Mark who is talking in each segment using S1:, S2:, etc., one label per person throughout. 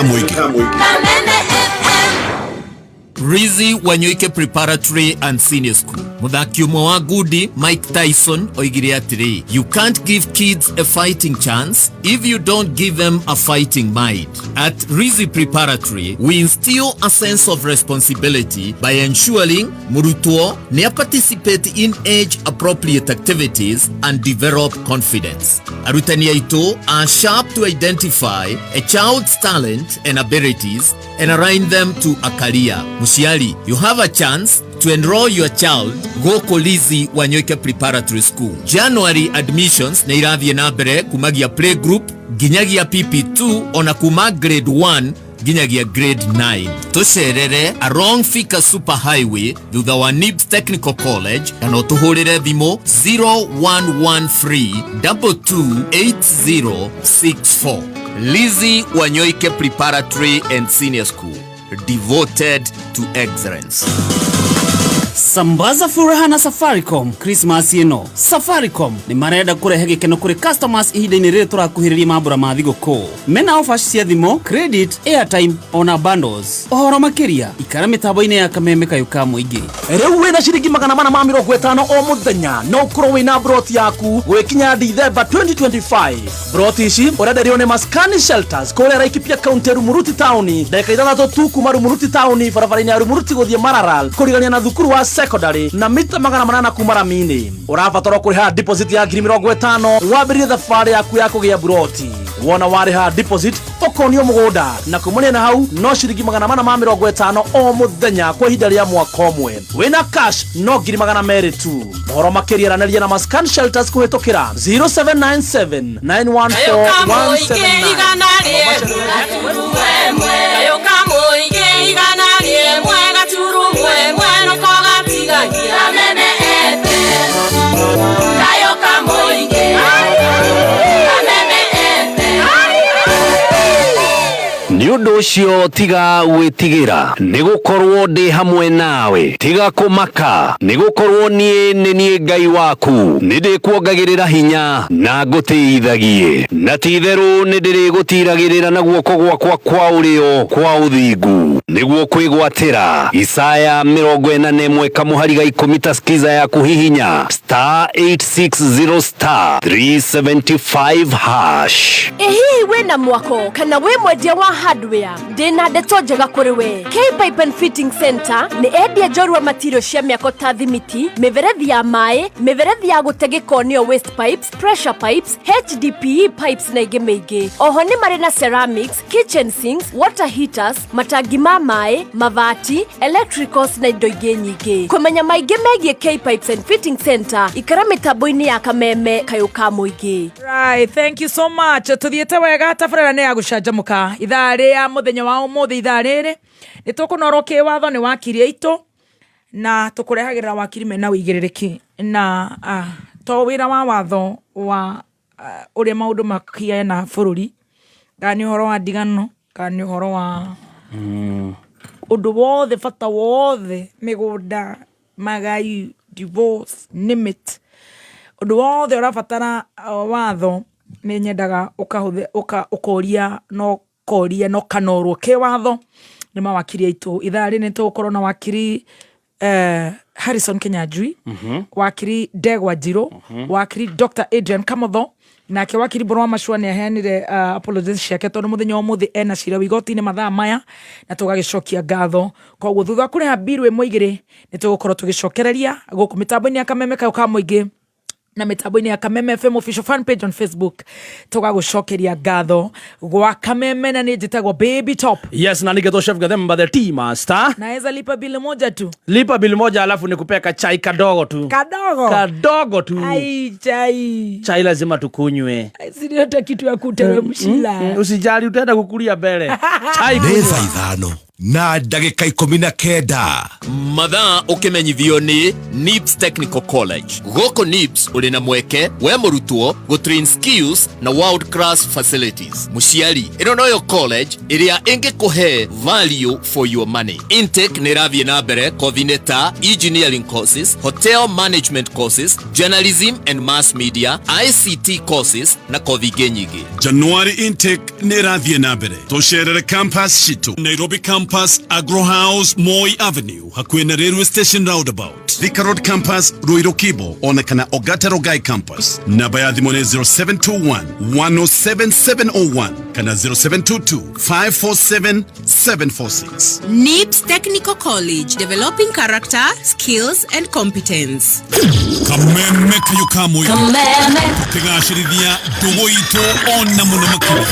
S1: Mũingĩ.
S2: Kameme FM.
S3: Rizzy Wanyoike Preparatory and Senior School. Mũthaki ũmwe wa ngundi Mike Tyson oigire atĩrĩ, You can't give kids a fighting chance if you don't give them a fighting mind. At Rizzy Preparatory, we instill a sense of responsibility by ensuring mũrutwo nĩ participate in age appropriate activities and develop confidence. Arutani aitũ are sharp to identify a child's talent and abilities and align them to a career. Mũciari, you have a chance to enroll your child gũkũ Lizzy Wanyoike Preparatory School. January admissions nĩ irathiĩ na mbere kumagia playgroup nginyagia PP2 ona kuma grade 1 nginyagia grade 9. Tũcerere along Thika Super Highway thutha wa Nibs Technical College kana ũtũhũrĩre thimũ 0113 228064. Lizzy Wanyoike Preparatory and Senior School, devoted to excellence.
S4: Sambaza furaha na Safaricom Christmas ĩno. Safaricom nĩ marenda kũrehe gĩkeno kũrĩ customers ihinda-inĩ rĩrĩ tũrakuhĩrĩria mambura ma thigũkũ. Mena offers cia thimũ, credit, airtime ona bundles. Ũhoro makĩria ikara mĩtambo-inĩ ya Kameme kayũ ka mũingĩ.
S5: Rĩu wĩna ciringi 450 o mũthenya no ũkorwo wĩna broti yaku gwĩkinya Dithemba 2025. Broti ici ũrenderio nĩ Maskani Shelters kũrĩa Laikipia County, Rumuruti Town, ndagĩka 6 tu kuma Rumuruti Town, barabara-inĩ ya Rumuruti gũthiĩ Maralal, kũrigania na thukuru wa secondary na mita 800 kuma rami-inĩ. Ũrabatara kũrĩha deposit ya 50,000 wambĩrĩrie thabarĩ yaku ya kũgĩa broti. Wona warĩha deposit, ũkonio mũgũnda na kumania na hau no ciringi 450 o mũthenya kwa ihinda rĩa mwaka ũmwe. Wĩna cash no 200,000 tu. Mohoro makĩria aranĩria na Maskan Shelters kũhĩtũkĩra 0797 914 179.
S2: Kayo kamũingĩ 101.1 noko gatigagia. Kameme FM. Kayo kamũingĩ. Kameme FM.
S6: Nĩ ũndũ ũcio tiga gwĩtigĩra, nĩ gũkorwo ndĩ hamwe nawe. Tiga kũmaka, nĩ gũkorwo niĩ nĩ niĩ Ngai waku. Nĩ ndĩkuongagĩrĩra hinya na ngũtĩithagie, na ti-itherũ nĩ ndĩrĩgũtiragĩrĩra na guoko gwakwa kwa ũrĩo kwa ũthingu nĩguo kwĩgwatĩra. Isaya 41 kamũhari ga 10. Ta skiza ya kũhihinya *860*375#.
S7: Ĩ hihi wĩna mwako kana wĩ mwendia wa hardware? Ndĩna ndeto njega kũrĩ we. K-Pipe and Fitting Center nĩ endia njorua material cia mĩako ta thimiti, mĩberethi ya maĩ, mĩberethi ya gũte gĩko nĩyo waste pipes, pressure pipes, HDPE pipes na ingĩ mĩingĩ. Oho nĩ marĩ na ceramics, kitchen sinks, water heaters, matangi ma maĩ, mabati, electricals na indo ingĩ nyingĩ. Kũmenya maingĩ megiĩ K-Pipes and Fitting Center, ikara mĩtambo-inĩ ya Kameme kayũ ka mũingĩ.
S8: Right, thank you so much. Tuthiĩte wega, tabarĩra nĩ ya gũcanjamũka ithaa rĩa mũthenya wa ũmũthĩ. Ithaa rĩrĩ nĩ tũkũnorwo kĩwatho nĩ wakiri aitũ na tũkũrehagĩrĩra wakiri mena ũigĩrĩrĩki na to wĩra wa watho wa ũrĩa maũndũ makiana bũrũri, kana nĩ ũhoro wa ndigano, kana nĩ ũhoro wa ũndũ wothe, bata wothe, mĩgũnda, magai, divorce, name it, ũndũ wothe ũrabatara watho, nĩ nyendaga ũkahũthĩ ũkoria no koria no kanorwo kĩwatho nĩ mawakiri aitũ. Ithaa rĩrĩ nĩ tũgũkorwo na wakiri Harrison Kinyanjui, wakiri Ndegwa Njirũ, wakiri Dr Adrian Kamotho, nake wakiri Mbũrũ wa Macua nĩ aheanire apologies ciake tondũ mũthenya wa ũmũthĩ ena cira wa igoti-inĩ mathaa maya, na tũgagĩcokia ngatho. Koguo thutha wa kũrĩha mbiru ĩmwe igĩrĩ nĩ tũgũkorwo tũgĩcokereria gũkũ mĩtambo-inĩ ya Kameme kayũ ka mũingĩ na mĩtambo-inĩ ya Kameme FM official fan page on Facebook. Tũgagũcokeria ngatho gwa Kameme, na nĩ njĩtagwo Baby Top.
S5: Yes, na nigetwo Chef Gathemba the tea master.
S8: Naweza lipa bili moja tu.
S5: Lipa bili moja alafu nikupea chai kadogo tu.
S8: Kadogo.
S5: Kadogo tu.
S8: Ai, chai.
S5: Chai lazima tukunywe.
S8: Siniota kitu ya kuteremshila.
S5: Usijali, utaenda kukulia mbele. Chai
S1: Nĩ
S5: kunywa.
S1: thaa 5. Na ndagĩka 19.
S3: Mathaa ũkĩmenyithio nĩ NIBS Technical College. Gũkũ NIBS ũrĩ na mweke we mũrutwo gũtrain skills na world class facilities. Mũciari, ĩno noyo college ĩrĩa ĩngĩkũhe value for your money. Intake nĩ ĩrathiĩ na mbere kothi-inĩ ta engineering courses, hotel management courses, journalism and mass media, ICT courses na kothi ingĩ nyingĩ.
S1: January intake nĩ ĩrathiĩ na mbere. Tũcerere campus citũ: Nairobi campus, Agro House, Moi Avenue, hakuhĩ na railway station roundabout; Thika Road campus, Ruiru Kibo, ona kana Ogata Rongai campus. Namba ya thimũ nĩ 0721 107701 kana 0722 547 746.
S2: NIBS Technical College, developing character, skills, and competence.
S1: Kameme kayo kamwe.
S2: Kameme.
S1: Tukigacĩrithia ndũgũ itũ ona mũno makĩria,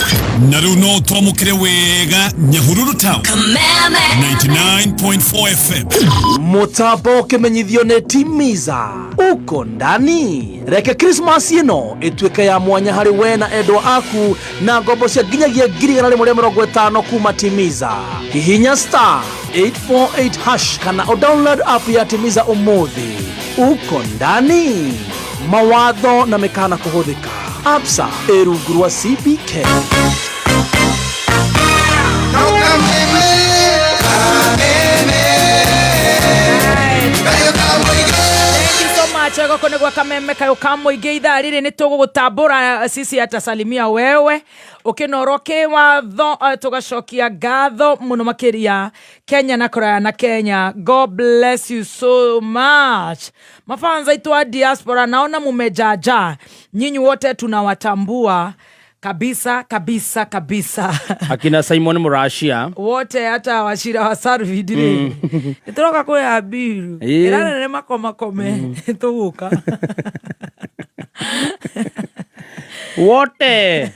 S1: na rĩu no twamũkĩre wega Nyahururu town.
S2: Kameme.
S1: 99.4 FM.
S5: Mũtambo ũkĩmenyithio nĩ Timiza uko ndani. Reke Krismasi ĩno ĩtuĩke ya mwanya harĩ we na endwa aku na ngombo cia nginyagia 150,000 kuma Timiza. Hihinya *848# kana ũdownload app ya Timiza ũmũthĩ. Uko ndani. Mawatho na mĩkana kũhũthĩka. Absa ĩ rungu rwa CBK.
S8: Thank you so much. Goko nĩ gwa Kameme kayo ka mũingĩ. Ithaa rĩrĩ nĩ tũgũgũtambũra, sisi atasalimia wewe ũkĩnorwo kĩwatho. Tũgacokia ngatho mũno makĩria Kenya na kũraya na Kenya. God bless you so much. Mafans aitũ a diaspora, naona mumejaja nyinyi wote, tunawatambua kabisa kabisa kabisa.
S4: Akina Simon Murashia.
S8: Wote, hata Wachira wa Sarvid rĩ, nĩ tũroka kũrĩha mbiru. Ĩra nene makomakome tũgũka.
S4: Wote.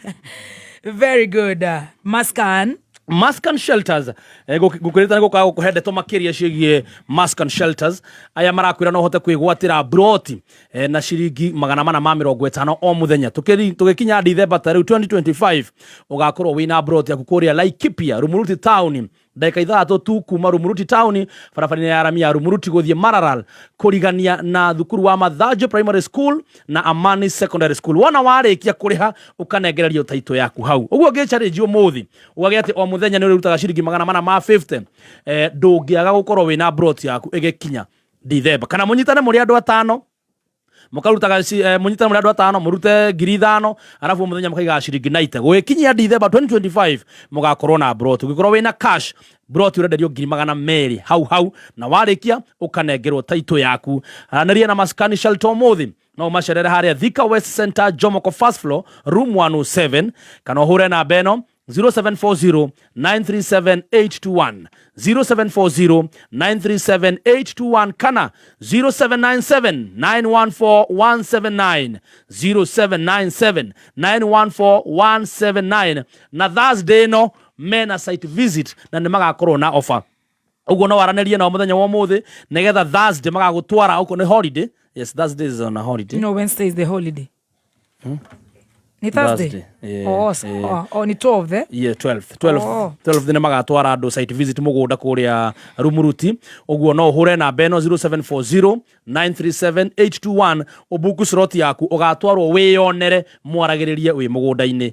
S8: Very good. Maskan.
S4: Mascan Shelters, ngũkwĩrĩte nĩ gũkaga gũkũhe ndeto makĩria ciĩgiĩ Mascan Shelters. Aya marakwĩra no ũhote kwĩgwatĩra broti na ciringi 450 o mũthenya. Tũgĩkinya Dithemba ta rĩu 2025, ũgakorwo wĩna broti yaku kũrĩa Laikipia, Rumuruti town, ndagĩka 6 tu kuma Rumuruti town, barabara-inĩ ya rami ya Rumuruti gũthiĩ Maralal, kũrigania na thukuru wa Mathanjo Primary School na Amani Secondary School. Wona warĩkia kũrĩha, ũkanengererio taito yaku hau. Ũguo ngĩcarĩnji ũmũthĩ ũgagĩa atĩ o mũthenya nĩ ũrĩrutaga ciringi 450, ndũngĩaga gũkorwo wĩna broti yaku ĩgĩkinya Dithemba. Kana mũnyitane mũrĩ andũ atano, mũkarutaga mũnyitane mũrĩ andũ atano, mũrute 5,000, arabu o mũthenya mũkaigaga ciringi 90. Gũgĩkinyia Dithemba 2025 mũgakorwo na broti. Ũngĩkorwo wĩna cash, broti ũrenderio 200,000 hau hau, na warĩkia ũkanengerwo taito yaku. Aranĩria na Maskani Shelter ũmũthĩ. No ũmacerere harĩa Thika West Center, Jomoko, first floor, room 107, kana ũhũre namba ĩno 0740 937 821, 0740 937 821, kana 0797 914 179, 0797 914 179. Na Thursday no mena site visit na nĩ magakorwo na offer. Ũguo no waranĩrie nao mũthenya wa ũmũthĩ nĩgetha Thursday magagũtwara. Ũguo nĩ holiday. Yes, Thursday is on a holiday.
S8: No, Wednesday is the holiday. Ni Thursday?
S4: Thursday, yeah,
S8: Oh,
S4: yeah.
S8: oh, ni 12 eh?
S4: Yeah, 12, 12.
S8: Oh.
S4: 12 nĩ magatwara andũ site visit mũgũnda kũrĩa Rumuruti. Ũguo no ũhũre namba ĩno 0740 937 821, ũbuku slot yaku, ũgatwarwo wĩyonere, mwaragĩrĩrie wĩ mũgũnda-inĩ.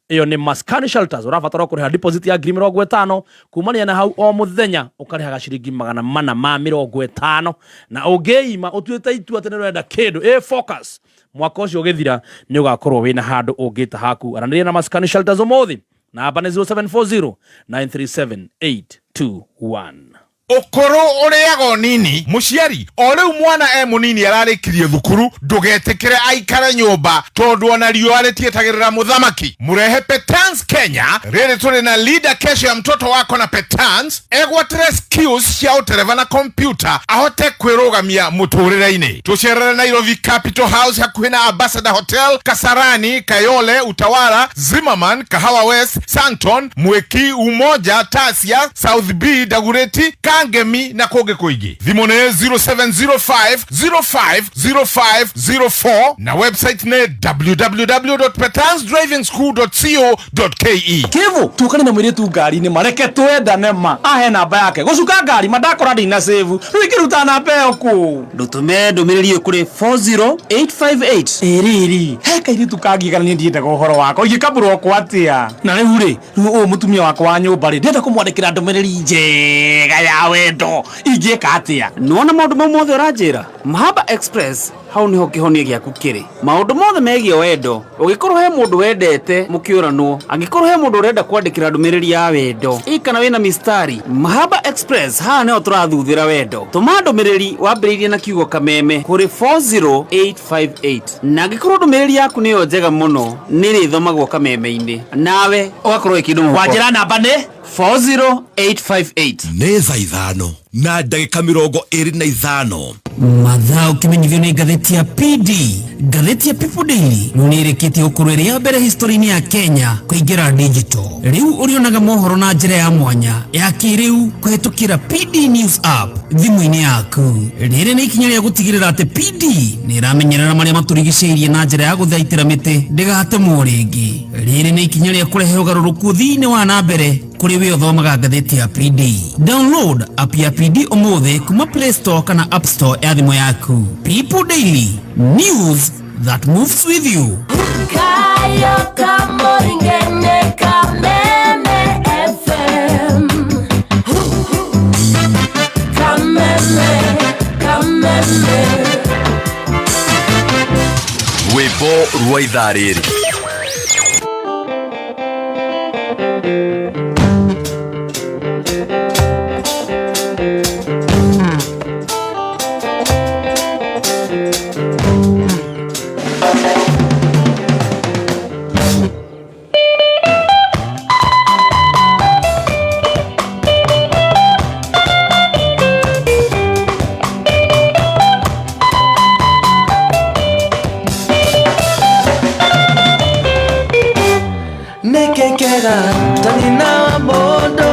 S4: Ĩyo nĩ Maskani Shelters. Ũrabatara kũrĩha deposit ya 50,000. Kumania na hau, o mũthenya ũkarĩhaga ciringi 450, na ũngĩima ũtuĩte itua atĩ nĩ ũrenda kĩndũ ĩ focus, mwaka ũcio ũgĩthira nĩ ũgakorwo wĩna handũ ũngĩta haku. Aranĩria na Maskani Shelters ũmũthĩ, namba nĩ 0740 937 821.
S9: Ũkũrũ ũrĩaga nini. Mũciari, o rĩu mwana e mũnini ararĩkirie thukuru, ndũgetĩkĩre aikare nyũmba, tondũ ona riũa rĩtietagĩrĩra mũthamaki. Mũrehe Petans Kenya. Rĩrĩ tũrĩ na Linda Kesho ya Mtoto Wako na Petans, egwatĩre skills cia ũtereba na kompyuta, ahote kwĩrũgamia mũtũrĩre-inĩ. Tũcerere Nairobi, Capital House, hakuhĩ na Ambassador Hotel, Kasarani, Kayole, Utawala, Zimmerman, Kahawa West, Santon, Mweki, Umoja, Tasia, South B, Dagureti, Karen. Kangemi na kũngĩ kũingĩ. Thimũ nĩ 0705 05 05 04 na website nĩ www.petansdrivingschool.co.ke.
S5: Kivu tukane na mwiritu ngari-inĩ ma reke twendane ma ahe namba yake gũcuka ngari ma ndakora ndina save rĩu ingĩruta namba ĩyo kũ?
S4: Ndũtũme ndũmĩrĩri ĩyo kũrĩ 40858.
S5: Ĩrĩrĩ he kairĩtu kangiĩgana niĩ ndiendaga ũhoro wako ingĩkamburokwo atĩa? Na rĩu rĩ, rĩu ũyũ mũtumia wakwa wa nyũmba rĩ, ndĩrenda kũmwandĩkĩra ndũmĩrĩri njega ya wendo, ingĩka atĩa?
S4: Nĩwona maũndũ mau mothe ũranjĩra? Mahaba Express hau niho kĩhonia gĩaku kĩrĩ. Maũndũ mothe megiĩ wendo, ũngĩkorwo he mũndũ wendete mũkĩũranwo, angĩkorwo he mũndũ ũrenda kwandĩkĩra ndũmĩrĩri ya wendo, ĩ kana wĩna mistari, Mahaba Express haha nĩho tũrathuthĩra wendo. Tũma ndũmĩrĩri wambĩrĩirie na kiugo kameme kũrĩ 40858 na angĩkorwo ndũmĩrĩri yaku nĩyo njega mũno nĩrĩthomagwo kameme-inĩ, nawe ũgakorwo wĩ kĩndũ mũhuko.
S5: Wanjĩra namba nĩ?
S4: 40858.
S10: Nĩ thaa ithano na ndagĩka 25.
S3: Mathaa ũkĩmenyithio nĩ ngathĩti ya PD. Ngathĩti ya People Daily rĩu nĩ ĩrĩkĩtie gũkorwo ĩrĩ ya mbere history-inĩ ya Kenya kũingĩra digital. Rĩu ũrĩonaga mohoro na njĩra ya mwanya ya kĩrĩu kũhetũkĩra PD News App thimũ-inĩ yaku. Rĩrĩ nĩ ikinya rĩa gũtigĩrĩra atĩ PD nĩ ĩramenyerera marĩa matũrigicĩirie na njĩra ya gũthaitĩra mĩtĩ ndĩgatemwo rĩngĩ. Rĩrĩ nĩ ikinya rĩa kũrehe ũgarũrũku ũthii-inĩ wa na mbere kũrĩ we ũthomaga ngathĩti ya PD. Download app ya PD ũmũthĩ kuma Play Store kana App Store ya thimũ yaku. People Daily, news that moves with you.
S7: Kayo kamoringene Kameme FM. Kameme, Kameme.
S10: Rwĩmbo rwa ithaa rĩrĩ.
S11: Nĩkĩkĩga ta nyina wa mũndũ,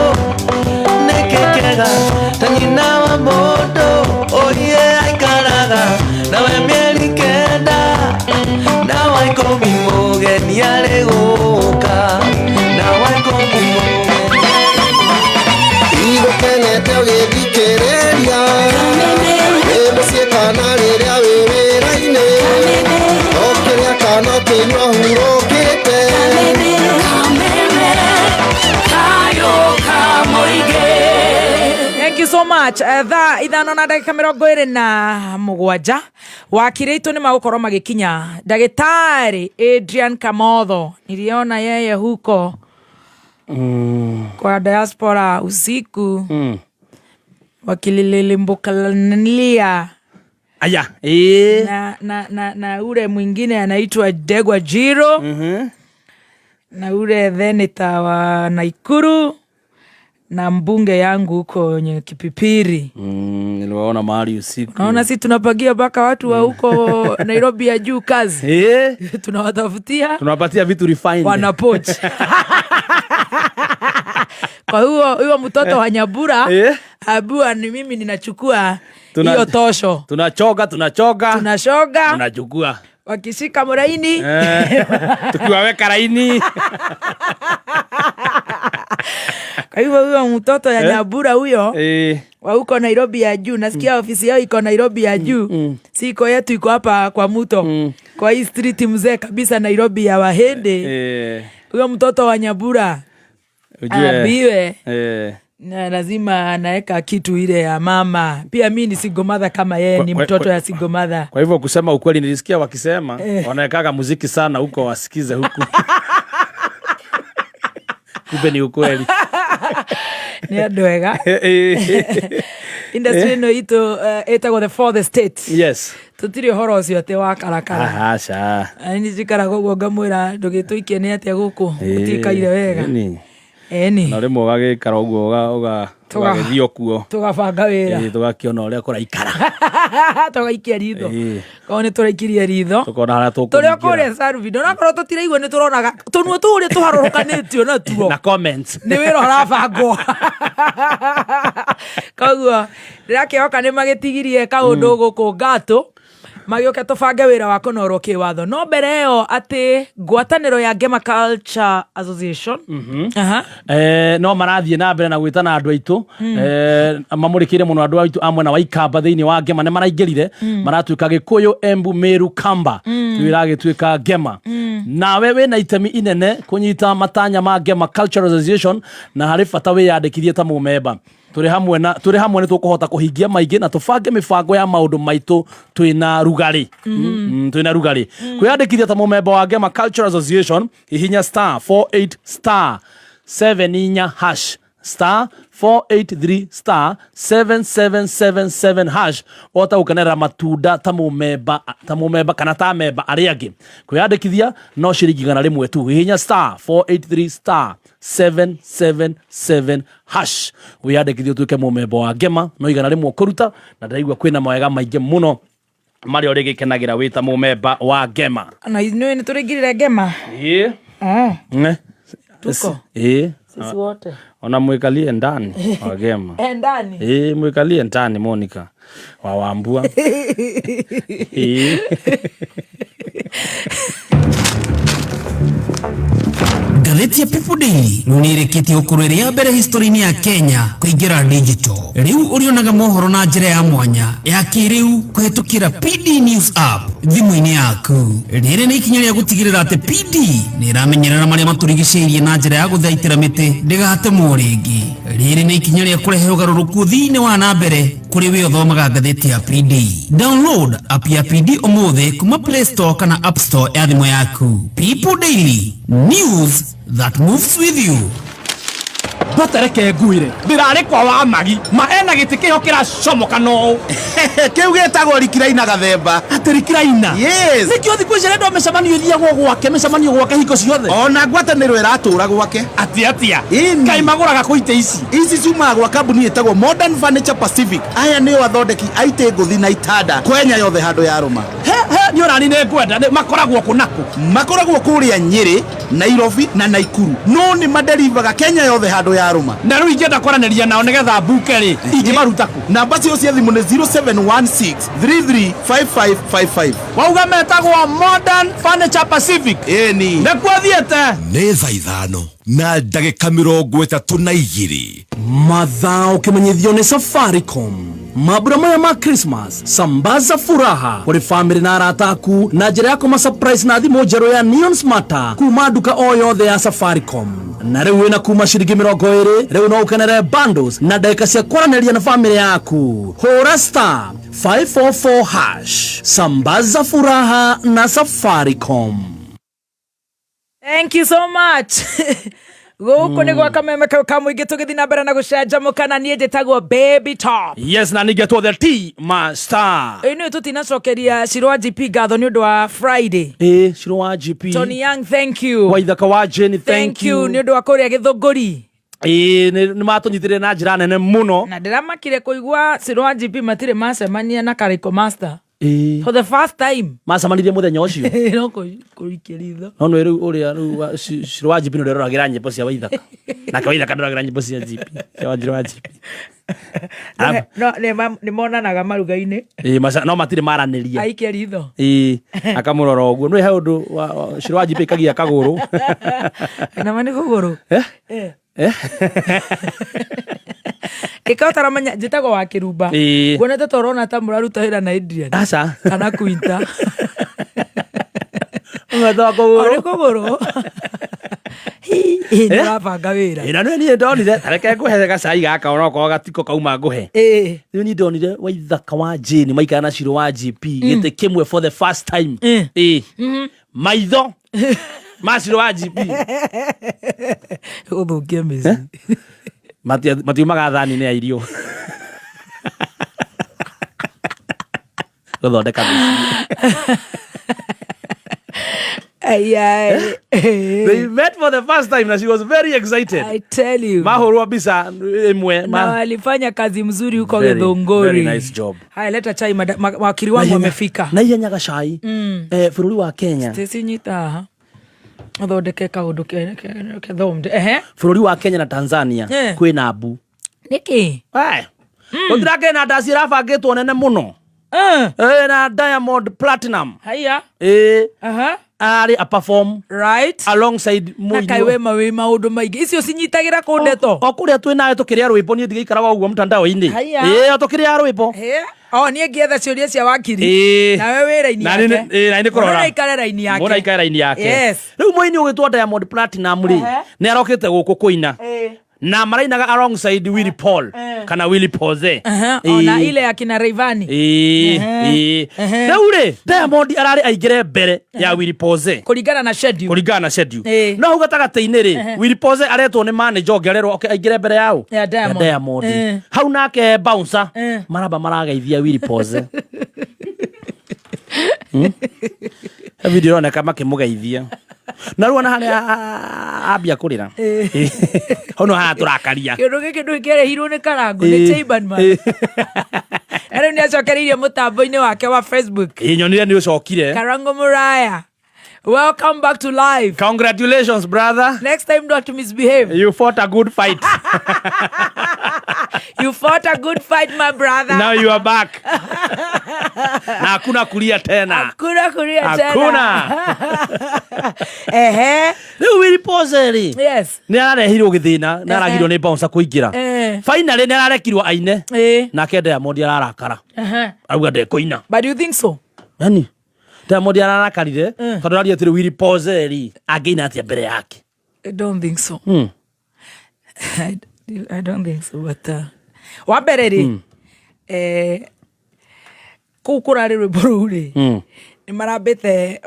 S11: nĩkĩkĩga ta nyina wa mũndũ, ũiye aikaraga nawe mĩeri 9 na wa 10 mũgeni arĩ gũka, na wa 10 mũgeni.
S12: Igũkenete ũgĩthikĩrĩria wĩ mũciĩ kana rĩrĩa wĩ wĩra-inĩ, ũkĩrĩa kana ũkĩnyua hurũkĩte.
S8: Thank you so much. Thaa ithano na ndagĩka 27 wakiri aitũ nĩ magũkorwo magĩkinya. Ndagĩtarĩ Adrian Kamotho niliona yeye huko kwa diaspora usiku wakililimbukania
S5: Aya, eh.
S8: na ule mwingine anaitwa Degwa Jiro na ule seneta wa Naikuru na mbunge yangu huko nye Kipipiri.
S4: Niliwaona mahali usiku.
S8: Naona si tunapagia mpaka watu wa huko Nairobi ya juu kazi. Tunawatafutia.
S5: Tunawapatia vitu refined.
S8: Wanapoch. Kwa hiyo huyo mtoto wa Nyabura abua ni mimi ninachukua hiyo tosho.
S5: Tunachoga, tunachoga.
S8: Tunashoga.
S5: Tunachukua.
S8: Wakishika mraini.
S5: Tukiwaweka laini.
S8: Kwa hivyo huyo mtoto ya Nyabura huyo wa huko Nairobi ya juu, nasikia ofisi yao iko Nairobi ya juu. Si iko yetu iko hapa kwa Muto. Kwa hii street mzee kabisa Nairobi ya Wahende. Huyo mtoto wa Nyabura aambiwe na lazima anaweka kitu ile ya mama. Pia mimi ni single mother kama yeye ni mtoto ya single mother.
S5: Kwa hivyo kusema ukweli nilisikia wakisema wanawekaga muziki sana huko wasikize huku. Kumbe ni ukweli.
S8: Ni andũ ega. Industry ĩno itũ ĩtagwo the fourth estate.
S5: Yes.
S8: Tũtirĩ ũhoro ũcio atĩ wa karakara.
S5: Aca.
S8: Nĩ njikaraga ũguo ngamwĩra ndũgĩtũikie nĩ atĩa gũkũ, gũtikaire wega. Eni.
S13: Na rĩmwe ũgagĩikara ũguo ũgagĩthiĩ o kuo.
S8: Tũgabanga wĩra.
S13: Ĩĩ, tũgakĩona ũrĩa kũraikara.
S8: Tũgaikia ritho.
S13: Ĩĩ.
S8: Korwo nĩ tũraikirie ritho.
S13: Tũkona harĩa
S8: Tũrĩ o
S13: tũkũringĩra.
S8: kũrĩa Salvin, onakorwo tũtiraigua nĩ tũronaga tũnua tũu ũrĩa tũharũrũkanĩtio natuo.
S13: Na comments.
S8: Nĩ wĩra ũrabangwo. Koguo ndĩrakĩhoka nĩ magĩtigirie kaũndũ gũkũ ngatũ magĩũke tũbange wĩra wa kũnorwo kĩwatho. No mbere ĩyo atĩ ngwatanĩro ya Ngema Culture Association. Aha.
S5: No marathiĩ na mbere na gwĩtana andũ aitũ. Mamũrĩkĩire mũno andũ aitũ a mwena wa Ikamba thĩinĩ wa Ngema nĩ maraingĩrire. Maratuĩka Gĩkũyũ, Embu, Meru, Kamba. Rĩu ĩragĩtuĩka Ngema. Nawe wĩna itemi inene kũnyita matanya ma Ngema Cultural Association na harĩ bata wĩyandĩkithie ta mũmemba. Tũrĩ hamwe na tũrĩ hamwe nĩ tũkũhota kũhingia maingĩ na tũbange mĩbango ya maũndũ maitũ twĩna rugarĩ. Twĩna rugarĩ. Kwĩyandĩkithia ta mũmemba wa Ngema Cultural Association, hihinya star 48 star 7 inya hash star 483 star 7777 hash ũhote gũkenerera matunda ta mũmemba, ta mũmemba kana ta memba arĩa angĩ. Kwĩyandĩkithia no ciringi 100 tu. Hihinya star 483 star 777 hash wĩyandĩkithie ũtuĩke mũmemba wa Ngema no 100 ũkũruta na ndĩraigua kwĩna mawega maingĩ mũno marĩa ũrĩgĩkenagĩra wĩ ta mũmemba wa Ngema.
S8: Na ithuĩ nĩ tũrĩingĩrire Ngema.
S13: Ĩĩ. Ne.
S8: Tuko.
S13: Ĩĩ.
S8: Sisi wote.
S13: Ona mwikalie ndani wa Ngema.
S8: Ndani.
S13: Ĩĩ, mwikalie ndani Monica wa Wambua. Ĩĩ.
S4: Ngathĩti ya People Daily rĩu nĩ ĩrĩkĩtie gũkorwo ĩrĩ ya mbere history-inĩ ya Kenya kũingĩra digital. Rĩu ũrĩonaga mohoro na njĩra ya mwanya ya kĩrĩu kũhetũkĩra PD News app thimũ-inĩ yaku. Rĩrĩ nĩ ikinya rĩa gũtigĩrĩra atĩ PD nĩ ĩramenyerera marĩa matũrigicĩirie na njĩra ya gũthaitĩra mĩtĩ ndĩgatemwo rĩngĩ. Rĩrĩ nĩ ikinya rĩa kũrehe ũgarũrũku thĩinĩ wa na mbere kũrĩ we ũthomaga ngathĩti ya PD. Download app ya PD ũmũthĩ kuma Play Store kana App Store ya thimũ yaku. People Daily, news that moves with you.
S5: Mbotereke nguire ndĩrarĩ kwa wa magi ma ena gĩtĩ kĩho kĩracomoka no
S14: kĩu gĩtagwo rikiraina gathemba.
S5: Atĩ rikiraina?
S14: Yes.
S5: Nĩkĩo thikũ ici arendwo mĩcemanio ĩthiagwo gwake, mĩcemanio gwake hingo ciothe.
S14: Ona ngwatanĩro ĩratũra gwake.
S5: Atĩ atĩa?
S14: Ĩni.
S5: Kaĩ magũraga kũ itĩ ici?
S14: Ici ciumaga gwa kambuni ĩtagwo Modern Furniture Pacific. Aya nĩo athondeki a itĩ ngũthi na itanda kwenya yothe handũ ya rũma.
S5: He, he, nĩ ũrani nĩ ngwenda. Makoragwo kũ na kũ?
S14: Makoragwo kũrĩa Nyĩrĩ, Nairobi na Naikuru. No nĩ maderivaga Kenya yothe handũ ya rũma.
S5: Na rĩu ingĩenda kwaranĩria nao nĩgetha mbuke rĩ, ingĩmaruta kũ?
S14: Namba ciao cia thimũ nĩ 0716 335555.
S5: Wauga metagwo Modern Furniture Pacific.
S14: Ĩni.
S5: Nĩkuo thiĩte.
S10: Nĩ thaa ithano na ndagĩka mĩrongo ĩtatũ na igĩrĩ.
S5: Mathaa ũkĩmenyithio nĩ Safaricom. Mambura maya ma Christmas, sambaza furaha kũrĩ famĩlĩ na arata aku na njĩra ya kũma surprise na thimũ njerũ ya Neon Smarter kuma nduka o yothe ya Safaricom. Na rĩu wĩna kuma ciringi 20, rĩu no ũkenere bundles na ndagĩka cia kwaranĩria na famĩlĩ yaku. Hũra star 544 hash. Sambaza furaha na Safaricom.
S8: Thank you so much. Gũkũ nĩ gwa kameme kau ka mũingĩ tũgĩthiĩ na mbere na gũcanjamũka na niĩ njĩtagwo Baby Top.
S5: Yes, na ningĩ the T Master.
S8: Ĩĩ nĩ tũtinacokeria Shiro wa GP ngatho nĩ ũndũ wa Friday.
S5: Ĩĩ, Shiro wa GP.
S8: Tony Young, thank you.
S5: Waithaka wa Jane, thank
S8: Thank you
S5: you.
S8: nĩ ũndũ wa kũrĩa Gĩthũngũri.
S5: Ĩĩ, nĩ matũnyitĩrĩire na njĩra nene mũno.
S8: Na ndĩramakire kũigua Shiro wa GP matirĩ macemania na Kariko Master.
S5: Ĩĩ.
S8: For the first time.
S5: Macemanirie mũthenya ũcio.
S8: No kũikia ritho.
S5: No nĩ rĩu ũrĩa rĩu Shiro wa GP nĩ ũrĩa ũroragĩra nyĩmbo cia Waithaka. Nake Waithaka ndoragĩra nyĩmbo cia GP. Cia Wanjirũ wa GP.
S8: No, nĩ monanaga maruga-inĩ.
S5: Ĩĩ, no matirĩ maranĩria.
S8: Aikia ritho.
S5: Ĩĩ, akamũrora ũguo. Nĩ he ũndũ wa Shiro wa GP aikagia kagũrũ.
S8: Na ma nĩ kũgũrũ.
S5: Eh?
S8: Eh.
S5: Eh?
S8: Ĩka ũtaramenya njĩtagwo wa Kĩrumba.
S5: Ĩĩ.
S8: Nguonete ta ũrona ta mũraruta wĩra na Adrian.
S5: Aca.
S8: Kana Quinta.
S5: Ũmetha wa kũgũrũ.
S8: Nĩ kũgũrũ. Hi, nĩ ũrabanga wĩra.
S5: Ĩĩ, na nĩ niĩ ndonire, ta reke ngũhe gacai gaka onokorwo gatiko kauma ngũhe.
S8: Ĩĩ.
S5: Rĩu niĩ ndonire Waithaka wa Jane maikara na Shiro wa GP gĩtĩ kĩmwe for the first time. Ĩĩ. Maitho ma Shiro wa GP.
S8: Gũthũkia mĩciĩ.
S5: Matiumaga thani-inĩ ya irio. Gũthondeka mĩciĩ.
S8: Ai,
S5: They met for the first time na she was very excited.
S8: I tell you.
S5: Mahũrwo mbica ĩmwe
S8: Na walifanya kazi mzuri huko Githunguri.
S5: Very nice job.
S8: Haya, leta chai wakili wangu amefika.
S5: Na ihenya gacai. Eh, bũrũri wa Kenya.
S8: Stacy nyita haha. Ũthondeke kaũndũ kethomde. Ehe.
S5: Bũrũri wa Kenya na Tanzania
S8: Eh.
S5: kwĩna mbu.
S8: Nĩkĩ?
S5: Gũtirakĩrĩ na ndaci ĩrabangĩtwo nene mũno. Eh, na Diamond Platinum.
S8: Haya.
S5: Eh.
S8: Aha.
S5: Arĩ a perform.
S8: Right.
S5: Alongside
S8: Na
S5: mũini.
S8: kaĩ we mawĩ maũndũ maingĩ. Icio cinyitagĩra kũ ndeto?
S5: O kũrĩa twĩ nawe tũkĩrĩa rwĩmbo niĩ ndigĩikaraga ũguo mtandao-inĩ.
S8: Haya.
S5: Ĩĩ, o tũkĩrĩa rwĩmbo.
S8: He. O niĩ ngĩetha ciũria cia wakiri.
S5: Ĩĩ.
S8: Nawe wĩ raini
S5: Na niĩ
S8: yake.
S5: ĩĩ, na niĩ kũrora.
S8: Mũndũ aikare raini yake.
S5: Mũndũ aikare raini yake.
S8: Yes.
S5: Rĩu mũini ũgĩtwo Diamond Platinum rĩ,
S8: Ehe.
S5: nĩ arokĩte gũkũ kũina.
S8: Ĩĩ.
S5: Na marainaga alongside Willy Paul kana Willy Pose.
S8: Aha, ona ile ya kina Rayvanny.
S5: Ĩĩ,
S8: Ehe.
S5: ĩĩ. Rĩu rĩ, Diamond ararĩ aingĩre mbere ya Willy Pose.
S8: Kũringana na schedule.
S5: Kũringana na schedule.
S8: Ĩĩ.
S5: No hau gatagatĩ-inĩ rĩ,
S8: Ehe.
S5: Willy Pose aretwo nĩ manager ũngĩ arerwo oke aingĩre mbere yao.
S8: Ya Diamond.
S5: Ya Diamond.
S8: Ĩĩ.
S5: Hau nake bouncer
S8: Ĩĩ.
S5: maramba marageithia Willy Pose. He video ĩroneka makĩmũgeithia. Na rĩu ona harĩa ambia kũrĩra. Hau no haha tũrakaria.
S8: Kĩũndũ gĩkĩ ndũĩ kĩarehirwo nĩ Karango nĩ
S5: Ĩĩ.
S8: Chaiban man. Na rĩu nĩ acokereirie mũtambo-inĩ wake wa Facebook.
S5: Ĩĩ, nyonire nĩ ũcokire.
S8: Karango Muraya. Welcome back to life.
S5: Congratulations, brother.
S8: Next time don't misbehave.
S5: You fought a good fight.
S8: You fought a good fight, my brother.
S5: Now you are back. Na hakuna kulia tena.
S8: Hakuna kulia tena.
S5: Hakuna.
S8: Ehe.
S5: Rĩu Willy Pose rĩ.
S8: Yes.
S5: Nĩ ararehirwo gĩthĩna, nĩ aragirwo nĩ bouncer kũingĩra.
S8: Eh.
S5: Finally nĩ ararekirwo aine.
S8: Eh.
S5: Nake Diamond ararakara.
S8: Aha.
S5: Auga ndekũina.
S8: But do you think so?
S5: Yani Diamond ararakarire tondũ araria atĩrĩ Willy Pose rĩ angĩina atĩa mbere yake.
S8: I don't think so. I don't think so but wa mbere rĩ kũu kũrarĩ rwĩmbo rũu rĩ nĩ marambĩte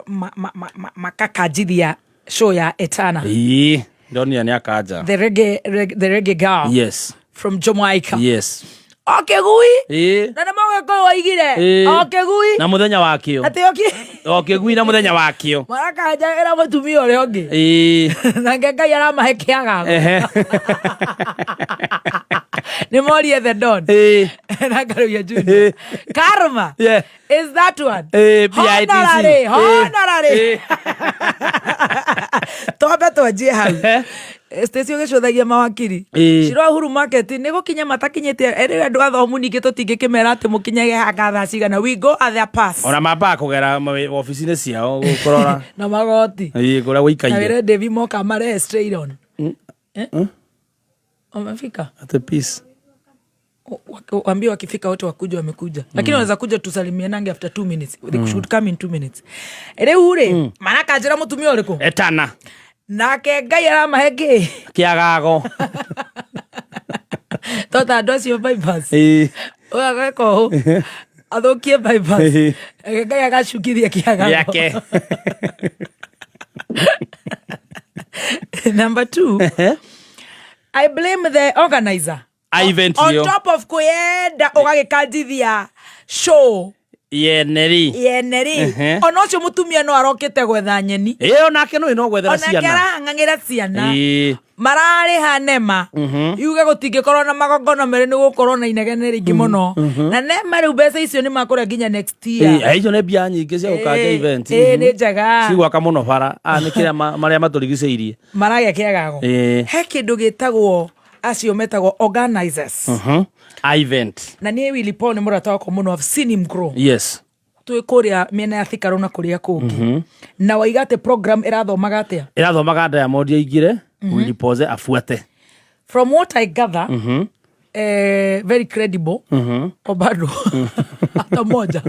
S8: makakanjithia show ya Etana.
S13: Ĩĩ, ndonire nĩ akanja.
S8: The reggae girl.
S13: Yes.
S8: From Jamaica.
S13: Yes.
S8: O kĩgui.
S5: Ĩĩ.
S8: Na nĩ mũgĩkũyũ oigire.
S5: Ĩĩ.
S8: O kĩgui.
S5: Na mũthenya wakĩo.
S8: Atĩ o kĩ
S5: O kĩgui na mũthenya wakĩo.
S8: Marakanjagĩra mũtumia ũrĩa ũngĩ.
S5: Ĩĩ.
S8: Nake Ngai aramahe kĩagago.
S5: Ehe.
S8: Nĩ morie the don.
S5: Ĩĩ.
S8: Na Ngaruiya Junior. Karma.
S5: Yeah.
S8: Is that one?
S5: Ĩĩ, BITC.
S8: Honorary,
S5: Ĩĩ.
S8: honorary. Twambe twanjie hau. Stacy ũgĩcũthagia mawakiri.
S5: Ĩĩ.
S8: Cira Uhuru Market nĩ gũkinya matakinyĩte erĩ andũ athomu ningĩ tũtingĩkĩmera atĩ mũkinyage hanga thaa cigana. We go at their pass.
S13: Ona mambaga kũgera obici-inĩ ciao kũrora.
S8: Na magoti.
S13: Ĩĩ, kũrĩa
S8: Na
S13: gũikaire.
S8: wĩre Devi moka marehe straight on. Eh? Wamefika?
S13: At peace.
S8: Waambie wakifika wote wakuja wamekuja. Lakini wanaweza kuja tusalimianange after 2 minutes. They should come in 2 minutes. Rĩu rĩ, marakanjĩra mũtumia ũrĩkũ?
S5: Etana.
S8: Nake Ngai aramahe kĩ?
S5: Kĩagago.
S8: Tota andũ acio bypass.
S5: Ĩĩ.
S8: Ũyũ ageka ũũ. Athũkie bypass.
S5: Ĩĩ.
S8: Nake Ngai agacukithia kĩagago.
S5: Gĩake.
S8: Number 2. I blame the organizer.
S5: A event
S8: On
S5: ĩyo.
S8: top of kwĩyenda ũgagĩkanjithia show
S5: Yene rĩ.
S8: yene rĩ
S5: Ehe.
S8: ona ũcio mũtumia no arokĩte gwetha nyeni.
S5: Ĩĩ, onake no no gwethera
S8: Onake
S5: ciana.
S8: arahang'ang'ĩra ciana.
S5: Ĩĩ.
S8: Mararĩha nema yuge gũtingĩkorwo na magongona merĩ nĩ gũkorwo na inegene rĩingĩ mũno. Na nema rĩu mbeca icio nĩ makũrĩa nginya next year.
S5: Ĩĩ, icio nĩ mbia nyingĩ cia gũkanja
S8: Ĩĩ,
S5: event.
S8: ĩĩ, nĩ njega.
S5: Cigwaka mũno bara. Aya nĩ kĩrĩa marĩa matũrigicĩirie.
S8: Maragĩa kĩagago.
S5: Ĩĩ.
S8: He kĩndũ gĩtagwo acio metagwo organizers.
S5: A event.
S8: Na niĩ Willy Paul nĩ mũrata wakwa mũno. I've seen him grow.
S5: Yes.
S8: Twĩ kũrĩa mĩena ya Thika Road na kũrĩa kũngĩ. Na waiga atĩ program ĩrathomaga atĩa?
S5: Ĩrathomaga Diamond aingĩre, Willy Pose abuate.
S8: From what I gather, very credible. O bado hata moja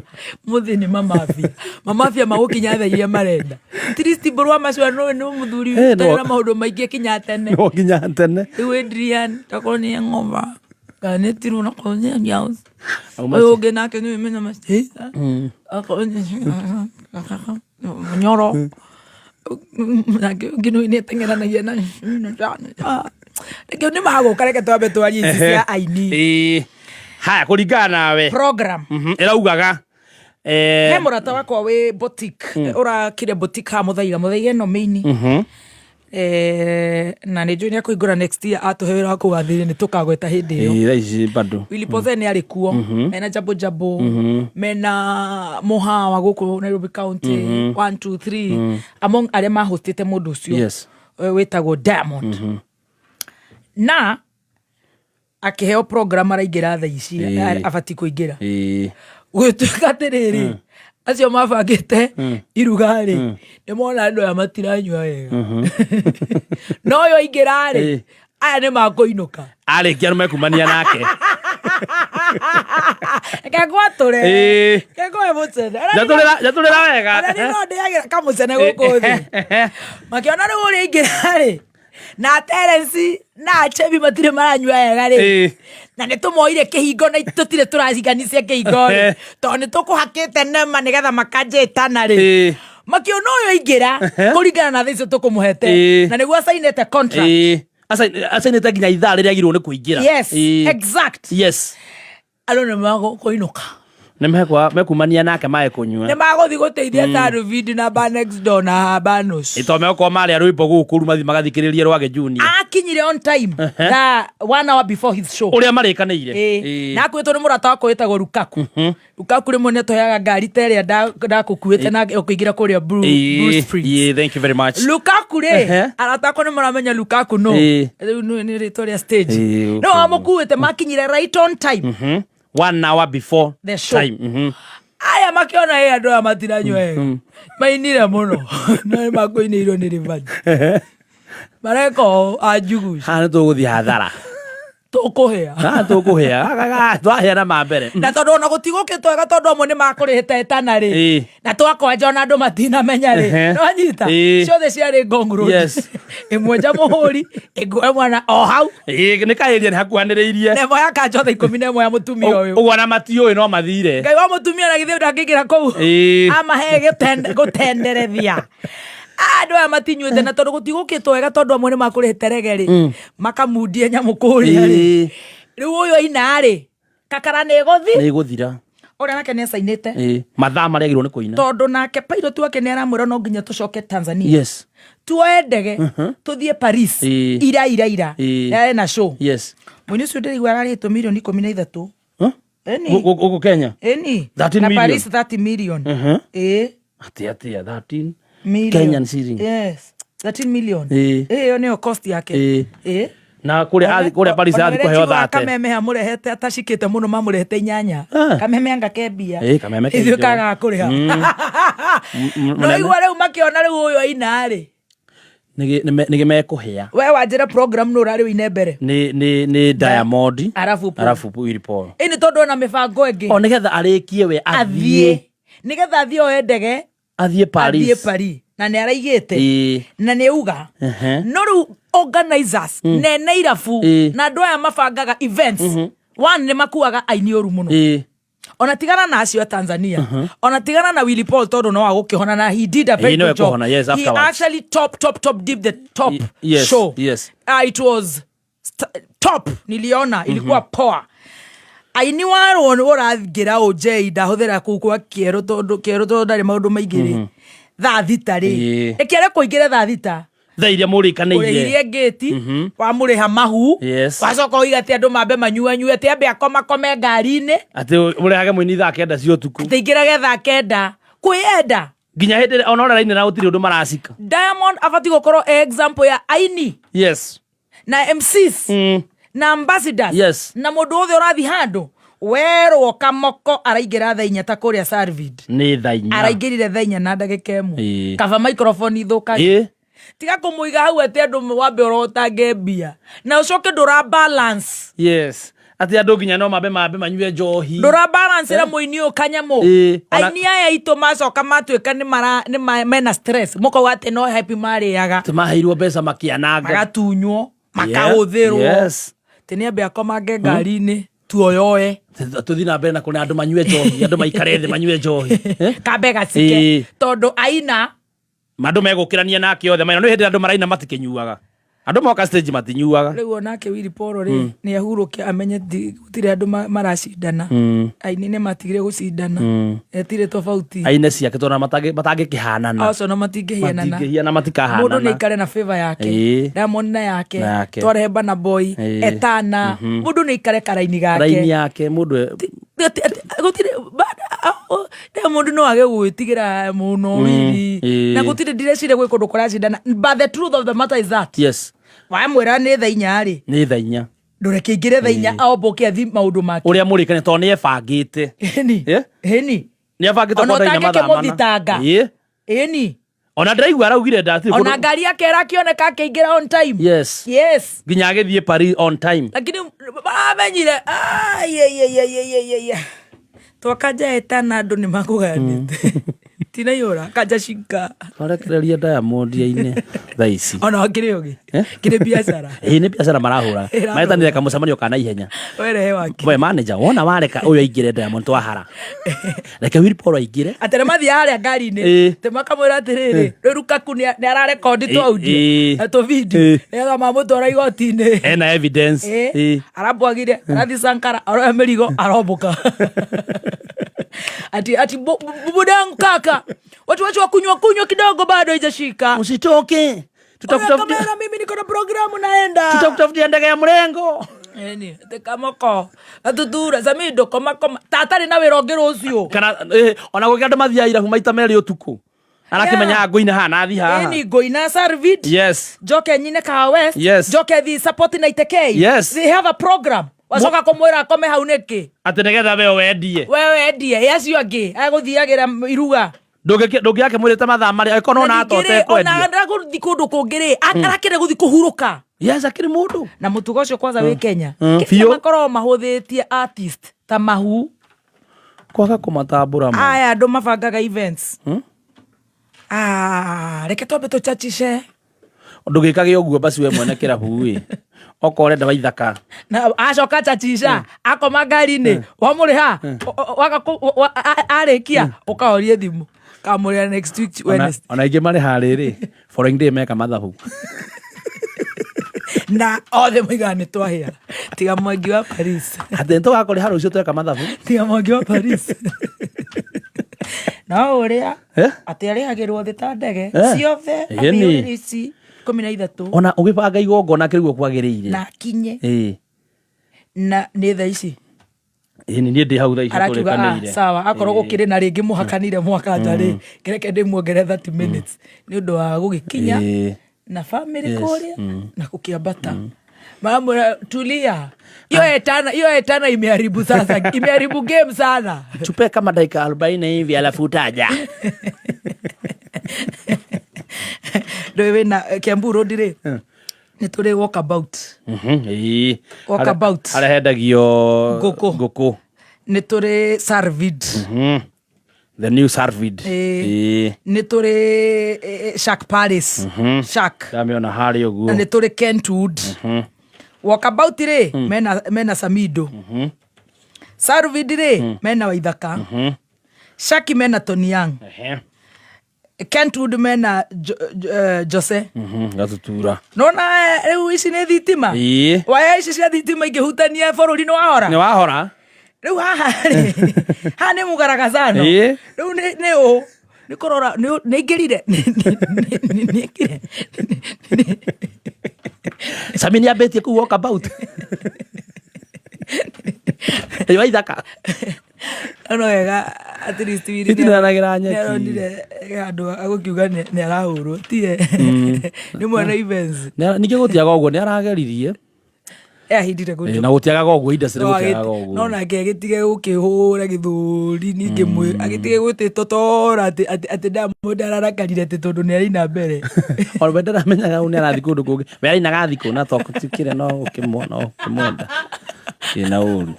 S8: muthi nĩ mamafia mamafia magũkinya thaa iria marenda Trist Mbũrũ wa macio no nĩ mũthuri
S5: Eh, no.
S8: ũtarĩ na maũndũ maingĩ kinya tene.
S5: No nginya tene.
S8: Rĩu Adrian takorwo nĩ ng'omba kana nĩ tirũ na korwo nĩ nyaus.
S5: Auma
S8: Ũyũ ũngĩ nake nĩ mena maci. Akorwo nĩ nyoro. Nake ũngĩ nĩ nĩ na Reke nĩ magũka reke twambe twarie ici cia aini.
S5: Ĩĩ. Haya kũringana nawe.
S8: Program.
S5: Ĩraugaga
S8: He mũrata wakwa wĩ boutique, ũrakire boutique ha mũthaiga mũthaiga ĩno mĩini. Na nĩ njũĩ nĩ akũhingũra next year, atũhe wĩra wa kũgathĩrĩria nĩ tũkagweta hĩndĩ ĩyo.
S13: Ĩĩ, thaa ici bado.
S8: Willy Pose nĩ arĩ kuo, mena Jambo Jambo, mena Mũhawa gũkũ Nairobi County, 1 2 3, among arĩa mahostĩte mũndũ ũcio wĩtagwo Diamond, na akĩheo program araingĩra thaa ici, abatiĩ kũingĩra. Gũgĩtuĩka atĩrĩrĩ, acio mabangĩte iruga rĩ, nĩ mona andũ aya matiranyua wega, no ũyũ aingĩra rĩ, aya nĩ makũinũka.
S13: Arĩkia nĩ mekumania nake.
S8: Reke ngwatũre. Reke ngũhe mũcene.
S13: Njatũrĩra wega.
S8: Ona niĩ no ndĩagĩra kamũcene gũkũ thĩ. Makĩona rĩu ũrĩa aingĩra rĩ, na Terence na Achebi matirĩ maranyua wega rĩ, na nĩ tũmoire kĩhingo na tũtirĩ tũraciganicia kĩhingo rĩ, tondũ nĩ tũkũhakĩte nema nĩgetha makanje ĩtana rĩ, makĩona ũyũ aingĩra kũringana na thaa icio tũkũmũhete, na nĩguo acainĩte contract.
S13: Acainĩte nginya ithaa rĩrĩa agĩrĩirwo nĩ kũingĩra.
S8: Yes, exact. Andũ nĩ magũkũinũka.
S13: Nĩ mekumania nake mae kũnyua.
S8: Nĩ magũthiĩ gũteithia Saruvidi na ba next door na Banos.
S13: Ĩ, tondũ megũkorwo marĩa rwĩmbo gũkũ rĩu mathiĩ magathikĩrĩrie Rwage Junior.
S8: Akinyire on time, thaa 1 hour before his show.
S13: Ũrĩa marĩkanĩire.
S8: Na akuĩtwo nĩ mũrata wakwa wĩtagwo Lukaku. Lukaku rĩmwe nĩ atũheaga ngari ta ĩrĩa ndakũkuĩte na ũkĩingĩra kũrĩa Blue Springs.
S13: Ĩĩ, thank you very much.
S8: Lukaku rĩ, arata akwa nĩ maramenya Lukaku no rĩu nĩ rĩtwa rĩa stage. No amũkuĩte, makinyire right on time.
S13: 1 hour before
S8: the show.
S13: time.
S8: Aya makĩona ĩ andũ aya matiranyua wega, mainire mũno na nĩ makũinĩirwo nĩ rĩbani mareka ũũ anjugu.
S13: Haha nĩ tũgũthiĩ hathara.
S8: Tũkũhĩa.
S13: Haha tũkũhĩa, twahĩa na ma mbere.
S8: Na tondũ ona gũtigũkĩtwo wega, tondũ amwe nĩ makũrĩhĩte ĩtana rĩ, na twakwanja ona andũ matinamenya rĩ, nĩwanyita? Ciothe ciarĩ Ngong Road. Ĩmwe nja mũhũri, ĩngwe mwana o hau.
S13: Ĩĩ, nĩ kaĩria nĩ hakuhanĩrĩirie.
S8: Na ĩmwe ya kanja thaa 11 ya mũtumia ũyũ.
S13: Ũguo ona matiũĩ no mathire.
S8: Ngai wa mũtumia na githĩ ndangĩingĩra kũu amahe gũtenderethia andũ aya matinyuĩte, na tondũ gũtigũkĩtwo wega, tondũ amwe nĩ makũrĩhĩte rege rĩ, makamundie nyamũ kũrĩa rĩ, rĩu ũyũ aina rĩ, kakara nĩ ĩgũthi.
S13: Nĩ ĩgũthira.
S8: Ũrĩa nake nĩ acainĩte.
S13: Mathaa marĩa agĩrĩirwo nĩ kũina.
S8: Tondũ nake pilot wake nĩ aramwĩra no nginya tũcoke Tanzania, tuoe ndege tũthiĩ Paris ira ira ira, yarĩ na show. Mũini ũcio ndĩraigua ararĩhĩtwo mirioni 13.
S13: Huh?
S8: Ĩni.
S13: Gũkũ Kenya?
S8: Ĩni.
S13: 13
S8: Na
S13: million.
S8: Paris 30 million. Ĩĩ.
S13: Atĩa atĩa, 13
S8: Million.
S13: Kenyan shilling?
S8: Yes, 13 million. Ĩyo nĩyo cost yake. Ĩĩ.
S13: Na kũrĩa kũrĩa Paris athi kũheo 30.
S8: Kameme amũrehete atacikĩte mũno, mamũrehete inyanya. Kameme anga kembia.
S13: Ĩĩ, kameme ke
S8: ithuĩ
S13: indo.
S8: kagaga kũrĩha. No
S13: Mũnene.
S8: igua rĩu makĩona rĩu ũyũ aina rĩ,
S13: Nĩ mekũhĩa.
S8: We wanjĩra program nũ ũrarĩ ũine mbere?
S13: Nĩ Diamond.
S8: Arabu Paul.
S13: Arabu Willy Paul.
S8: Ĩni tondũ ona mĩbango ĩngĩ.
S13: O nĩgetha arĩkie we
S8: athiĩ
S13: athiĩ
S8: nĩgetha athiĩ oe ndege
S13: athiĩ Paris.
S8: Athiĩ Paris na nĩ araigĩte na nĩ auga. No rĩu organizers, nene irabu na andũ aya mabangaga events, one nĩ makuaga aini ũru mũno. Ona tigana na acio a Tanzania, ona tigana na Willy Paul, tondũ no agũkĩhona na he did a very
S13: No
S8: good job.
S13: ekũhona, yes,
S8: He
S13: afterwards.
S8: actually top top top, did the top show. It was top, niliona ilikuwa poa. Aini warwo nĩ ũraingĩra ũnjei ndahũthĩra kũu kwa kĩerũ, tondũ kĩerũ tondũ ndarĩ maũndũ maingĩ rĩ, thaa 6 rĩ, ĩkĩare kũingĩre thaa 6.
S13: Thaa iria mũrĩkanĩire.
S8: Ũrĩhirie ngĩti, wamũrĩha mahu, wacoka ũiga atĩ andũ mambe manyuanyue, atĩ ambe akomakome ngari-inĩ.
S13: Atĩ ũrehage mũini thaa 9 cia ũtukũ.
S8: Atĩ ingĩrage thaa 9 kwĩyenda.
S13: Nginya hĩndĩ ĩrĩa ona ũrĩa rainĩra gũtirĩ ũndũ maracika.
S8: Diamond abatiĩ gũkorwo e example ya aini na MCs na ambassadors na mũndũ wothe ũrathiĩ handũ werwo kamoko araingĩra thaa 4 ta kũrĩa Sarvid.
S13: Nĩ thaa 4.
S8: Araingĩrire thaa 4 na ndagĩka 1. Kaba microphone ithũkage. Tiga kũmũiga hau atĩ andũ wambe ũrotange mbia na ũcoke ndũra balance.
S13: Yes, atĩ andũ nginya no mambe manyue njohi.
S8: Ndũra balance ĩra mũini ũyũ kanyamũ. Aini aya aitũ macoka matuĩka nĩ mara nĩ mena stress, mũkauga atĩ no happy marĩaga.
S13: Atĩ maheirwo mbeca makĩananga.
S8: Magatunywo, makahũthĩrwo. Atĩ nĩ ambe akomange ngari-inĩ tuoyoe.
S13: Tũthiĩ na mbere na kũrĩa andũ manyue njohi, andũ maikare thĩ manyue njohi.
S8: Kambe gacike. Tondũ aina
S13: Andũ megũkĩrania nake othe maina, nĩ hĩndĩ andũ maraina matikĩnyuaga. Andũ moka stage matinyuaga.
S8: Rĩu onake Willy Paul rĩ, nĩ ahurũke amenye gũtirĩ andũ maracindana. Aini nĩ matigire gũcindana. Etirĩ tofauti.
S13: Aine ciake tondũ matangĩkĩhanana.
S8: Acio na matingĩhianana.
S13: Matingĩhiana, matikahanana.
S8: Mũndũ nĩ aikare na favor yake. Diamond na yake.
S13: Na yake.
S8: Twarehe Burna Boy. Etana. Mũndũ nĩ aikare karaini gake.
S13: Raini yake mũndũ.
S8: Gũtirĩ Diamond no age gwĩtigĩra mũno Willy. Na gũtirĩ, ndireciria gwĩ kũndũ kũracindana, but the truth of the matter is that wamwĩra nĩ thaa 4 rĩ,
S13: Nĩ thaa 4.
S8: Ndũreke aingĩre thaa 4, aombũke athi maũndũ make.
S13: Ũrĩa mũrĩkane tondũ nĩ ebangĩte.
S8: Ĩni. Ĩni.
S13: Nĩ ebangĩte
S8: Ona
S13: kwenda inya mathaa 4.
S8: ũtangĩkĩmũthitanga. Ĩni.
S13: Ona ndĩraigua araugire ndatirĩ
S8: Ona ngari yake ĩrakĩoneka akĩingĩra on time.
S13: Yes.
S8: Yes.
S13: Nginya agĩthiĩ Paris on time.
S8: Lakini maramenyire ai twakanja etana andũ nĩ makũganĩte tinaiyũra kanja cinka.
S13: Twarekereria Diamond aine thaa ici.
S8: Ona wakĩrĩ ũgĩ kĩrĩ biacara.
S13: Ĩĩ, nĩ biacara marahũra.
S8: Ĩrahũra.
S13: Maretanire kamũcemanio ka naihenya.
S8: Werehe wake.
S13: We manager, wona wareka ũyũ aingĩre Diamond twahara. Reke Willy Paul aingĩre.
S8: Atĩ nĩ mathiaga harĩa ngari-inĩ, atĩ makamwĩra atĩrĩrĩ, rĩu Lukaku nĩ ararekondi tũ audio na tũ video nĩgetha mamũtwara igoti-inĩ.
S13: Ena evidence.
S8: Arambwagire arathi Sankara aroya mĩrigo arombũka ati budangu kaka, watu wachu wakunywa kunywa kidogo bado haijashika.
S13: Usitoke. Tutakutafutia
S8: kamera, mimi niko na programu naenda.
S13: Tutakutafutia ndege ya mrengo.
S8: Eni, tekamoko. Atutura samido koma koma. Tata na wĩra ũngĩ rũciũ.
S13: Kana ona gũkĩ andũ mathiaga irabu maita merĩ ũtukũ. Arakĩmenya ngũina haha na athi haha.
S8: Eni ngũina Sarvid. Njoke nyine Kahawa West. Njoke thi support na Itekei. They have a program. Wacoka kũmwĩra akome hau nĩkĩ?
S13: Atĩ nĩgetha we wendie.
S8: We wendie, ĩ acio angĩ agũthiagĩra iruga.
S13: Ndũngĩakĩmwĩrĩte mathaa marĩa angĩkorwo nona
S8: Na ningĩ rĩ,
S13: atotekwendia.
S8: ona aragũthiĩ kũndũ kũngĩ rĩ, arakĩenda gũthiĩ kũhurũka.
S13: Yes, akĩrĩ mũndũ.
S8: Na mũtugo ũcio kwanza wĩ Kenya. Kenya
S13: Biũ.
S8: makoragwo mahũthĩtie artist ta mahu.
S13: Kwaga kũmatambũra ma.
S8: Aya andũ mabangaga events. Reke twambe tũchachice.
S13: Ndũgĩkage ũguo basi we mwene kĩrabu ĩ. Okorwo ũrenda waithaka.
S8: Na acoka chachica, akoma ngari-inĩ, wamũrĩha, waga arĩkia, ũkahorie thimũ. Kamũrĩha next week Wednesday.
S13: Ona aingĩ marĩha rĩrĩ, following day meka mathabu.
S8: Na othe moigaga nĩ twahĩa. Tiga Mwangi wa Paris.
S13: Atĩ nĩtũgakũrĩha rũciũ tweka mathabu.
S8: Tiga Mwangi wa Paris. No ũrĩa atĩ arĩhagĩrwo thĩ ta ndege ciothe, atĩ ici 13.
S13: Ona ũgĩbanga igongona kĩrĩguo kwagĩrĩire.
S8: Na akinye. Na nĩ thaa ici.
S13: Ĩni, niĩ ndĩ hau thaa ici
S8: Arakiuga,
S13: tũrĩkanĩire.
S8: sawa, akorwo gũkĩrĩ na rĩngĩ mũhakanire mwaka nja rĩ, kĩreke ndĩmuongerere 30 minutes nĩ ũndũ wa gũgĩkinya na family kũrĩa na gũkĩambata. Maramwĩra tulia. Hiyo etana, hiyo etana imeharibu sasa, imeharibu game sana.
S13: Tupe kama dakika 40 hivi alafu utaja.
S8: Ndũĩ wĩna Kiambu Road rĩ? Nĩ tũrĩ walkabout. Walkabout.
S13: Harĩa hendagio
S8: Ngũkũ.
S13: Ngũkũ.
S8: Nĩ tũrĩ Sarvid.
S13: The new Sarvid.
S8: Nĩ tũrĩ Shark Palace. Shark.
S13: Ndamĩona harĩa ũguo.
S8: Na nĩ tũrĩ Kentwood. Walkabout rĩ, mena Samido. Sarvid rĩ, mena Waithaka. Shark mena Tony Young. Kentwood mena Jose.
S13: Gatutura.
S8: Nona rĩu ici nĩ thitima. Waya ici cia thitima ingĩhutania bũrũri nĩ wahora.
S13: Nĩ wahora.
S8: Rĩu haha rĩ, haha nĩ mũgaragacano. Rĩu nĩ ũ? Nĩ kũrora, nĩ aingĩrire. Nĩ aingĩrire.
S13: Sami nĩ ambĩtie kũu walkabout. Ĩ Waithaka.
S8: No wega at least Willy
S13: Itiranagĩra nyeki.
S8: nĩaronire handũ agũkiuga nĩ arahũrwo, tiye? Nĩ mwene events.
S13: Ningĩ gũtiaga ũguo, nĩ arageririe.
S8: Ahindire gũtũ.
S13: Na gũtiagaga ũguo, industry
S8: No
S13: gũtiagaga ũguo.
S8: no nake agĩtige gũkĩhũra gĩthũri, ningĩ agĩtige gwĩtĩtotora atĩ Diamond ararakarire atĩ tondũ nĩ araina mbere.
S13: Ona we ndaramenyaga ũũ nĩ arathiĩ kũndũ kũngĩ. We arainaga thikũ na to gũtikĩrĩ no ũkĩmuona, no ũkĩmwenda. Kĩna ũru.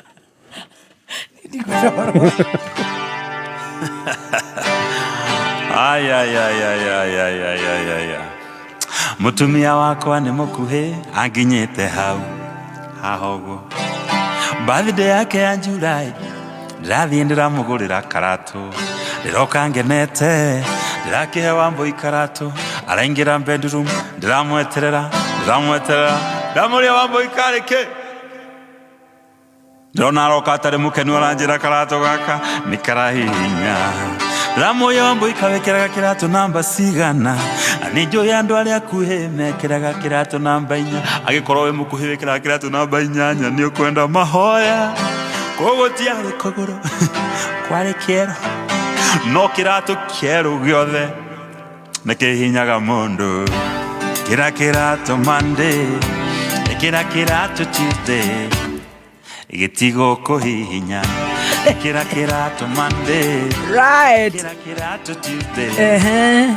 S15: Ay, ay, ay, ay, ay, ay, ay, ay, ay, ay. Mũtumia wakwa nĩ mũkuhĩ anginyĩte hau haha ũguo. Birthday yake ya July ndĩrathiĩ ndĩramũgũrĩra karatũ, ndĩroka ngenete, ndĩrakĩhe Wambũi karatũ, araingĩra bedroom, ndĩramweterera, Ndĩramweterera, ndamũria Wambũi karĩ kĩ? Ndĩrona aroka atarĩ mũkenu aranjĩra karatũ gaka nĩ karahihinya. Ndĩramũria Wambũi kawĩkĩraga kĩratũ namba cigana? Na nĩ njũĩ andũ arĩa akuhĩ mekĩraga kĩratũ namba 4. Angĩkorwo wĩ mũkuhĩ wĩkĩraga kĩratũ namba 8 nĩ ũkwenda mahoya. Koguo tiarĩ kũgũrũ kwarĩ kĩero, no kĩratũ kĩerũ gĩothe nĩ kĩhinyaga mũndũ. Kĩra kĩratũ Monday, ĩkĩra kĩratũ Tuesday, gĩtigũkũhihinya. Ĩkĩra kĩratũ Monday,
S8: Right.
S15: ĩkĩra kĩratũ Tuesday.
S8: Ehe.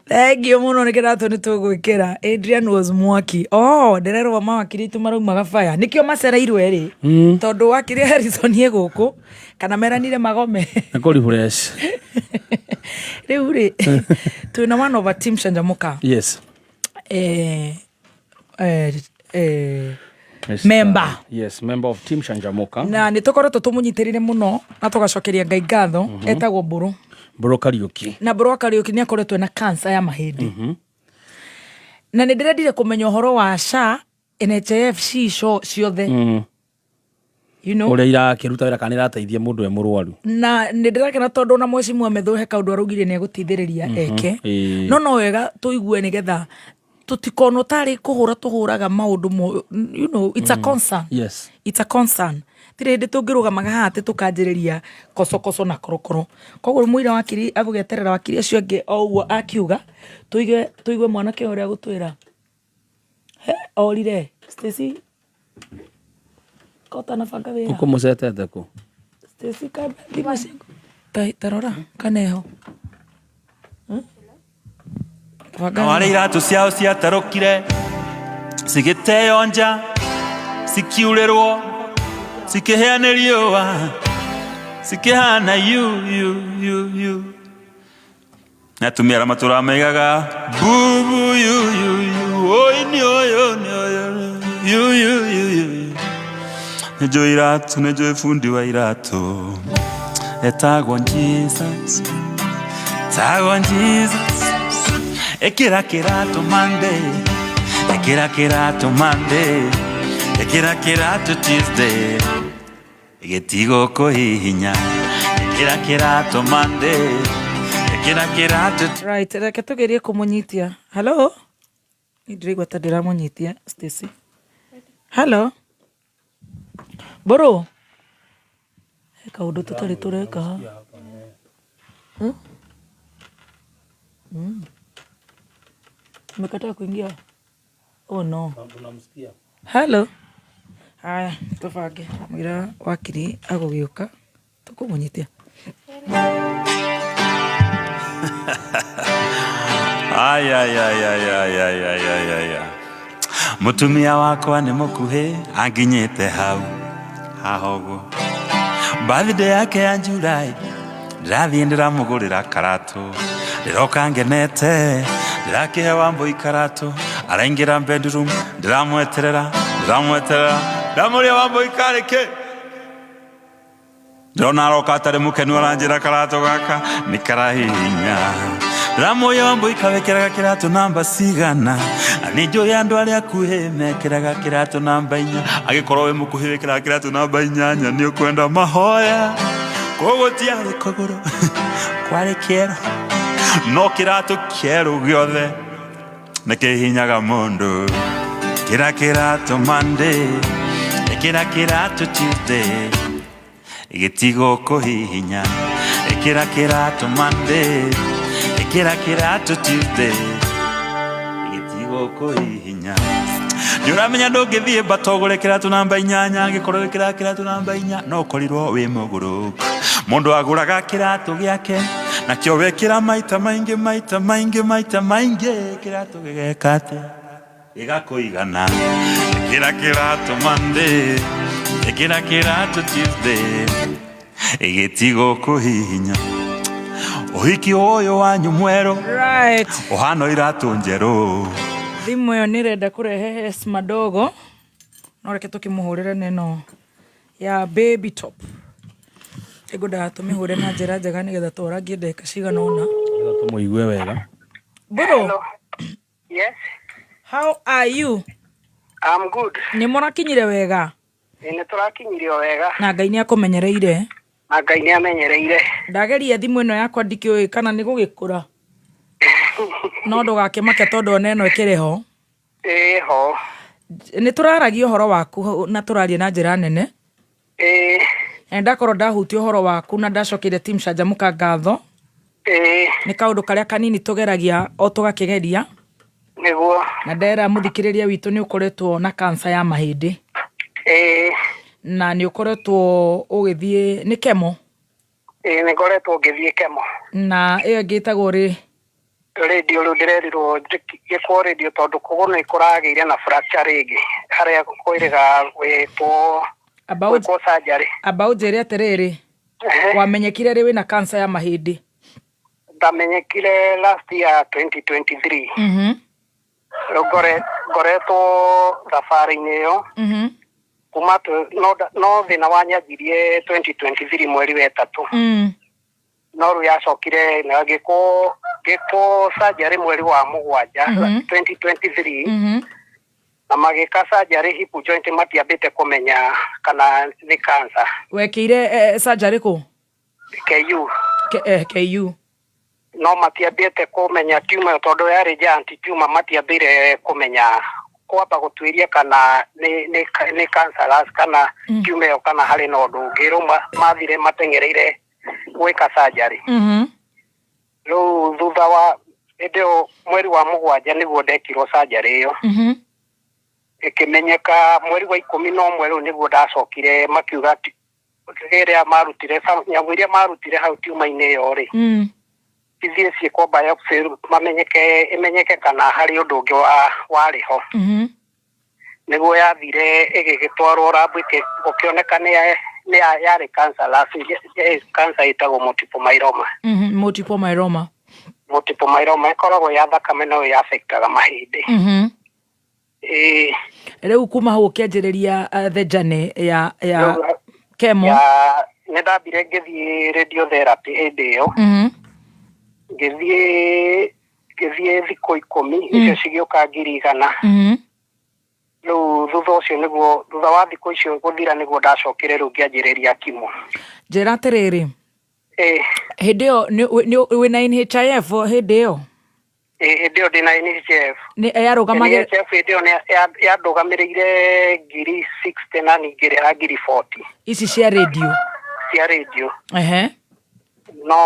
S8: Thengiũ mũno nĩ kĩratũ nĩ tũgwĩkĩra. Adrian was mwaki. Oh, ndĩrerwo mawakiri aitũ maraumaga fire. Nĩkĩo macereirwo erĩ. Tondũ wakiri Harrison ĩ gũkũ kana meranire magome.
S13: Na kũ refresh.
S8: Rĩu rĩ, twĩna one of a team Canjamũka.
S13: Yes.
S8: Eh, member.
S13: Yes, member of team Canjamũka.
S8: Na nĩ tũkoretwo tũmũnyitĩrĩire mũno na tũgacokeria Ngai ngatho. Etagwo Mbũrũ.
S13: Mbũrũ Kariũki.
S8: Na Mbũrũ wa Kariũki nĩ akoretwo na cancer ya mahĩndĩ. Na nĩ ndĩrendire kũmenya ũhoro wa SHA, NHIF, SHI ciothe. You know?
S13: Ũrĩa irakĩruta wĩra kana irateithia mũndũ e mũrwaru.
S8: Na nĩ ndĩrakena tondũ ona mwecimu Methu he kaũndũ araugire nĩ egũteithĩrĩria eke. No no wega tũigue nĩgetha tũtikonwo tarĩ kũhũra tũhũraga maũndũ mo, you know, it's a concern.
S13: Yes.
S8: It's a concern. Tirĩ hĩndĩ tũngĩrũgamaga haha atĩ tũkanjĩrĩria kocokoco na korokoro. Koguo mũira wakiri agũgĩeterera wakiri acio angĩ o ũguo akiuga, tũigue mwanake ũrĩa agũtwĩra. He, orire. Stacy, ko ũtanabanga wĩra?
S13: Ũkũmũcetete kũ?
S8: Stacy, ka thimũ ciaku. Ta rora, kana ĩho. Banga
S15: Nao arĩa iratũ ciao ciatarũkire cigĩteo nja, cikiurĩrwo, cikĩhĩa nĩ riũa, cikĩhana yu yu yu yu. Na atumia arĩa matũraga maigaga bubu yu yu yu, oi nĩ ũyũ nĩ ũyũ yu yu yu yu. Nĩ njũĩ iratũ, nĩ njũĩ bundi wa iratũ etagwo Jesus, etagwo Jesus. Ĩkĩra kĩratũ Monday, ĩkĩra kĩratũ Monday, ĩkĩra kĩratũ Tuesday, gĩtigũkũhihinya. Ĩkĩra kĩratũ Monday, ĩkĩra kĩratũ.
S8: Right, reke tũgerie kũmũnyitia. Hello? Niĩ ndĩraigua ta ndĩramũnyitia Stacy. Hello? Mbũrũ? He kaũndũ tũtarĩ tũreka haha. Umekataa kuingia? Oh no. Hello? Haya, tũbange mũira wakiri agũgĩũka tũkũmũnyitia.
S15: Ay, ay, ay, ay, ay, ay, ay, ay, ay, ay. Mũtumia wakwa nĩ mũkuhĩ anginyĩte hau haha ũguo. Birthday yake ya July ndĩrathiĩ ndĩramũgũrĩra karatũ, ndĩroka ngenete, ndĩrakĩhe Wambũi karatũ, araingĩra bedroom, ndĩramweterera, ndĩramweterera, ndamũria Wambũi karĩ kĩ? Ndĩrona aroka atarĩ mũkenu aranjĩra karatũ gaka nĩ karahihinya. Ndĩramũria Wambũi kawĩkĩraga kĩratũ namba cigana? Na nĩ njũĩ andũ arĩa akuhĩ mekĩraga kĩratũ namba 4. Angĩkorwo wĩ mũkuhĩ wĩkĩraga kĩratũ namba 8 nĩ ũkwenda mahoya. Koguo tiarĩ kũgũrũ kwarĩ kĩero, no kĩratũ kĩerũ gĩothe nĩ kĩhinyaga mũndũ. Kĩra kĩratũ Monday, ĩkĩra kĩratũ Tuesday, gĩtigũkũhihinya. Ĩkĩra kĩratũ Monday, ĩkĩra kĩratũ Tuesday, gĩtigũkũhihinya. Nĩ ũramenya ndũngĩthiĩ mbata ũgũre kĩratũ namba 8, angĩkorwo wĩkĩraga kĩratũ namba 4 no ũkorirwo wĩ mũgũrũku. Mũndũ agũraga kĩratũ gĩake nakĩo wekĩra maita maingĩ, maita maingĩ, maita maingĩ, kĩratũ gĩgeka atĩa? Gĩgakũigana. Ĩkĩra kĩratũ Monday, ĩkĩra kĩratũ Tuesday, gĩtigũkũhihinya. Ũhiki ũyũ wanyu mwerũ
S8: Right.
S15: ũhana iratũ njerũ.
S8: Thimũ ĩyo nĩ ĩrenda kũrehe S madogo, no reke tũkĩmũhũrĩre neno ya baby top. Nĩngwendaga tũmĩhũre na njĩra njega nĩgetha twarangie ndagĩka cigana ũna.
S13: Nĩgetha tũmũigue wega.
S8: Mbũrũ.
S16: Yes.
S8: How are you?
S16: I'm good.
S8: Nĩ mũrakinyire wega?
S16: Ĩ, nĩ tũrakinyirio wega.
S8: Na Ngai nĩ akũmenyereire.
S16: Na Ngai nĩ amenyereire.
S8: Ndageria thimũ ĩno yakwa ndikĩũĩ kana nĩ gũgĩkũra. No ndũgakĩmake tondũ ona ĩno ĩkĩrĩ ho.
S16: Ĩ ho.
S8: Nĩ tũraragia ũhoro waku na tũraria na njĩra nene.
S16: Ĩ.
S8: Na ndakorwo ndahutia ũhoro waku na ndacokeire team Canjamũka ngatho.
S16: Ĩ.
S8: Nĩ kaũndũ karĩa kanini tũgeragia o tũgakĩgeria.
S16: Nĩguo.
S8: Na ndera mũthikĩrĩria witũ nĩ ũkoretwo na kansa ya mahĩndĩ.
S16: Ĩ.
S8: Na nĩ ũkoretwo ũgĩthiĩ nĩ kemo.
S16: Ĩ, nĩ ngoretwo ngĩthiĩ kemo.
S8: Na ĩyo ĩngĩ ĩtagwo rĩ?
S16: Radio rĩu ndĩrerirwo njĩkwo radio tondũ kũgũrũ nĩ kũragĩire na fracture rĩngĩ harĩa kwĩrĩga gwĩkwo gwĩkwo surgery.
S8: Amba ũnjĩre atĩrĩrĩ, wamenyekire rĩ wĩna kansa ya mahĩndĩ?
S16: Ndamenyekire last year 2023. Rĩu ngoretwo thabarĩ-inĩ ĩyo kuma no thĩna wanyanjirie 2023 mweri wa ĩtatũ. No rĩu yacokire na ngĩkwo surgery mweri wa mũgwanja 2023. Na magĩka surgery hip joint matiambĩte kũmenya kana nĩ cancer.
S8: Wekĩire surgery kũ?
S16: KU.
S8: KU.
S16: No matiambĩte kũmenya tumor tondũ yarĩ giant tumor, matiambĩire kũmenya kwamba gũtuĩria kana nĩ cancerous kana tumor ĩyo kana harĩ na ũndũ ũngĩ. Rĩu mathire mateng'ereire gwĩka surgery. Rĩu thutha wa hĩndĩ ĩyo mweri wa mũgwanja nĩguo ndekirwo surgery ĩyo. Ĩkĩmenyeka mweri wa 11 rĩu nĩguo ndacokire makiuga ĩrĩa marutire nyamũ iria marutire hau tumor-inĩ ĩyo rĩ, ithiĩ ciĩkwo biopsy mamenyeke ĩmenyeke kana harĩ ũndũ ũngĩ warĩ ho. Nĩguo yathire ĩgĩgĩtwarwo lab gũkĩoneka nĩ yarĩ cancerous, cancer ĩtagwo multiple myeloma.
S8: Multiple myeloma.
S16: Multiple myeloma ĩkoragwo ya thakame no ĩaffectaga mahĩndĩ.
S8: Rĩu kuma hau ũkĩanjĩrĩria the journey ya chemo.
S16: Nĩ ndambire ngĩthiĩ radiotherapy hĩndĩ ĩyo. Ngĩthiĩ thikũ 10 icio cigĩũka 100,000. Rĩu thutha ũcio nĩguo thutha wa thikũ icio gũthira nĩguo ndacokire rĩu ngĩanjĩrĩria chemo.
S8: Njĩra atĩrĩrĩ, hĩndĩ ĩyo wĩna NHIF hĩndĩ ĩyo?
S16: Hĩndĩ ĩyo ndĩna NHIF.
S8: Nĩ yarũgamagĩrĩra?
S16: NHIF hĩndĩ ĩyo yandũgamĩrĩire 60,000 na ningĩrĩha 40,000.
S8: Ici cia radio?
S16: Cia radio. No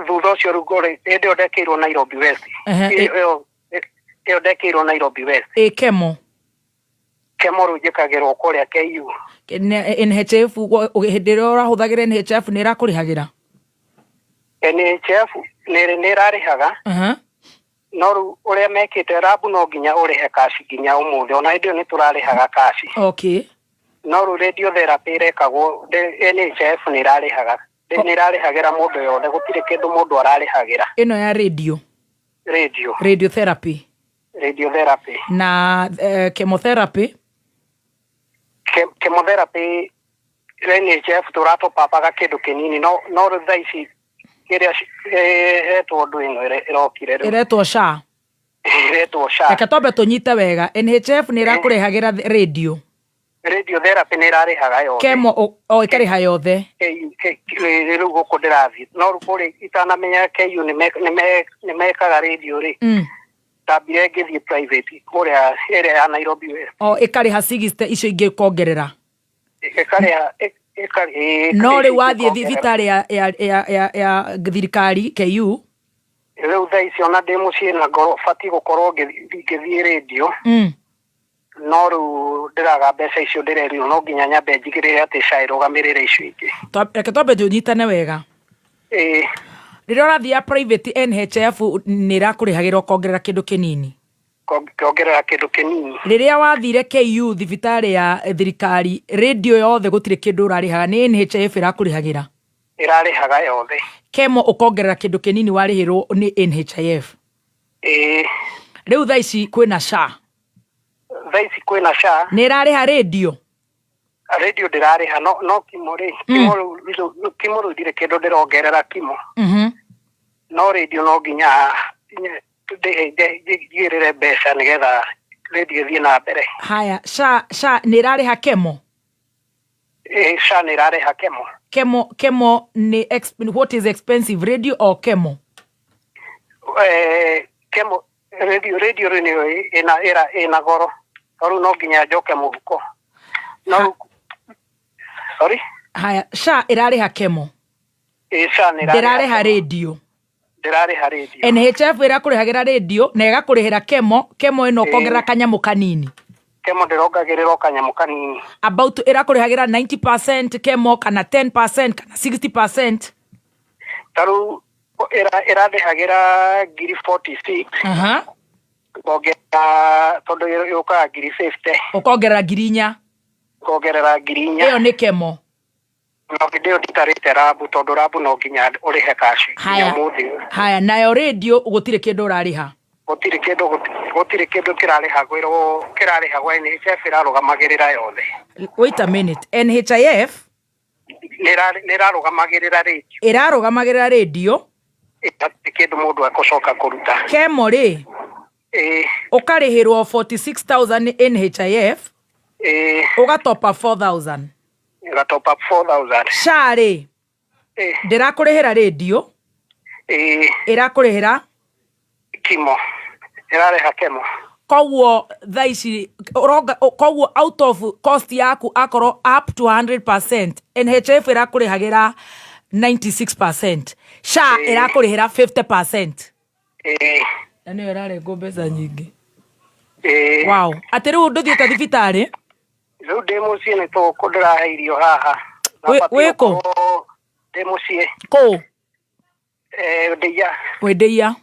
S16: thutha ũcio rĩu hĩndĩ ĩyo ndekĩirwo Nairobi West. Ĩyo ndekĩirwo Nairobi West.
S8: Ĩ chemo?
S16: Chemo rĩu njĩkagĩrwo kũrĩa KU.
S8: NHIF hĩndĩ ĩrĩa ũrahũthagĩra NHIF nĩ ĩrakũrĩhagĩra?
S16: NHIF nĩ ĩrarĩhaga. No rĩu ũrĩa mekĩte lab no nginya ũrĩhe cash nginya ũmũthĩ, ona hĩndĩ ĩyo nĩ tũrarĩhaga cash.
S8: Okay.
S16: No rĩu radiotherapy ĩrekagwo NHIF nĩ ĩrarĩhaga. Nĩ ĩrarĩhagĩra mũndũ yothe, gũtirĩ kĩndũ mũndũ ararĩhagĩra.
S8: Ĩno ya radio?
S16: Radio.
S8: Radiotherapy.
S16: Radiotherapy.
S8: Na chemotherapy?
S16: Chemotherapy NHIF tũratopapaga kĩndũ kĩnini no rĩu thaa ici ĩrĩa ĩretwo ũndũ ĩno ĩrokire rĩu.
S8: Ĩretwo SHA.
S16: Ĩretwo SHA.
S8: Reke twambe tũnyite wega. NHIF nĩ ĩrakũrĩhagĩra radio?
S16: Radiotherapy nĩ ĩrarĩhaga yothe.
S8: Chemo o ĩkarĩha yothe?
S16: Rĩu gũkũ ndĩrathiĩ. No rĩu kũrĩ itanamenya KU nĩ mekaga radio rĩ. Ndambire ngĩthiĩ private kũrĩa ĩrĩa ya Nairobi West.
S8: O ĩkarĩha 60 icio ingĩ ũkongerera?
S16: Ĩkarĩha
S8: No rĩu wathiĩ thibitarĩ ya thirikari KU?
S16: Rĩu thaa ici ona ndĩ mũciĩ na ngoro batiĩ gũkorwo ngĩthiĩ radio. No rĩu ndĩraga mbeca icio ndĩrerirwo no nginya nyambe njigĩrĩre atĩ SHA ĩrũgamĩrĩre icio ingĩ.
S8: Reke twambe tũnyitane wega. Rĩrĩa ũrathiĩ ya private NHIF nĩ ĩrakũrĩhagĩra ũkongerera kĩndũ kĩnini?
S16: Kuongerera kĩndũ kĩnini.
S8: Rĩrĩa wathire KU thibitarĩ ya thirikari radio yothe gũtirĩ kĩndũ ũrarĩhaga, nĩ NHIF ĩrakũrĩhagĩra?
S16: Ĩrarĩhaga yothe.
S8: Chemo ũkongerera kĩndũ kĩnini warĩhĩrwo nĩ NHIF? Rĩu thaa ici kwĩna SHA?
S16: Thaa ici kwĩna SHA.
S8: Nĩ ĩrarĩha radio?
S16: Radio ndĩrarĩha no chemo rĩ, chemo rĩu ndirĩ kĩndũ ndĩrongerera chemo. No radio no nginya Njigĩrĩre mbeca nĩgetha radio ĩthiĩ na mbere.
S8: Haya, SHA, SHA nĩ ĩrarĩha chemo?
S16: Ĩ, SHA nĩ ĩrarĩha chemo.
S8: Chemo, chemo nĩ what is expensive, radio or chemo?
S16: Chemo, radio rĩu nĩyo ĩna goro, no rĩu no nginya njoke mũhuko. No rĩu, sorry?
S8: Haya, SHA ĩrarĩha chemo?
S16: Ĩ, SHA nĩ ĩrarĩha
S8: Ndĩrarĩha
S16: chemo.
S8: Radio?
S16: Ndĩrarĩha radio.
S8: NHIF ĩrakũrĩhagĩra radio na ĩgakũrĩhĩra chemo, chemo ĩno ũkongerera kanyamũ kanini.
S16: Chemo ndĩrongagĩrĩra o kanyamũ kanini.
S8: About ĩrakũrĩhagĩra 90% chemo kana 10% kana 60%?
S16: Ta rĩu ĩrandĩhagĩra ngiri 46. Ngongerera tondũ yũkaga ngiri 50.
S8: Ũkongerera ngiri inya.
S16: Ngongerera ngiri inya.
S8: Ĩyo nĩ chemo.
S16: No hĩndĩ ĩyo nditarĩte rabu, tondũ rabu no nginya ũrĩhe cash nginya
S8: Haya.
S16: ũmũthĩ ũyũ.
S8: Haya, nayo radio gũtirĩ kĩndũ ũrarĩha?
S16: Gũtirĩ kĩndũ kĩrarĩhagwo, kĩrarĩhagwo, NHIF ĩrarũgamagĩrĩra yothe.
S8: Wait a minute, NHIF
S16: Nĩ ĩrarũgamagĩrĩra radio.
S8: Ĩrarũgamagĩrĩra radio?
S16: Hatirĩ kĩndũ mũndũ ekũcoka kũruta.
S8: Chemo rĩ, ũkarĩhĩrwo 46,000 nĩ NHIF, ũgatopa 4,000.
S16: Nga top up 4,000.
S8: SHA rĩ, ndĩrakũrĩhĩra radio? Ĩrakũrĩhĩra
S16: chemo. Ĩrarĩha chemo.
S8: Koguo thaa ici ũronga, koguo out of cost yaku akorwo up to 100%, NHIF ĩrakũrĩhagĩra 96%, SHA ĩrakũrĩhĩra 50%. Na nĩyo ĩrarengwo mbeca nyingĩ. Wow. Atĩ rĩu ndũthiĩte thibitarĩ?
S16: Rĩu ndĩ mũciĩ, nĩ tũgũkũ ndĩrahe irio haha. Na batiĩ
S8: Wĩ kũ?
S16: gũkorwo ndĩ mũciĩ.
S8: Kũ?
S16: Ndĩia.
S8: Wĩ Ndĩia?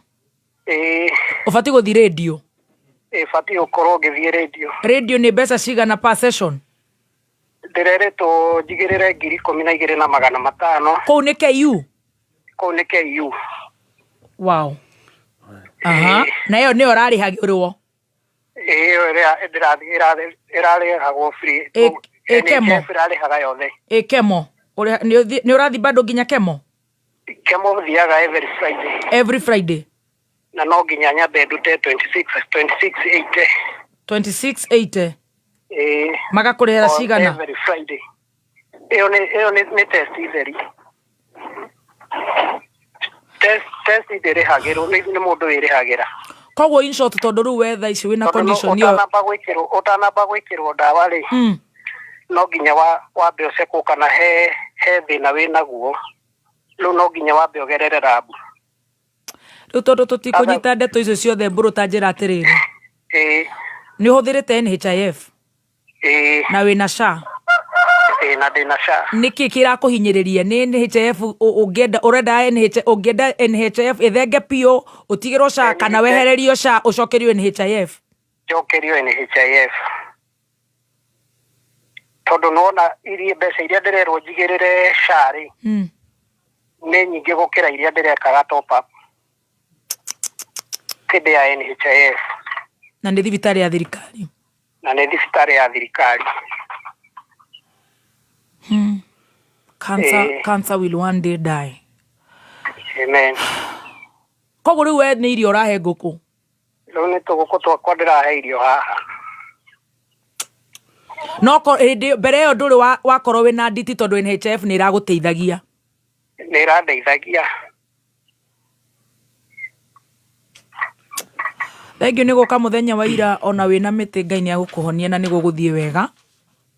S16: Ĩĩ.
S8: Ũbatiĩ gũthiĩ radio?
S16: Ĩĩ, batiĩ gũkorwo ngĩthiĩ radio.
S8: Radio nĩ mbeca cigana per session?
S16: Ndĩrerĩtwo njigĩrĩre ngiri ikũmi na igĩrĩ na magana matano.
S8: Kũu nĩ KU?
S16: Kũu nĩ KU.
S8: Wow. Aha. Na ĩyo nĩyo ũrarĩhagĩrwo?
S16: Ĩyo ĩrarĩhagwo free.
S8: Ĩ chemo?
S16: NHIF ĩrarĩhaga yothe.
S8: Ĩ chemo? Nĩ ũrathiĩ bado nginya chemo?
S16: Chemo thiaga every Friday.
S8: Every Friday?
S16: Na no nginya nyambe ndute 26,800.
S8: 26,800?
S16: Ĩĩ.
S8: Magakũrĩhĩra
S16: O
S8: cigana?
S16: Every Friday. Ĩyo nĩ test itheri. Test ndĩrĩhagĩrwo, nĩ mũndũ wĩrĩhagĩra.
S8: Koguo in short, tondũ rĩu we thaa ici wĩna
S16: Tondũ no
S8: condition ĩyo
S16: ũtanamba gwĩkĩrwo ndawa rĩ, no nginya wambe ũcekwo kana he thĩna wĩnaguo. Rĩu no nginya wambe ũgerere rabu.
S8: Rĩu tondũ tũtikũnyita ndeto icio ciothe mbũrũ, ta njĩra atĩrĩrĩ. Nĩ ũhũthĩrĩte NHIF?
S16: Ĩĩ.
S8: Na wĩna SHA?
S16: Ĩĩ, na ndĩna SHA.
S8: Nĩkĩ kĩrakũhinyĩrĩria? Nĩ NHIF ũngĩenda, ũrenda NHIF, ũngĩenda NHIF ĩthenge biũ, ũtigĩrwo SHA kana wehererio SHA ũcokerio NHIF?
S16: Njokerio NHIF. Tondũ nĩwona iria mbeca iria ndĩrerwo njigĩrĩre SHA rĩ, nĩ nyingĩ gũkĩra iria ndĩrekaga top up hĩndĩ ya NHIF.
S8: Na nĩ thibitarĩ ya thirikari?
S16: Na nĩ thibitarĩ ya thirikari.
S8: Cancer, cancer will one day die.
S16: Amen.
S8: Koguo rĩu we nĩ irio ũrahe ngũkũ?
S16: Rĩu nĩ tũgũkũ twakwa ndĩrahe irio haha.
S8: No hĩndĩ mbere ĩyo ndũrĩ wakorwo wĩna nditi tondũ NHIF nĩ ĩragũteithagia?
S16: Nĩ ĩrandeithagia.
S8: Thengiũ nĩ gũka mũthenya wa ira, ona wĩna mĩtĩ Ngai nĩ agũkũhonia na nĩ gũgũthiĩ wega.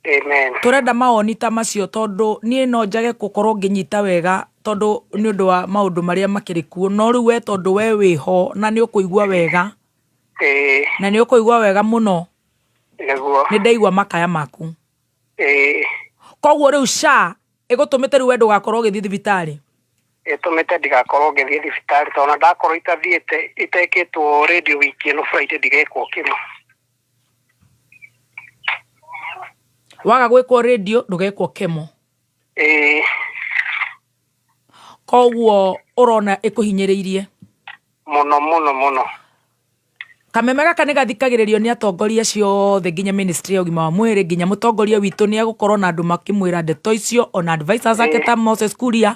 S16: Amen.
S8: Tũrenda mawoni ta macio tondũ niĩ no njage gũkorwo ngĩnyita wega tondũ nĩ ũndũ wa maũndũ marĩa makĩrĩ kuo, no rĩu we tondũ we wĩho na nĩ ũkũigua wega. Na nĩ ũkũigua wega mũno.
S16: Nĩguo.
S8: Nĩ ndaigua makaya maku. Koguo rĩu SHA ĩgũtũmĩte rĩu we ndũgakorwo ũgĩthiĩ thibitarĩ?
S16: Ĩtũmĩte ndigakorwo ngĩthiĩ thibitarĩ, tondũ ona ndakorwo itathiĩte, itekĩtwo radio wiki ĩno Friday ndigekwo kĩmo.
S8: Waga gwĩkwo radio ndũgekwo kemo. Koguo ũrona ĩkũhinyĩrĩirie?
S16: Mũno mũno mũno.
S8: Kameme gaka nĩ gathikagĩrĩrio nĩ atongoria acio othe, nginya ministry ya ũgima wa mwĩrĩ, nginya mũtongoria witũ nĩ egũkorwo na andũ makĩmwĩra ndeto icio, ona advisors ake ta Moses Kuria.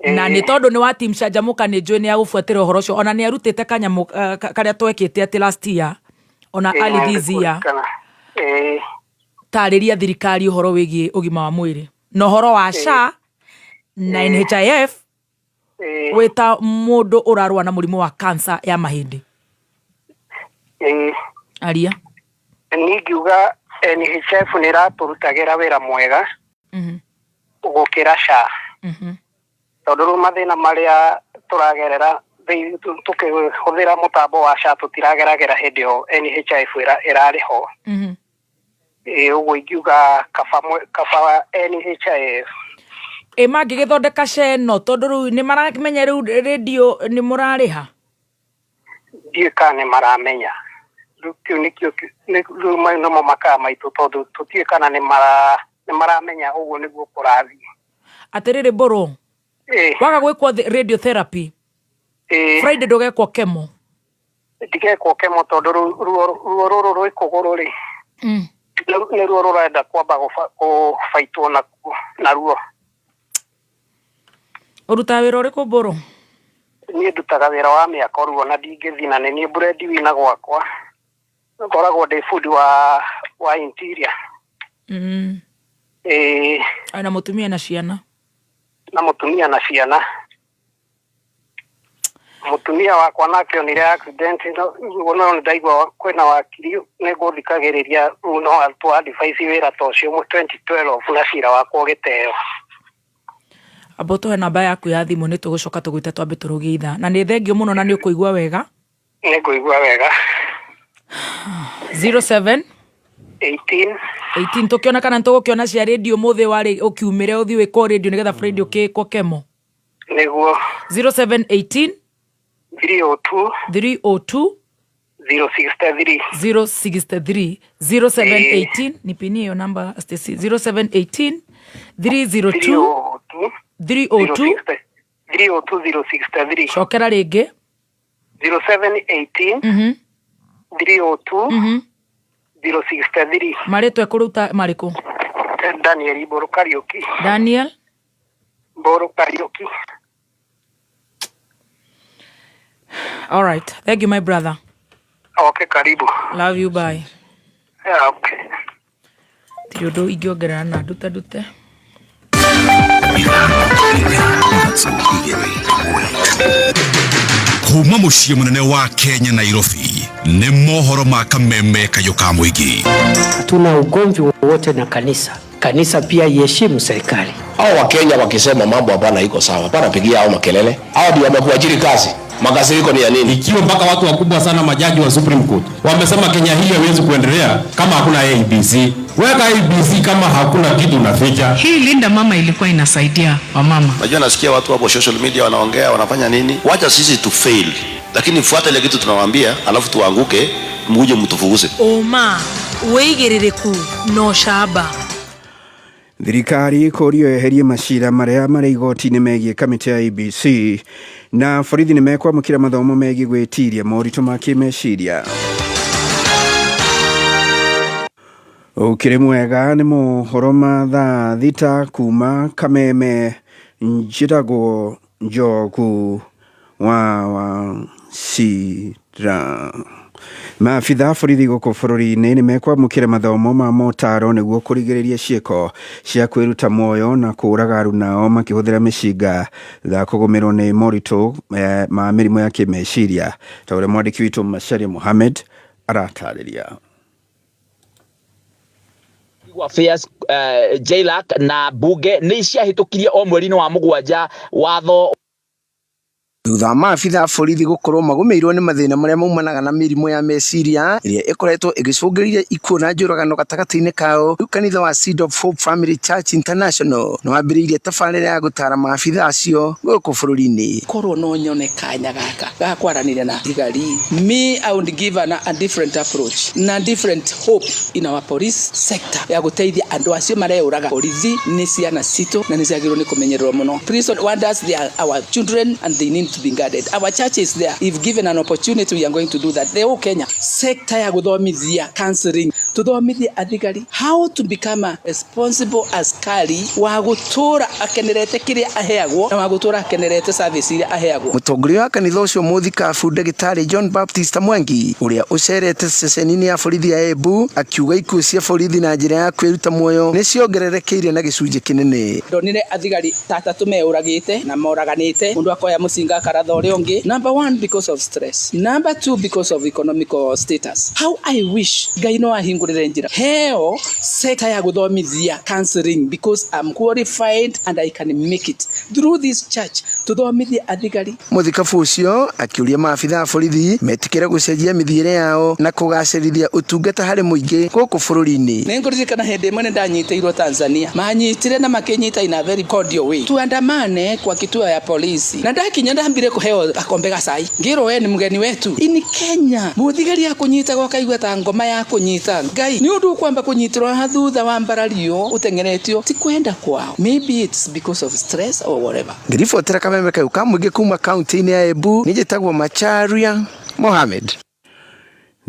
S8: Na nĩ tondũ nĩ wa team Canjamũka, nĩ njũĩ nĩ agũbuatĩra ũhoro ũcio, ona nĩ arutĩte kanyamũ karĩa twekĩte atĩ last year ona early this year. Tarĩria thirikari ũhoro wĩgiĩ ũgima wa mwĩrĩ na ũhoro wa SHA na NHIF, wĩ ta mũndũ ũrarũa na mũrimũ wa cancer ya mahĩndĩ. Aria.
S16: Niĩ ngiuga NHIF nĩ ĩratũrutagĩra wĩra mwega gũkĩra SHA, tondũ rĩu mathĩna marĩa tũragerera tũkĩhũthĩra mũtambo wa SHA tũtirageragĩra hĩndĩ ĩyo NHIF ĩrarĩ ho. Ĩĩ, ũguo ingiuga kaba NHIF.
S8: Ĩ mangĩgĩthondeka SHA ĩno, tondũ rĩu nĩ maramenya rĩu rĩndio nĩ mũrarĩha?
S16: Ndiũĩ kana nĩ maramenya. Rĩu kĩu nĩkĩo rĩu mau nĩmo makaa maitũ, tondũ tũtiũĩ kana nĩ maramenya ũguo nĩguo kũrathiĩ.
S8: Atĩrĩrĩ Mbũrũ, waga gwĩkwo radiotherapy Friday, ndũgekwo chemo?
S16: Ndigekwo chemo, tondũ rĩu ruo rũrũ rwĩ kũgũrũ rĩ, nĩruo rũrenda kwamba gũbaitwo naruo.
S8: Ũrutaga wĩra ũrĩkũ, Mbũrũ?
S16: Niĩ ndutaga wĩra wa mĩako, ruo na ndingĩthiĩ, na nĩ niĩ breadwinner gwakwa, ngoragwo ndĩ bundi wa interior. Ĩĩ.
S8: Na mũtumia na ciana?
S16: Na mũtumia na ciana. Mũtumia wakwa nake onire accident, no nĩ ndaigua kwĩna wakiri nĩ ngũthikagĩrĩria, rĩu no atũ advice wĩra ta ũcio mu 2012 na cira wakwa ũgĩteo.
S8: Amba ũtũhe namba yaku ya thimũ, nĩ tũgũcoka tũgwĩte twambe tũrũgie ithaa, na nĩ thengio mũno na nĩ ũkũigua wega.
S16: Nĩ ngũigua wega.
S8: 07
S16: 18.
S8: 18. Tũkĩona kana nĩtũgũkĩona cia rĩndio mũthĩ warĩ ũkiumĩre ũthiĩ wĩkwo rĩndio nĩgetha Friday ũkĩkwo chemo.
S16: Nĩguo.
S8: 0718.
S16: 302.
S8: 302.
S16: 063.
S8: 063. 0718, nipinie hiyo namba, Stacy. 0718 302 302.
S16: 302 063.
S8: Cokera rĩngĩ.
S16: 0718 302 063.
S8: Marĩtwa ekũruta marĩkũ?
S16: Daniel Mbũrũ Kariũki.
S8: Daniel
S16: Mbũrũ Kariũki.
S8: All right, thank you, my brother.
S16: Okay, karibu.
S8: Love you, bye.
S16: Yeah, okay.
S8: Tirĩ ũndũ ingĩongerera na ndute ndute.
S10: Kuma mũciĩ mũnene wa Kenya, Nairobi, nĩ mohoro ma kameme kayũ ka mũingĩ.
S17: Hatuna ugomvi wowote na kanisa. Kanisa pia iheshimu serikali.
S18: Hao Wakenya wakisema mambo hapana iko sawa, hapana pigia hao makelele. Hao ndio wamekuajiri kazi. Makasiriko ni ya nini?
S19: Ikiwa mpaka watu wakubwa sana, majaji wa Supreme Court, wamesema Kenya hii haiwezi kuendelea kama hakuna IEBC. Weka IEBC kama hakuna kitu unaficha.
S20: Hii Linda Mama ilikuwa inasaidia wamama.
S21: Najua nasikia watu hapo social media wanaongea, wanafanya nini? Wacha sisi tu fail, lakini fuata ile kitu tunawaambia, alafu tuanguke, mkuje mtufukuze.
S2: Ũma, wĩigĩrĩrĩku na ũcamba.
S22: Thirikari ĩkũrio yeherie macira marĩa marĩ igoti-inĩ megiĩ kamĩtĩ ya IEBC, na borithi nĩ mekwamũkĩra mathomo megiĩ gwĩtiria moritũ ma kĩmeciria. Ũkĩrĩ mwega, nĩ mohoro ma thaa 6 kuma Kameme, njĩtagwo Njogu wa Wachira. Maabitha a borithi gũkũ bũrũri-inĩ nĩ mekwamũkĩra mathomo ma motaro nĩguo kũrigĩrĩria ciĩko cia kwĩruta muoyo na kũũraga arunao makĩhũthĩra mĩcinga thutha wa kũgũmĩrwo nĩ moritũ ma mĩrimũ ya kĩmeciria, ta ũrĩa mwandĩki witũ Macharia Mohamed aratarĩria.
S23: Affairs, JLAC na bunge nĩ ciahĩtũkirie o mweri-inĩ wa mũgwanja watho.
S24: Thutha wa maabitha a borithi gũkorwo magũmĩirwo nĩ mathĩna marĩa maumanaga na mĩrimũ ya meciria ĩrĩa ĩkoretwo ĩgĩcũngĩrĩria ikuũ na njũragano gatagatĩ-inĩ kao, rĩu kanitha wa Seed of Hope Family Church International nĩ wambĩrĩirie tabarĩra ya gũtara maabitha acio gũkũ bũrũri-inĩ.
S25: Korwo no nyone kanya gaka ga kwaranĩria na thigari, me, I would give a different approach na different hope in our police sector ya gũteithia andũ acio mareyũraga. Borithi nĩ ciana citũ na nĩ ciagĩrĩirwo nĩ kũmenyererwo mũno. Prison warders, they are our children and they need to be guarded. Our church is there. If given an opportunity, we are going to do that. The whole Kenya sector ya gũthomithia counseling. Tuthomithie athigari how to become a responsible askari wa gutura akenerete kiria aheagwo na wa gutura akenerete service iria aheagwo.
S24: Mũtongoria wa kanitha ũcio mũthikabu ndagĩtarĩ John Baptist Mwangi ũrĩa ũcerete ceceni-inĩ ya borithi ya Embu akiuga ikuũ cia borithi na njĩra ya kwĩruta muoyo nĩ ciongererekeire na gĩcunjĩ kĩnene.
S25: Ndonire athigari ta atatũ meũragĩte na moraganĩte, mũndũ akoya mũcinga akaratha ũrĩa ũngĩ. Number one, because of stress. Number two, because of economical status. How I wish Ngai no ahingũrĩre njĩra heo sector ya gũthomithia counseling, because I'm qualified and I can make it through this church. Tuthomithie athigari.
S24: Mũthikabu ũcio akĩũria maabitha a borithi metĩkĩre gũcenjia mĩthiĩre yao na kũgacĩrithia ũtungata harĩ mũingĩ gũkũ bũrũri-inĩ.
S25: Nĩngũririkana hĩndĩ ĩmwe nĩndanyitĩirwo Tanzania, manyitire na makĩnyita in a very cordial way, tuandamane kwa kituo ya polisi, na ndakinya ndambire kũheo gakombe ga cai, ngĩrwo we nĩ mũgeni wetu. In Kenya mũthigari akũnyitaga ũkaigua ta ngoma ya kũnyita Ngai, nĩ ũndũ ũkwamba kũnyitĩrwo haha thutha wa mbarario ũteng'eretio ti kwenda kwao, maybe it's because of stress or whatever.
S24: Ngĩribotera kameme kau ka mũingĩ kuma kaunti-inĩ ya Embu, niĩ njĩtagwo Macharia Mohamed.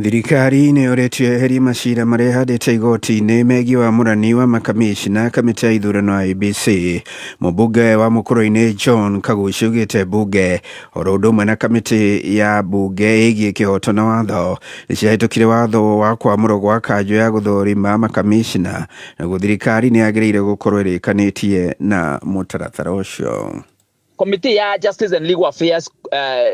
S22: Thirikari nĩ yũrĩtio yeherie macira marĩa ĩhandĩte igoti-inĩ megiĩ wamũrani wa makamishna kamĩtĩ ya ithurano IEBC. Mũmbunge wa Mũkũrũ-inĩ John Kaguci augĩte mbunge oro ũndũ ũmwe na kamĩtĩ ya mbunge ĩgiĩ kĩhoto na watho nĩ ciahĩtũkire watho wa kwamũrwo gwa kanjũ ya gũthũrima makamishna, naguo thirikari nĩ yagĩrĩire gũkorwo ĩrĩkanĩtie na mũtaratara ũcio.
S23: Komiti ya Justice and Legal Affairs,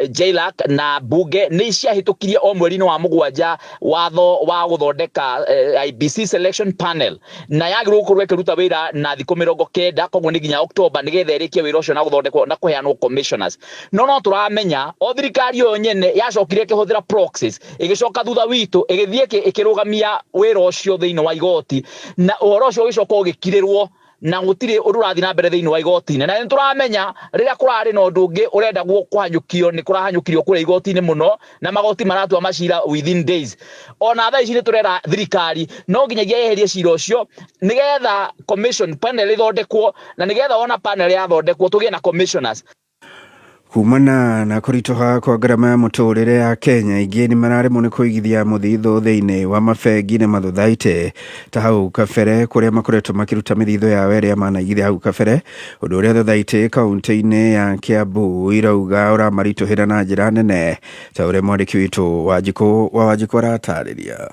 S23: JLAC na bunge nĩ ciahĩtũkirie o mweri-inĩ wa mũgwanja watho wa gũthondeka IEBC selection panel, na yagĩrĩirwo gũkorwo ĩkĩruta wĩra na thikũ 90, koguo nĩ nginya October nĩgetha ĩrĩkie wĩra ũcio na gũthondekwo na kũheanwo commissioners. No tũramenya o thirikari ĩyo nyene yacokire ĩkĩhũthĩra proxies, ĩgĩcoka thutha witũ ĩgĩthiĩ ĩkĩrũgamia wĩra ũcio thĩinĩ wa igoti, na ũhoro ũcio ũgĩcoka ũgĩkirĩrwo na gũtirĩ ũndũ ũrathiĩ na mbere thĩinĩ wa igoti-inĩ. Na nĩ tũramenya rĩrĩa kũrarĩ na ũndũ ũngĩ ũrendagwo kũhanyũkio nĩ kũrahanyũkirio kũrĩa igoti-inĩ mũno, na magoti maratua macira within days. Ona thaa ici nĩ tũrera thirikari no nginyagia yeherie cira ũcio nĩgetha commission panel ĩthondekwo, na nĩgetha ona panel yathondekwo tũgĩe na commissioners.
S22: Kumana na kũritũha kwa ngarama ya mũtũrĩre ya Kenya, aingĩ nĩ mararemwo nĩ kũigithia mũthithũ thĩinĩ wa mabengi na mathothaitĩ ta hau kabere kũrĩa makoretwo makĩruta mĩthithũ yao ĩrĩa manaigithia hau kabere, ũndũ ũrĩa thothaitĩ kaunti-inĩ ya Kiambu irauga ũramaritũhĩra na njĩra nene, ta ũrĩa mwandĩki witũ Wanjikũ wa Wanjikũ aratarĩria.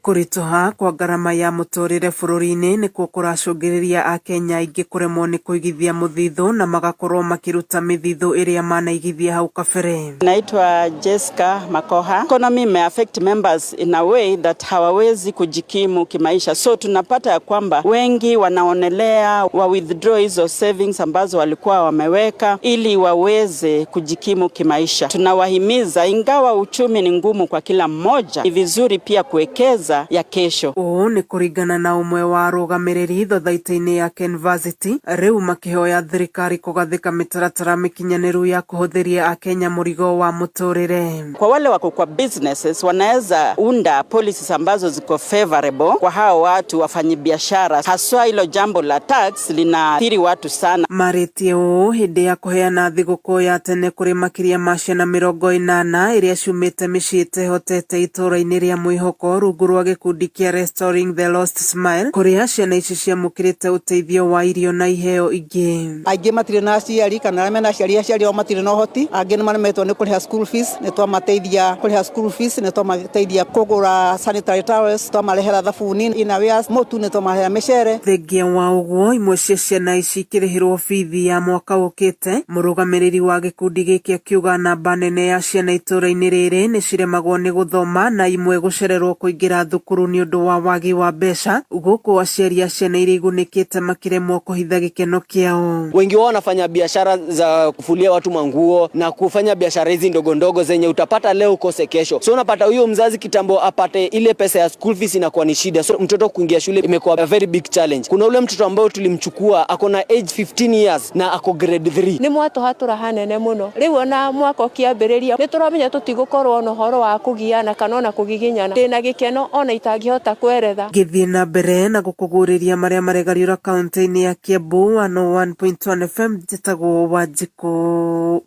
S1: Kũritũha kwa ngarama ya mũtũrĩre bũrũri-inĩ nĩkuo kũracũngĩrĩria akenya aingĩ kũremwo nĩ kũigithia mũthithũ na magakorwo makĩruta mĩthithũ ĩrĩa manaigithia hau kabere.
S3: Naitwa Jessica Makoha. Economy may affect members in a way that hawawezi kujikimu kimaisha. So tunapata ya kwamba wengi wanaonelea wa withdraw hizo savings ambazo walikuwa wameweka ili waweze kujikimu kimaisha. Tunawahimiza, ingawa uchumi ni ngumu kwa kila mmoja, ni vizuri pia kuwekeza ya kesho.
S1: Ũũ nĩ kũringana na ũmwe wa arũgamĩrĩri thothaitĩ-inĩ ya Kenvarsity rĩu makĩhoya thirikari kũgathĩka mĩtaratara mĩkinyanĩru ya kũhũthĩria akenya mũrigo wa mũtũrĩre.
S3: Kwa wale wako kwa businesses wanaweza unda policies ambazo ziko favorable kwa hao watu wafanyibiashara, haswa hilo jambo la tax linaathiri watu sana.
S1: Marĩtie ũũ hĩndĩ ya kũheana thigũkũ ya tene kũrĩ makĩria ma ciana 80 iria ciumĩte mĩciĩ ĩtehotete itũũra-inĩ rĩa mwĩhoko rungu rwa gĩkundi kĩa Restoring the Lost Smile, kũrĩa ciana ici ciamũkĩrĩte ũteithio wa irio na iheo ingĩ.
S6: Aingĩ matirĩ na aciari kana arĩa mena aciari, aciari ao matirĩ na ũhoti, angĩ nĩ maremetwo nĩ kũrĩha school fees, nĩ twamateithia kũrĩha school fees, nĩ twamateithia kũgũra sanitary towels, twamarehera thabuni, innerwears, mũtu, nĩ twamarehera mĩcere.
S1: Thengia wa ũguo, imwe cia ciana ici ikĩrĩhĩrwo bithi ya mwaka ũkĩte. Mũrũgamĩrĩri wa gĩkundi gĩkĩ akiuga namba nene ya ciana itũũra-inĩ rĩrĩ nĩ ciremagwo nĩ gũthoma na imwe gũcererwo kũingĩra thukuru nĩ ũndũ wa wagi wa mbeca, gũkũ aciari a ciana iria igunĩkĩte makĩremwo kũhitha gĩkeno kĩao.
S7: Wengi wao wanafanya biashara za kufulia watu manguo na kufanya biashara hizi ndogo ndogo zenye utapata leo ukose kesho. So unapata huyo mzazi kitambo apate ile pesa ya school fees inakuwa ni shida. So mtoto kuingia shule imekuwa a very big challenge. Kuna ule mtoto ambao tulimchukua ako na age 15 years na ako grade 3.
S9: Nĩ mwatũhatũra hanene mũno. Rĩu ona mwaka ũkĩambĩrĩria nĩ tũramenya tũtigũkorwo na ũhoro wa kũgiana kana ona kũgiginyana. Ndĩna gĩkeno ona itangĩhota kweretha.
S1: Ngĩthiĩ na mbere na gũkũgũrĩria marĩa maregariũra kaunti-inĩ ya Kiambu 101.1 FM, njĩtagwo Wanjikũ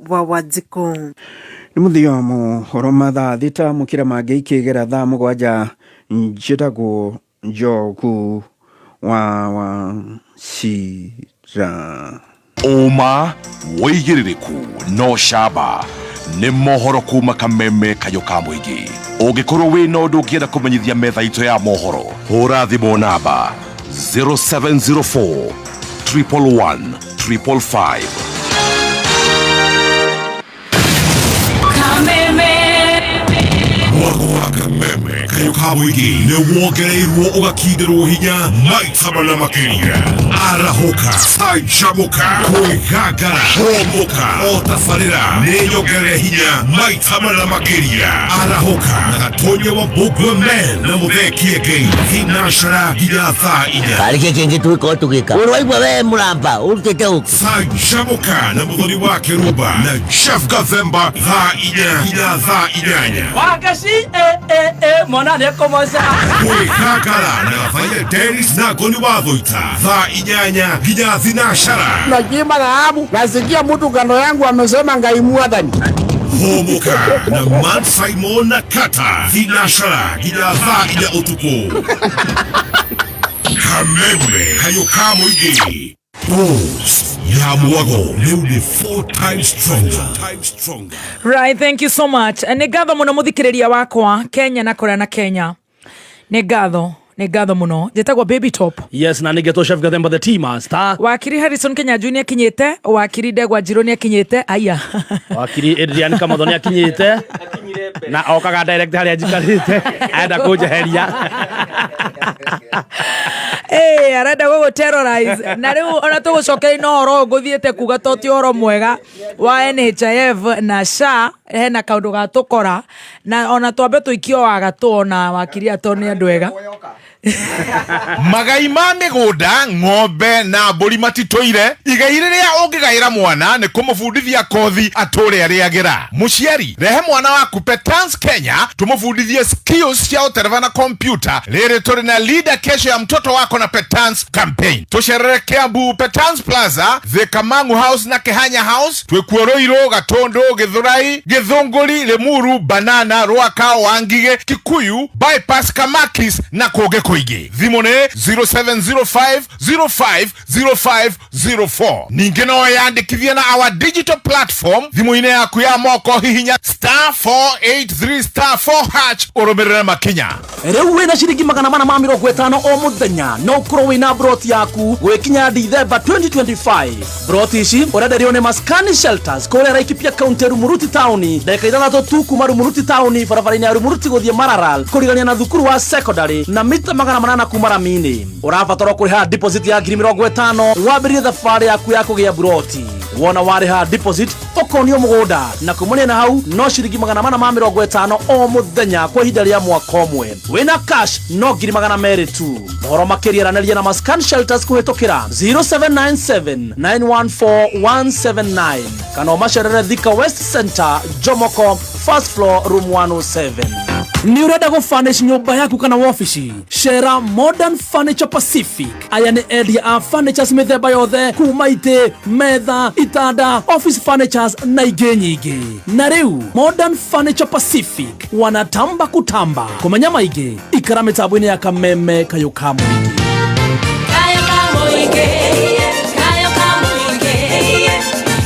S1: wa Wanjikũ.
S22: Nĩ mũthia wa mohoro ma thaa 6, mũkĩra mangĩ ikĩgera thaa 7. Njĩtagwo Njogu wa Wachira.
S10: Ũma wĩigĩrĩrĩku no camba nĩ mohoro kuma kameme kayũ ka mũingĩ. Ũngĩkorwo wĩna ũndũ ũngĩenda kũmenyithia metha itũ ya mohoro, hũra thimũ namba 0704 111 555. Mwago wa kameme kayũ ka mũingĩ nĩ wongereirwo ũgakindĩrwo hinya maita mana makĩria. Arahũka, canjamũka, kwĩgangara, hũmũka, o tabarĩra nĩ nyongerere hinya maita mana makĩria. Arahũka na Gatonya wa Mbũngua Men na Mũthee Kĩengei thinacara nginya thaa 4.
S4: Karĩ kĩ kĩngĩ twĩkorwo tũgĩka ũrĩ waigua we mũramba ũrutĩte ũkũ.
S10: Canjamũka na Mũthoni wa Kĩrumba na Jeff Gathemba thaa 4 nginya thaa 8.
S5: Wagaci eh eh eh mwana nĩekũmoca.
S10: Kwĩgangara na Gathaia Dennis na Ngoni wa Thũita thaa 8 nginya thinacara.
S11: Nakiimba dhahabu, nasikia mtu kando yangu amesema Ngai mwathani.
S10: Hũmũka na Man Simon na Kata thinacara nginya thaa 4 ũtukũ. Kameme kayũ ka mũingĩ. Pulse ya mwago rĩu nĩ 4 times stronger.
S8: Right, thank you so much. Nĩ ngatho mũno mũthikĩrĩria wakwa Kenya na kũrĩa na Kenya. Nĩ ngatho, nĩ ngatho mũno. Njĩtagwo Baby Top.
S13: Yes, na nĩngetwo Chef Gathemba the tea master.
S8: Wakiri Harrison Kinyanjui nĩ akinyĩte, wakiri Ndegwa Njirũ nĩ akinyĩte, aya.
S13: Wakiri Adrian Kamotho nĩ akinyĩte na okaga direct harĩa njikarĩte arenda kũnjeheria.
S8: Ĩĩ, arenda gũgũ terrorize. Na rĩu ona tũgũcokeria na ũhoro ũyũ ngũthiĩte kuga to ti ũhoro mwega wa NHIF na SHA, hena kaũndũ ga tũkora na ona twambe tũikio wa gatũ ona wakiri ato nĩ andũ ega.
S12: Magai ma mĩgũnda, ng'ombe na mbũri matitũire. Igai rĩrĩa ũngĩgaĩra mwana nĩ kũmũbundithia kothi atũre arĩagĩra. Mũciari, rehe mwana waku Petans Kenya tũmũbundithie skills cia ũtereba na kompyuta. Rĩrĩ tũrĩ na Linda kesho ya mtoto wako na Petans campaign. Tũcerere Kiambu Petans Plaza, Thika Mang'u House na Kĩhanya House, twĩkuo Ruiru, Gatũndũ, Gĩthũrai, Gĩthũngũri, Limuru, Banana, Rwaka, Wangige, Kikuyu, Bypass, Kamakis na kũngĩ kũingĩ. Thimũ nĩ 0705 05 05 04. Ningĩ no wĩyandĩkithie na our digital platform thimũ-inĩ yaku ya moko, hihinya star 483 star 4 hash ũrũmĩrĩre makinya.
S5: Rĩu wĩna ciringi 450 o mũthenya no ũkorwo wĩna broti yaku gwĩkinya Dithemba 2025. Broti ici ũrenderio nĩ Maskani Shelters kũrĩa Laikipia County, Rumuruti taũni, ndagĩka 6 tu kuma Rumuruti taũni, barabara-inĩ ya Rumuruti gũthiĩ Maralal, kũrigania na thukuru wa secondary na mita 800 kuma rami-inĩ. Ũrabatarwo kũrĩha deposit ya 50,000 wambĩrĩrie thabarĩ yaku ya kũgĩa broti. Wona warĩha deposit ũkonio mũgũnda na kumania na hau no ciringi 450 o mũthenya kwa ihinda rĩa mwaka ũmwe. Wĩna cash no 200,000 tu. Mohoro makĩria aranĩria na Maskan Shelters kũhĩtũkĩra 0797 914 179 kana ũmacerere Thika West Center, Jomoko, first floor, room 107. Nĩ ũrenda gũfurnish nyũmba yaku kana wabici? Cera Modern Furniture Pacific. Aya nĩ endia a furnitures mĩthemba yothe kuma itĩ, metha, itanda, office furnitures na ingĩ nyingĩ. Na rĩu Modern Furniture Pacific wanatamba kutamba. Kũmenya maingĩ ikara mĩtambo-inĩ ya Kameme kayũ ka mũingĩ.
S14: Kayo ka mũingĩ, kayo ka mũingĩ,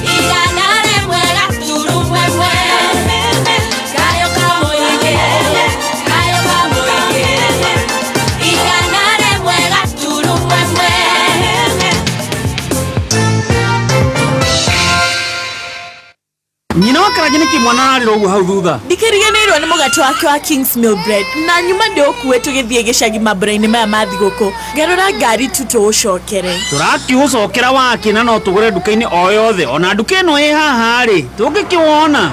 S14: 101 gaturumo ĩmwe. Kayo ka mũingĩ, kayo ka mũingĩ, 101 gaturumo ĩmwe.
S5: Nyina wa Karanja nĩkĩ mwana ararĩra ũguo hau thutha?
S26: Ndikĩriganĩirwo nĩ mũgate wake wa Kings Mill Bread na nyuma ndĩũkue tũgĩthiĩ gĩcagi mambura-inĩ maya ma thigũkũ. Ngarũra ngari tu tũũcokere.
S5: Tũrakiũcokera wakĩ na no tũgũre nduka-inĩ o yothe ona nduka ĩno ĩ haha rĩ tũngĩkĩwona.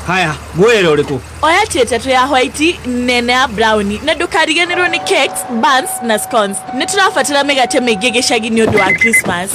S5: Haya, ngwĩre ũrĩkũ?
S26: Oya tĩ 3 ya white nene ya brownie na ndũkariganĩrwo nĩ cakes, buns na scones. Nĩ tũrabatara mĩgate mĩingĩ gĩcagi nĩ ũndũ wa Christmas.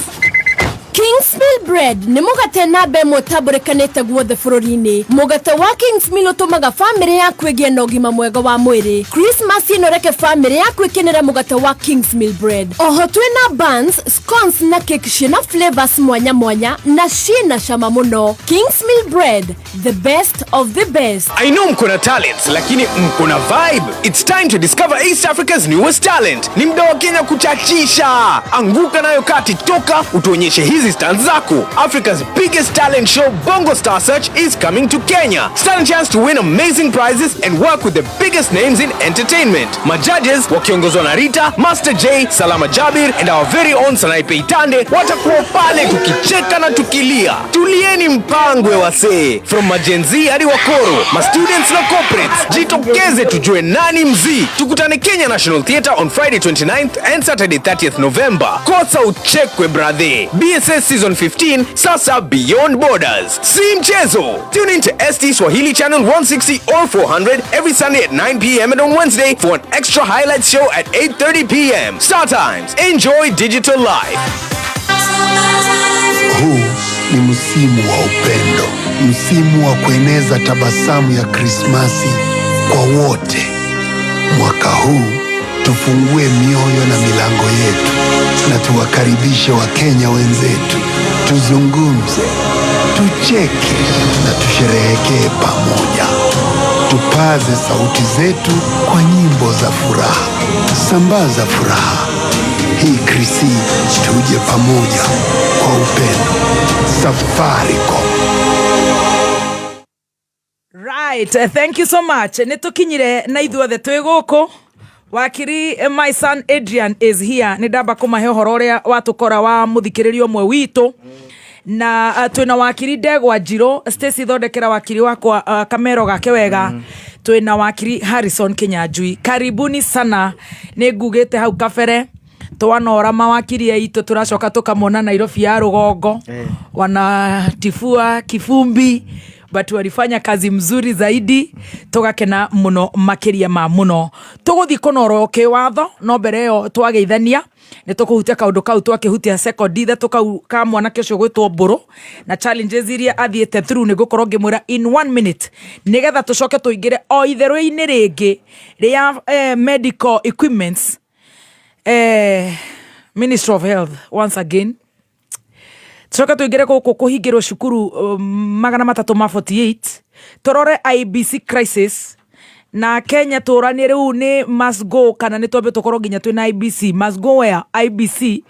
S15: Kingsmill Bread nĩ mũgate namba ĩmwe ũtambũrĩkanĩte guothe bũrũri-inĩ. Mũgate wa Kingsmill ũtũmaga bamĩrĩ yaku ĩgĩe na ũgima mwega wa mwĩrĩ. Christmas ĩno reke bamĩrĩ yaku ĩkenere mũgate wa Kingsmill Bread. Oho twĩna buns, scones na cake ciĩna flavors mwanya mwanya na ciĩna cama mũno. Kingsmill Bread, the best of the best.
S16: I know mko na talents lakini mko na vibe. It's time to discover East Africa's newest talent. Ni mda wa Kenya kuchachisha. Anguka nayo kati, toka utuonyeshe hizi stands zako. Africa's biggest talent show Bongo Star Search is coming to Kenya. Stand a chance to win amazing prizes and work with the biggest names in entertainment. Majudges wakiongozwa na Rita, Master J, Salama Jabir and our very own Sanaipei Tande watakuwa pale tukicheka na tukilia. Tulieni mpangwe wasee. From majenzi hadi wakoro, ma students na corporates, jitokeze tujue nani mzii. Tukutane Kenya National Theatre on Friday 29th and Saturday 30th November. Kosa uchekwe brother. BSS Season 15 sasa beyond borders. Si mchezo. Tune in to ST Swahili Channel 160 or 400 every Sunday at 9 p.m. and on Wednesday for an extra highlights show at 8:30 p.m. Star Times. Enjoy digital life.
S17: Huu ni msimu wa upendo, msimu wa kueneza tabasamu ya Krismasi kwa wote. Mwaka huu tufungue mioyo na milango yetu na tuwakaribishe Wakenya wenzetu, tuzungumze, tucheke na tusherehekee pamoja. Tupaze sauti zetu kwa nyimbo za furaha, sambaza furaha hii Krisi, tuje pamoja kwa upendo. Safaricom.
S8: Right, thank you so much. Nĩ tũkinyire na ithuothe twĩ gũkũ. Wakiri my son Adrian is here. Nĩ ndamba kũmahe ũhoro ũrĩa watũkora wa mũthikĩrĩria ũmwe witũ na twĩna wakiri Ndegwa Njirũ. Stacy, thondekera wakiri wakwa kamero gake wega. Twĩna wakiri Harrison Kinyanjui, karibuni sana. Nĩ ngugĩte hau kabere twanora mawakiri aitũ tũracoka tũkamona Nairobi ya rũgongo wanatifua kifumbi, but walifanya kazi mzuri zaidi, tũgakena mũno makĩria ma mũno. Tũgũthiĩ kũnorwo kĩwatho, no mbere ĩyo twageithania nĩ tũkũhutia kaũndũ kau twakĩhutia sekondi ithatũ kau ka mwanake ũcio gwĩtwo Mbũrũ na challenges iria athiĩte through. Nĩ ngũkorwo ngĩmwĩra in one minute nĩgetha tũcoke tũingĩre o itherũ-inĩ rĩngĩ rĩa medical equipments, Ministry of Health once again. Tucoke tũingĩre gũkũ kũhingĩrwo cukuru 348, tũrore IEBC crisis na Kenya, tũranie rĩu nĩ must go kana nĩ twambe tũkorwo nginya twĩna IEBC. Must go where? IEBC,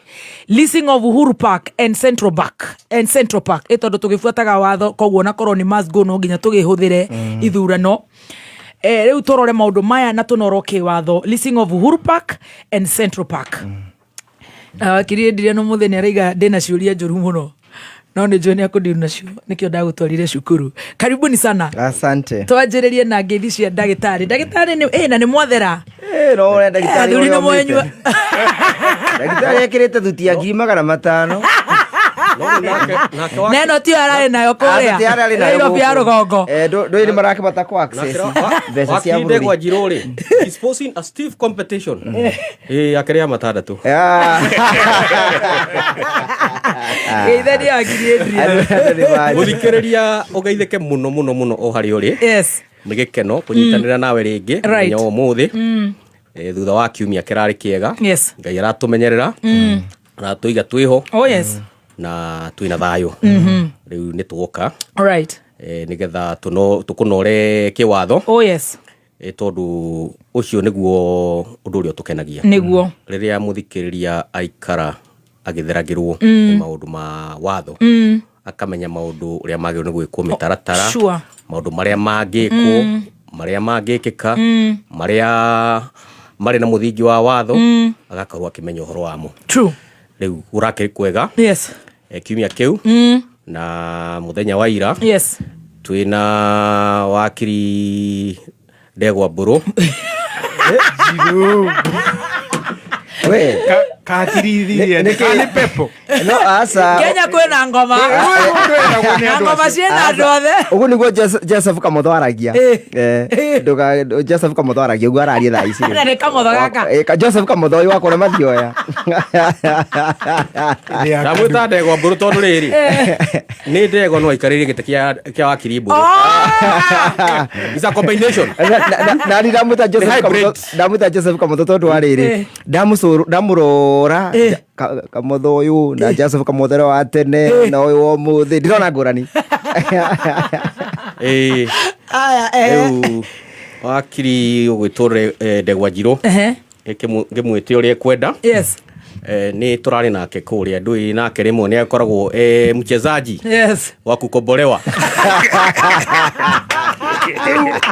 S8: leasing of Uhuru Park and Central Park and Central Park, ĩ tondũ tũgĩbuataga watho, koguo onakorwo nĩ must go no nginya tũgĩhũthĩre ithurano. Rĩu tũrore maũndũ maya na tũnorwo kĩwatho, leasing of Uhuru Park and Central Park. Na wakiri Adrian ũmũthĩ nĩ araiga ndĩna ciũria njũru mũno, no nĩ njũĩ nĩ akũndiru nacio, nĩkĩo ndagũtwarire cukuru. Karibuni sana.
S18: Asante.
S8: Twanjĩrĩrie na ngeithi cia ndagĩtarĩ. Ndagĩtarĩ nĩ na nĩ mwathera.
S18: No ũrĩa ndagĩtarĩ
S8: Athuri
S18: ũrĩa
S8: nĩ mwenyua.
S18: aumĩte. Ndagĩtarĩ ekĩrĩte thuti ya 500,000.
S8: Na ĩno tiyo ararĩ nayo kũrĩa
S18: Aca, ti ararĩ nayo
S8: Nairobi ya
S18: gũkũ.
S8: rũgongo.
S18: Ndũĩ nĩ marakĩbata kũ access mbeca cia
S19: Wakiri Ndegwa
S18: bũrũri.
S19: Njirũ rĩ is posing a stiff competition akĩrĩa matandatũ.
S8: Geithania wakiri Adrian.
S19: Mũthikĩrĩria, ũgeithĩke mũno mũno mũno o harĩa ũrĩ. Nĩ gĩkeno kũnyitanĩra nawe rĩngĩ mũthenya wa ũmũthĩ. Thutha wa kiumia kĩrarĩ kĩega. Ngai aratũmenyerera, aratũiga twĩho
S8: Oh yes.
S19: na twĩna thayũ. Rĩu nĩ twoka nĩgetha tũkũnore kĩwatho.
S8: Oh yes.
S19: Tondũ ũcio nĩguo ũndũ ũrĩa ũtũkenagia.
S8: Nĩguo.
S19: Rĩrĩa mũthikĩrĩria aikara agĩtheragĩrwo nĩ maũndũ ma watho, akamenya maũndũ ũrĩa magĩrĩirwo nĩ gwĩkwo, mĩtaratara, maũndũ marĩa mangĩkwo, marĩa mangĩkĩka, marĩa marĩ na mũthingi wa watho, agakorwo akĩmenya ũhoro wamo. Rĩu gũrakĩrĩ kwega. Kiumia kĩu na mũthenya wa ira twĩna wakiri Ndegwa Mbũrũ.
S18: We.
S2: Kakirithie
S18: Nĩ- nĩkĩ-
S2: nĩ pepo
S18: No aca.
S8: Kenya kwĩna ngoma na ngoma ciĩna andũ othe.
S18: Ũguo nĩguo Joseph Kamotho aragia.
S8: Eh.
S18: Eh, Joseph Kamotho aragia ũguo araria thaa ici.
S8: Na nĩ Kamotho gaka.
S18: Eh, Joseph Kamotho ũyũ wakwa ũrĩa mathioya.
S19: Ndamwĩta ndegwa mbũrũ tondũ rĩrĩ nĩ ndegwa no aikarĩrie gĩtĩ kĩa wakiri mbũrũ. It's a combination.
S18: Nani ndamwĩta Joseph
S19: Nĩ hybrid.
S18: Kamotho, ndamwĩta Joseph Kamotho tondũ wa rĩrĩ
S8: Eh.
S18: ndamũrora Kamotho ũyũ na Joseph Kamotho ũrĩa wa tene na ũyũ wa ũmũthĩ ndirona ngũrani.
S19: Ĩĩ.
S8: Aya, eh.
S19: Rĩu wakiri ũgwĩtwo ndegwa njirũ
S8: Ehe.
S19: ngĩmwĩte ũrĩa ekwenda.
S8: Yes.
S19: Nĩ tũrarĩ nake kũrĩa ndũĩ nake rĩmwe nĩ akoragwo mchezaji
S8: Yes.
S19: wa kukombolewa.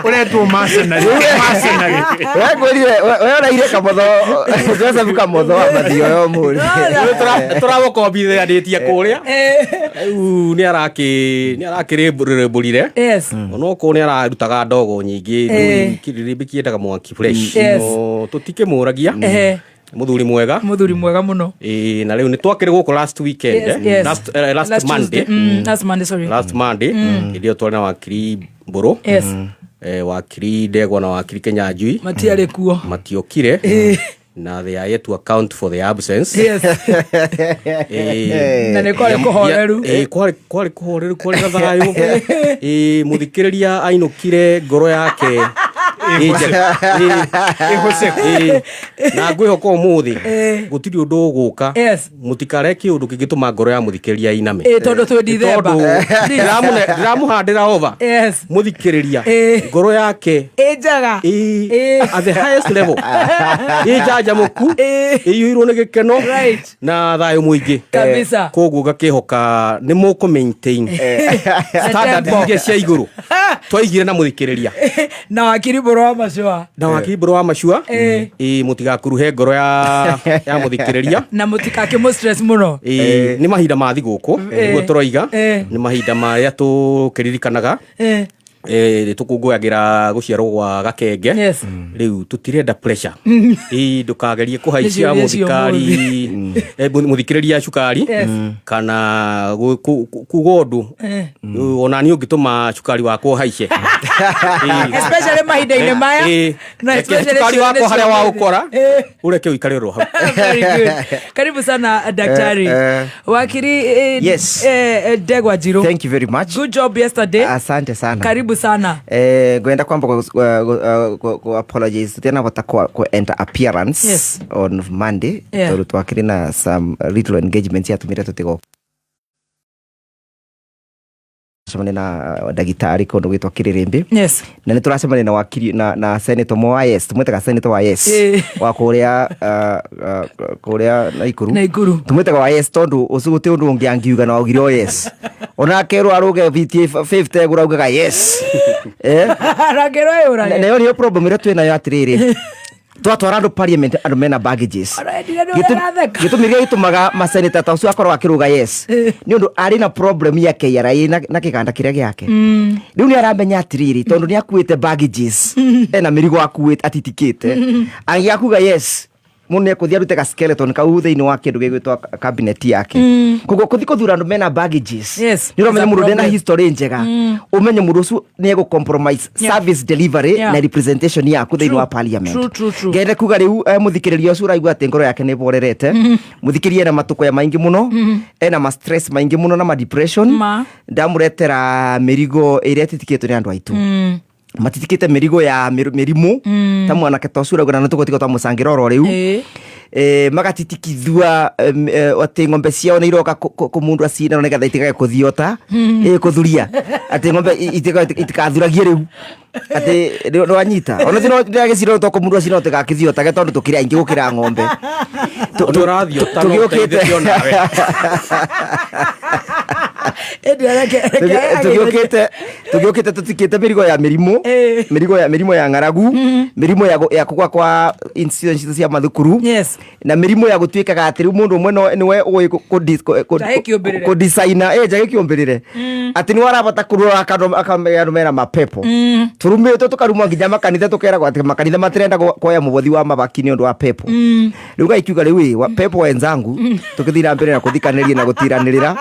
S2: Ũretwo mercenary. Mercenary.
S18: We ngwĩrire we ũraire Kamotho Joseph Kamotho wa mathioya ũmũthĩ.
S19: Tũramũkombithanĩtie kũrĩa rĩu nĩ arakĩrĩmbũrire.
S8: Yes.
S19: Onokorwo nĩ ararutaga ndogo nyingĩ kĩrĩrĩmbĩ kĩendaga mwaki fresh.
S8: Yes.
S19: No tũtikĩmũragia.
S8: Ehe.
S19: Mũthuri mwega.
S8: Mũthuri mwega mũno.
S19: Ĩĩ, na rĩu nĩ twakĩrĩ gũkũ last weekend,
S8: Yes, yes.
S19: last
S8: Last
S19: Monday.
S8: Tuesday. Last Monday, sorry.
S19: Last Monday hĩndĩ ĩyo twarĩ na wakiri Mbũrũ.
S8: Yes.
S19: Wakiri Ndegwa na wakiri Kenyanjui
S8: Matiarĩ kuo.
S19: matiokire na they are yet to account for the absence.
S8: Yes. Na nĩ kwarĩ kũhoreru.
S19: Kwarĩ kũhoreru, kwarĩ na thayũ. Mũthikĩrĩria ainũkire ngoro yake ĩ njega.
S2: Ĩhoceku.
S19: Na ngwĩhoka ũmũthĩ gũtirĩ ũndũ ũgũka.
S8: Yes.
S19: Mũtikareke ũndũ kĩngĩtũma ngoro ya mũthikĩrĩria iname.
S8: Ĩ, tondũ twĩ Dithemba.
S19: Tondũ ndĩramũhandĩra over.
S8: Yes.
S19: Mũthikĩrĩria ngoro yake
S8: Ĩ njega.
S19: ĩ at the highest level, ĩ njanjamũku, ĩiyũirwo nĩ gĩkeno
S8: Right.
S19: na thayũ mũingĩ.
S8: Kabisa.
S19: Koguo ngakĩhoka nĩ mũkũ maintain standard
S8: Tempo.
S19: iria cia igũrũ twaigire na mũthikĩrĩria
S8: Na wakiri Mbũrũ wa macua.
S19: na wakiri Mbũrũ wa macua. Ĩ, mũtigakuruhe ngoro ya mũthikĩrĩria
S8: Na mũtikakĩmũ stress mũno.
S19: Ĩ, nĩ mahinda ma thigũkũ nĩguo tũroiga, nĩ mahinda marĩa tũkĩririkanaga, tũkũngũyagĩra gũciarwo gwa gakenge.
S8: Yes.
S19: Rĩu tũtirenda pressure. Ĩ, ndũkagerie kũhaicia
S8: Nĩcio iria cia
S19: mũthikari mũthikĩrĩria cukari.
S8: Yes.
S19: Kana kuga ũndũ ona niĩ ũngĩtũma cukari wakwa ũhaice.
S8: Especially mahinda-inĩ maya. Na
S19: Reke
S8: especially
S19: cukari
S8: ciana
S19: wakwa harĩa
S8: cia
S19: waũkora ũreke ũikare oro hau.
S8: Very good. Karibu sana daktari. Wakiri
S18: Yes.
S8: Ndegwa Njirũ.
S18: Thank you very much.
S8: Good job yesterday.
S18: Asante sana.
S8: Karibu sana.
S18: Ngwenda kwamba ku apologize tutinavota ku enter appearance
S8: Yes.
S18: on Monday
S8: Yeah.
S18: tondu twakiri na some little engagements yatumire tutigo cemania na ndagitari kundu gwitwo Kiririmbi.
S8: Yes.
S18: Na nĩ tũracemania na wakiri na senator mo wa yes, tumwĩtaga senator wa yes wa kũrĩa kũrĩa Naikuru.
S8: Naikuru.
S18: Tumwĩtaga wa yes tondũ ũcio gũtirĩ ũndũ ũngĩ angiuga na augire o yes, ona akerwo arũge VTA 50 egũraugaga yes.
S8: Rakĩrwo ĩũrage.
S18: Nayo nĩyo problem ĩrĩa twĩ nayo atĩrĩrĩ, twatwara andũ parliament, andũ mena baggages.
S8: Ũrendire nĩ ũrĩa aratheka.
S18: Gĩtũmi kĩrĩa gĩtũmaga maseneta ta ũcio akorwo akĩrũga yes nĩ ũndũ arĩ na problem ya KRA na kĩganda kĩrĩa gĩake. Rĩu nĩ aramenya atĩrĩrĩ, tondũ nĩ akuĩte baggages, ena mĩrigo akuĩte atitikĩte, angĩakuga yes mũndũ nĩ ekũthiĩ arute ga skeleton kau thĩinĩ wa kĩndũ gĩgwĩtwo cabinet yake. Koguo kũthi kũthura andũ mena baggages,
S8: Yes,
S18: nĩ ũramenya
S8: it's a
S18: mũndũ ndena
S8: problem.
S18: history njega, ũmenye mũndũ ũcio nĩ egũ compromise service delivery na representation yaku thĩinĩ wa parliament.
S8: True, true, true.
S18: Ngende kuga rĩu mũthikĩrĩria ũcio ũraigua atĩ ngoro yake nĩ ĩborerete, mũthikĩrĩria ena matũkũya maingĩ mũno, ena ma stress maingĩ mũno na ma depression.
S8: Ma.
S18: Ndamũretera mĩrigo ĩrĩa ĩtitikĩtwo nĩ andũ aitũ, matitikĩte mĩrigo ya mĩrimũ ta mwanake ta ũcio ũrauga na nĩtũgũtiga twamũcangĩra oro rĩu. Magatitikithua atĩ ng'ombe ciao nĩ iroka kũmundwa cindano nĩgetha itigage kũthiota, kũthuria atĩ ng'ombe itikathuragie rĩu atĩ nĩwanyita ona ndĩragĩcira to kũmundwa cindano tũgakĩthiotage tondũ tũkĩrĩ aingĩ gũkĩra ng'ombe.
S19: Ũndũ ũrathiota no
S18: Tũgĩũkĩte.
S19: ũteithĩke onawe.
S18: Tũgĩũkĩte tũgĩũkĩte tũtikĩte mĩrigo ya mĩrimũ, mĩrigo ya mĩrimũ ya ng'aragu, mĩrimũ ya ya kũgwa kwa institutions citũ cia mathukuru, na mĩrimũ ya gũtuĩkaga atĩ rĩu mũndũ ũmwe no nĩwe ũĩ
S8: Njagĩ kĩũmbĩrĩre.
S18: kũdesigna ĩ njagĩ kĩũmbĩrĩre, atĩ nĩwe arabata kũrora akamenya andũ mena mapepo. Tũrumĩtwo tũkarumwo nginya makanitha, tũkeragwo atĩ makanitha matirenda kuoya mũbothi wa mabaki nĩ ũndũ wa pepo. Rĩu gaikiuga rĩu ĩ wa pepo wenzangu, tũkĩthiĩ na mbere na kũthikanĩria na gũtiranĩrĩra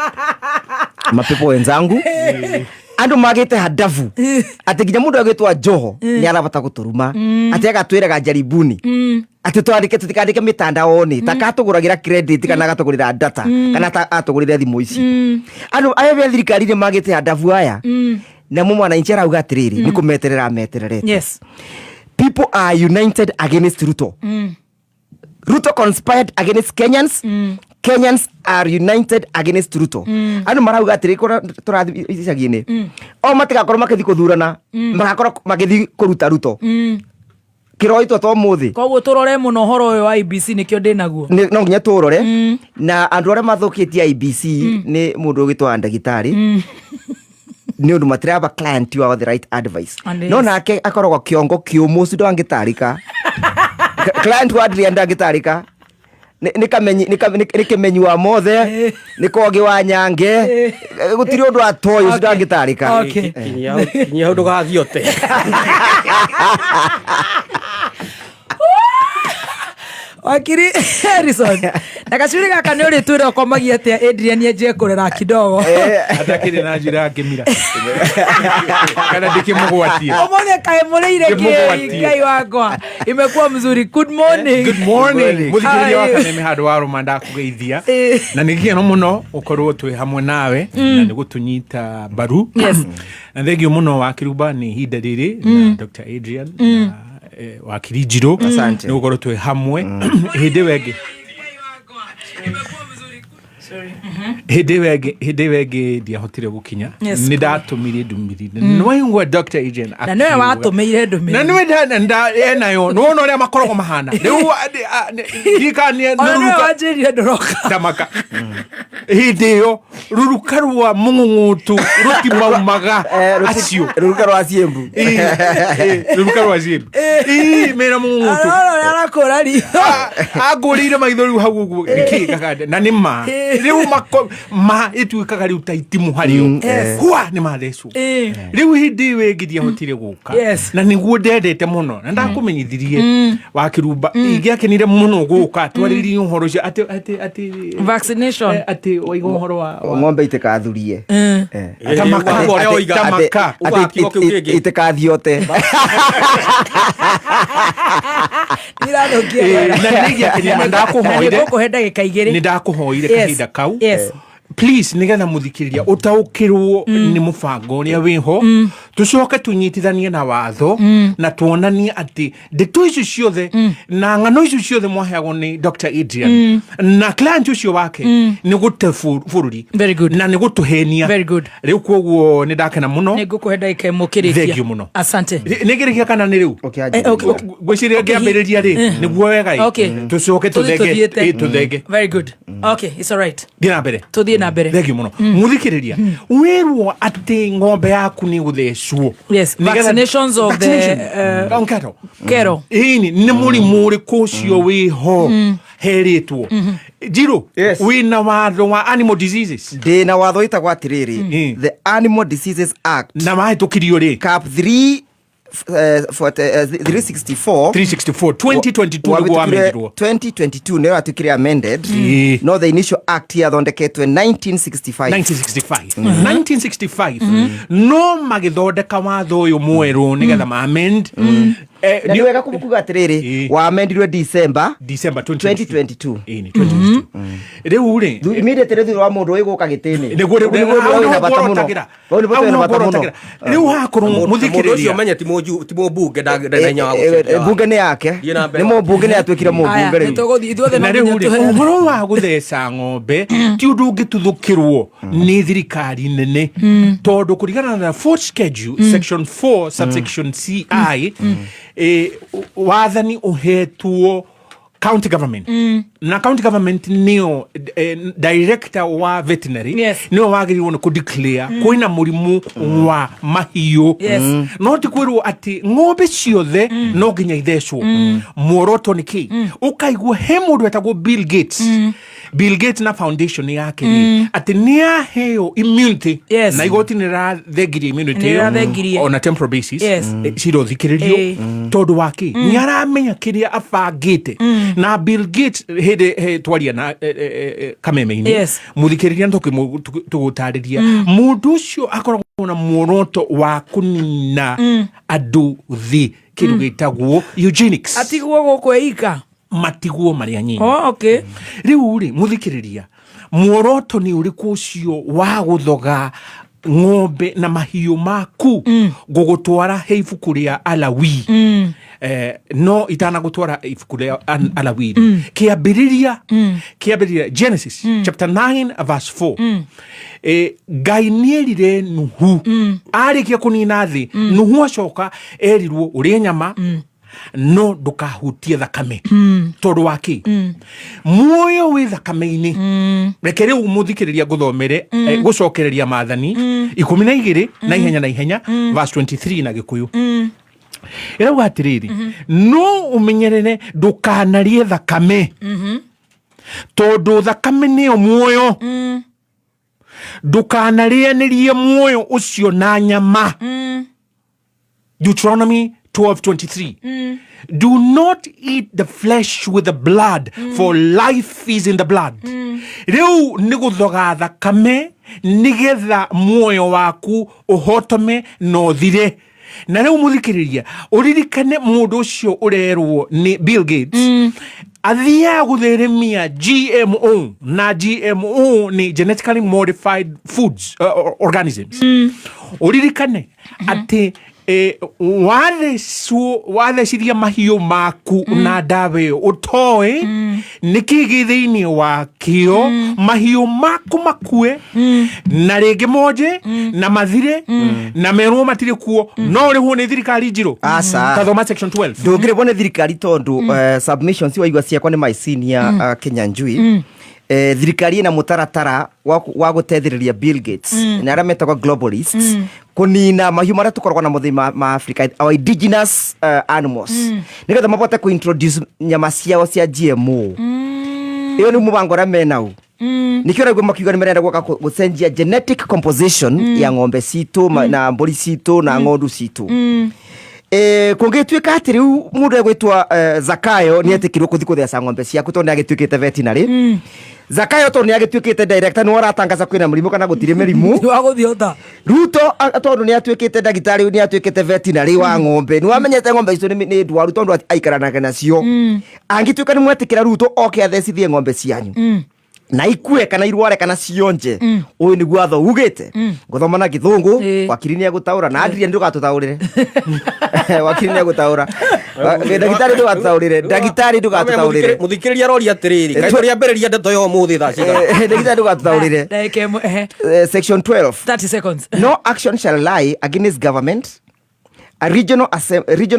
S18: mapepo wenzangu, andũ magĩte handabu atĩ nginya mũndũ agĩtwa Joho nĩ arabata gũtũruma, atĩ agatwĩraga jaribuni atĩ twandĩke tũtikandĩke mĩtandaoni, ta katũgũragĩra credit kana agatũgũrĩra data kana ta atũgũrĩre thimũ ici. Andũ aya me thirikari-inĩ magĩte handabu aya, namo mwananchi arauga atĩrĩrĩ, nĩ kũmeterera ametererete. People are united against Ruto. Ruto conspired against Kenyans. Kenyans are united against Ruto. Andũ marauga atĩrĩ, kũrĩa tũrathiĩ icagi-inĩ, o matigakorwo makĩthiĩ kũthurana, magakorwo magĩthiĩ kũruta Ruto kĩroitwo to mũthĩ.
S8: Koguo tũrore mũno ũhoro ũyũ wa IEBC, nĩkĩo ndĩ naguo.
S18: No nginya tũrore, na andũ arĩa mathũkĩtie IEBC nĩ mũndũ ũgĩtwa ndagĩtarĩ, nĩ ũndũ matiraba client wao the right advice.
S8: And
S18: No nake akoragwo kĩongo kĩũmũ, ũcio ndangĩtarĩka. Client wa Adrian ndangĩtarĩka. Nĩ kamenyi, nĩ kĩmenyi wa mothe, nĩ kogi wa nyange, gũtirĩ ũndũ atoĩ, ũcio ndangĩtarĩka.
S19: Kinyia hau ndũgathiĩ ũte.
S8: Wakiri Harrison, na gacuri gaka nĩ ũrĩtwĩra ũkomagia atĩa Adrian enjie kũrera kidogo.
S2: Atakĩrĩ na njĩra ya kĩmira kana ndĩkĩmũgwatie.
S8: Ũmũthĩ kaĩ mũrĩire kĩ?
S2: Ndĩmũgwatie.
S8: Ngai wakwa, imekuwa mzuri. Good morning.
S2: Good morning, mũthikĩrĩria wa
S8: Hi.
S2: Kameme handũ wa rũma, ndakũgeithia na nĩ gĩkeno mũno gũkorwo twĩ hamwe nawe na nĩ gũtũnyita mbaru. Na thengio mũno wa Kĩrumba nĩ ihinda rĩrĩ na Dr Adrian na wakiri Njirũ.
S18: Asante.
S2: Nĩ gũkorwo twĩ hamwe hĩndĩ ĩyo ĩngĩ, hĩndĩ ĩyo ĩngĩ ndiahotire gũkinya. Nĩ ndatũmire ndũmĩrĩri, nĩwaigua Dr Adrian
S8: Na nĩwe
S2: akiuga-
S8: watũmĩire ndũmĩrĩri.
S2: Na nĩwe enayo, nĩwona ũrĩa makoragwo mahana rĩu ndirikanie.
S8: Ona nĩwe wanjĩrire ndũroka.
S2: Ndamaka hĩndĩ ĩyo ruruka rwa mũng'ũng'ũtũ rũtimaumaga acio.
S18: Ruruka rwa ciembu.
S2: Ĩ, ruruka rwa ciembu. Ĩ, mena mũng'ũng'ũtũ.
S8: Arora arakũra ritho.
S2: Angũrĩire maitho rĩu hau ũguo nĩkĩ gagande, na nĩ ma rĩu mako ma ĩtuĩkaga rĩu ta itimũ harĩo. Hwa nĩ mathecwo. Rĩu hĩndĩ ĩyo ĩngĩ ndiahotire gũka. Na nĩguo ndendete mũno na ndakũmenyithirie wa Kĩrumba, ingĩakenire mũno gũka twarĩrĩrie ũhoro ũcio atĩ
S8: Vaccination.
S2: Atĩ waiga ũhoro wa
S18: ng'ombe itikathurie.
S2: Tamaka. Tamaka.
S18: Atĩ itikathiote.
S8: Irathũkia.
S2: Na nĩingĩakenire, na ndakũhoire.
S8: Na nĩngũkũhe ndagĩka 2.
S2: Nĩ ndakũhoire kahinda kau. Please, nĩgetha mũthikĩrĩria ũtaũkĩrwo nĩ mũbango ũrĩa wĩho, tũcoke tũnyitithanie na watho na tuonanie atĩ ndeto icio ciothe na ng'ano icio ciothe mwaheagwo nĩ Dr Adrian na client ũcio wake nĩ gũte bũrũri
S8: Very good.
S2: na nĩ gũtũhenia.
S8: Very good.
S2: Rĩu koguo nĩ ndakena mũno.
S8: Nĩ ngũkũhe ndagĩka 1 ũkĩrĩkia.
S2: Thank you mũno.
S8: Asante.
S2: Nĩ ngĩrĩkia kana nĩ rĩu?
S8: Okay, okay.
S2: Ngwĩciria
S8: Okay,
S2: ngĩambĩrĩria rĩ, nĩguo wega ĩ. Tũcoke
S8: Tũthiĩ
S2: tũthenge.
S8: tũthiĩte.
S2: Ĩ, tũthenge.
S8: Very good. Okay, it's all right.
S2: Thiĩ na mbere.
S8: Tũthiĩ na mbere.
S2: Thengiũ mũno mũthikĩrĩria, wĩrwo atĩ ng'ombe yaku nĩ gũthecwo.
S8: Yes, vaccinations of the,
S2: cattle.
S8: Cattle.
S2: Ĩni nĩ mũrimũ ũrĩkũ ũcio wĩho herĩtwo Njirũ? Wĩna watho wa animal diseases.
S18: Ndĩ na watho wĩtagwo atĩrĩrĩ, the Animal Diseases Act.
S2: Na wahĩtũkirio rĩ?
S18: Cap 3 364.
S2: 364 2022 nĩguo wamendirwo.
S18: 2022 nĩyo yatuĩkire amended. No the initial act yathondeketwe 1965.
S2: 1965, 1965, no magĩthondeka watho ũyũ mwerũ nĩgetha ma amend.
S18: Na nĩ wega kuga atĩrĩrĩ, wamendirwe December
S2: December
S18: 2022.
S2: Ĩni, 2022 rĩu rĩ.
S18: Immediately thutha wa mũndũ ũyũ gũka gĩtĩ-inĩ.
S2: Nĩguo rĩu
S18: Ũguo nĩguo
S2: hau
S18: wĩna
S2: nĩho
S18: bata mũno.
S2: ngworotagĩra.
S18: Hau nĩguo
S2: Hau
S18: twĩna
S2: nĩho
S18: bata mũno.
S2: ngworotagĩra. Rĩu hakorwo
S19: Mũndũ ũcio
S2: mũthikĩrĩria
S19: menye ti mũmbunge, ndarĩ na hinya wa gũcenjia
S18: Bunge nĩ yake.
S19: Thiĩ na mbere.
S18: Nĩ mũmbunge, nĩ atuĩkire
S8: Aya,
S18: mũmbunge rĩu.
S8: nĩtũgũthiĩ ithuothe no
S2: Na rĩu
S8: nginya
S2: rĩ,
S8: tũheane.
S2: ũhoro wa gũtheca ng'ombe ti ũndũ ũngĩtuthũkĩrwo nĩ thirikari nene, tondũ kũringana na fourth schedule, section 4 subsection ci, wathani ũhetwo County government na county government nĩo director wa veterinary nĩo wagĩrĩirwo nĩ kũ-declare kwĩna mũrimũ wa mahiũ. No ti kwĩrwo atĩ ng'ombe ciothe no nginya ithecwo. Muoroto nĩ kĩ? Ũkaigua he mũndũ etagwo Bill Gates, Bill Gates na foundation yake rĩ, atĩ nĩ aheo immunity na igoti nĩ rĩrathengirie immunity
S8: Nĩ
S2: ĩyo
S8: rĩrathengirie.
S2: on a temporal basis. Cira ũthikĩrĩrio tondũ wa kĩ? Nĩ aramenya kĩrĩa abangĩte na Bill Gates hĩndĩ twaria na kameme-inĩ. Mũthikĩrĩria nĩ tũgũtarĩria mũndũ ũcio akoragwo na muoroto wa kũnina andũ thĩ, kĩndũ gĩtagwo eugenics.
S8: Atigwo gũkũ eika.
S2: Matigwo marĩ anyinyi.
S8: Oh, okay.
S2: Rĩu rĩ, mũthikĩrĩria, muoroto nĩ ũrĩkũ ũcio wa gũthoga ng'ombe na mahiũ maku? Ngũgũtwara he ibuku rĩa Alawi. No itanagũtwara ibuku rĩa Alawi rĩ, kĩambĩrĩria, kĩambĩrĩria, Genesis chapter 9 verse 4. Ngai nĩerire Nuhu arĩkia kũnina thĩ. Nuhu acoka erirwo ũrĩe nyama no ndũkahutie thakame. Tondũ wa kĩ? Muoyo wĩ thakame-inĩ. Reke rĩu mũthikĩrĩria ngũthomere gũcokereria Maathani 12 na ihenya na ihenya, verse 23 na Gĩkũyũ ĩrauga atĩrĩrĩ, no ũmenyerere ndũkanarĩe thakame tondũ thakame nĩyo muoyo. Ndũkanarĩanĩrie muoyo ũcio na nyama. Deuteronomy 12:23. Do not eat the flesh with the blood, for life is in the blood. Rĩu nĩ gũthoga thakame nĩgetha muoyo waku ũhotome na ũthire. Na rĩu mũthikĩrĩria, ũririkane mũndũ ũcio ũrerwo nĩ Bill Gates athiaga gũtheremia GMO, na GMO nĩ genetically modified foods, organisms. Ũririkane atĩ wathecwo wathecithia mahiũ maku na ndawa ĩyo ũtoĩ nĩkĩ gĩ thĩinĩ wakĩo, mahiũ maku makue na rĩngĩ monje na mathire na merwo matirĩ kuo, no ũrĩhwo nĩ thirikari njirũ.
S18: Aca.
S2: Tathoma section 12.
S18: Ndũngĩrĩhwo nĩ thirikari tondũ submissions waigua ciakwa nĩ my senior Kenyanjui. Thirikari ĩna mũtaratara wa gũteithĩrĩria Bill Gates na arĩa metagwo globalists kũnina mahiũ marĩa tũkoragwo namo thĩinĩ ma Africa, our indigenous animals, nĩgetha mabote kũ-introduce nyama ciao cia GMO. Ĩyo nĩ mũbango ũrĩa menau. Nĩkĩo ũraigua makiuga nĩ marenda gũka gũcenjia genetic composition ya ng'ombe citũ na mbũri citũ na ng'ondu citũ. Kũngĩtuĩka atĩ rĩu mũndũ egwĩtwo Zakayo nĩ etĩkĩrwo kũthi kũtheca ng'ombe ciaku tondũ nĩ agĩtuĩkĩte veterinary, Zakayo tondũ nĩ agĩtuĩkĩte director, nĩ ũratangaca kwĩna mũrimũ kana gũtirĩ mĩrimũ.
S8: Wagũthiĩ.
S18: Ruto tondũ nĩ atuĩkĩte ndagĩtarĩ, nĩ atuĩkĩte veterinary wa ng'ombe, nĩ wamenyete ng'ombe icio nĩ ndwaru tondũ aikaranaga nacio. Angĩtuĩka nĩ mwetĩkĩra Ruto oke athecithie ng'ombe cianyu na ikue kana irware kana cionje, ũyũ nĩguo watho ugĩte. Ngũthoma na Gĩthũngũ, wakiri nĩ egũtaũra na Adrian ndũgatũtaũrĩre, wakiri nĩ egũtaũra, ndagĩtarĩ ndũgatũtaũrĩre, ndagĩtarĩ ndũgatũtaũrĩre.
S19: Muthikĩrĩria aroria atĩrĩrĩ, kaĩ tũrĩambĩrĩria ndeto ya ũmũthĩ thaa cigana?
S18: Ndagĩtarĩ ndũgatũtaũrĩre.
S8: Ndagĩka ĩmwe, ehe.
S18: Section 12.
S8: 30 seconds.
S18: No action shall lie against government, a regional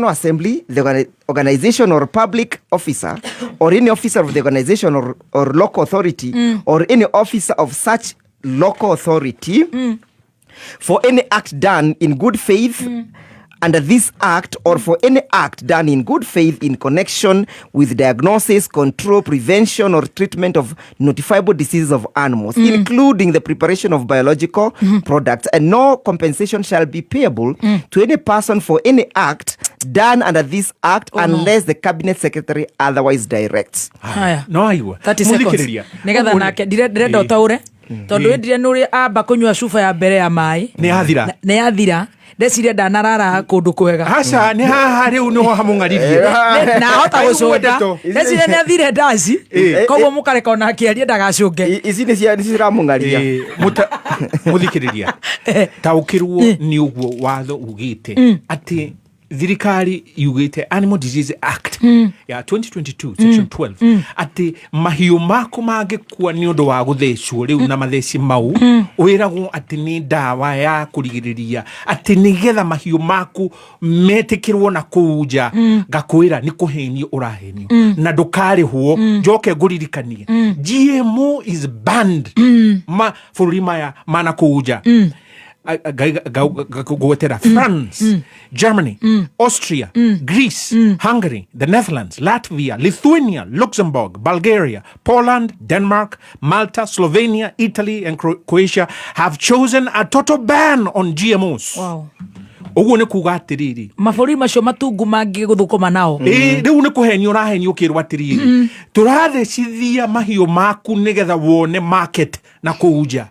S18: assembly, the organization or public officer, or any officer of the organization or local authority, or any officer of such local authority, for any act done in good faith under this act, or for any act done in good faith in connection with diagnosis, control, prevention, or treatment of notifiable diseases of animals, including the preparation of biological products, and no compensation shall be payable to any person for any act done under this act unless the cabinet secretary otherwise directs.
S8: Haya.
S2: No aigua.
S8: 30 seconds.
S2: Mũthikĩrĩria.
S8: Nĩgetha nake ndĩrenda ũtaũre tondũ ĩndire nĩ ũrĩ amba kũnyua cuba ya mbere ya maĩ.
S2: Nĩ yathira.
S8: Nĩ yathira, ndeciria ndanarara kũndũ kwega.
S2: Aca, nĩ haha rĩu nĩho hamũng'aririe.
S8: Na ahota
S2: Aigua
S8: gũcũnga.
S2: ndeto.
S8: Ndeciria nĩ athire ndaci, koguo mũkareka ona akĩaria ndagacũnge.
S18: Ici nĩ cia nĩ ciramũng'aria.
S2: Mũthikĩrĩria, taũkĩrwo nĩ ũguo watho ugĩte atĩ Thirikari yugĩte Animal Disease Act ya 2022 section 12 atĩ mahiũ maku mangĩkua nĩ ũndũ wa gũthecwo rĩu na matheci mau, wĩragwo atĩ nĩ ndawa ya kũrigĩrĩria atĩ nĩgetha mahiũ maku metĩkĩrwo na kũu nja. Ngakwĩra nĩ kũhenio ũrahenio na ndũkarĩhwo. Njoke ngũririkanie, GMO is banned ma bũrũri maya mana kũu nja. Ngwetera France, Germany, Austria, Greece, Hungary, the Netherlands, Latvia, Lithuania, Luxembourg, Bulgaria, Poland, Denmark, Malta, Slovenia, Italy and Croatia have chosen a total ban on GMOs. Ũguo nĩ kuga atĩrĩrĩ,
S8: Mabũrũri macio matungu mangĩ gũthũkũma nao.
S2: Ĩ, rĩu nĩ kũhenio ũrahenio ũkĩrwo atĩrĩrĩ, tũrathecithia mahiũ maku nĩgetha wone market na kũu nja,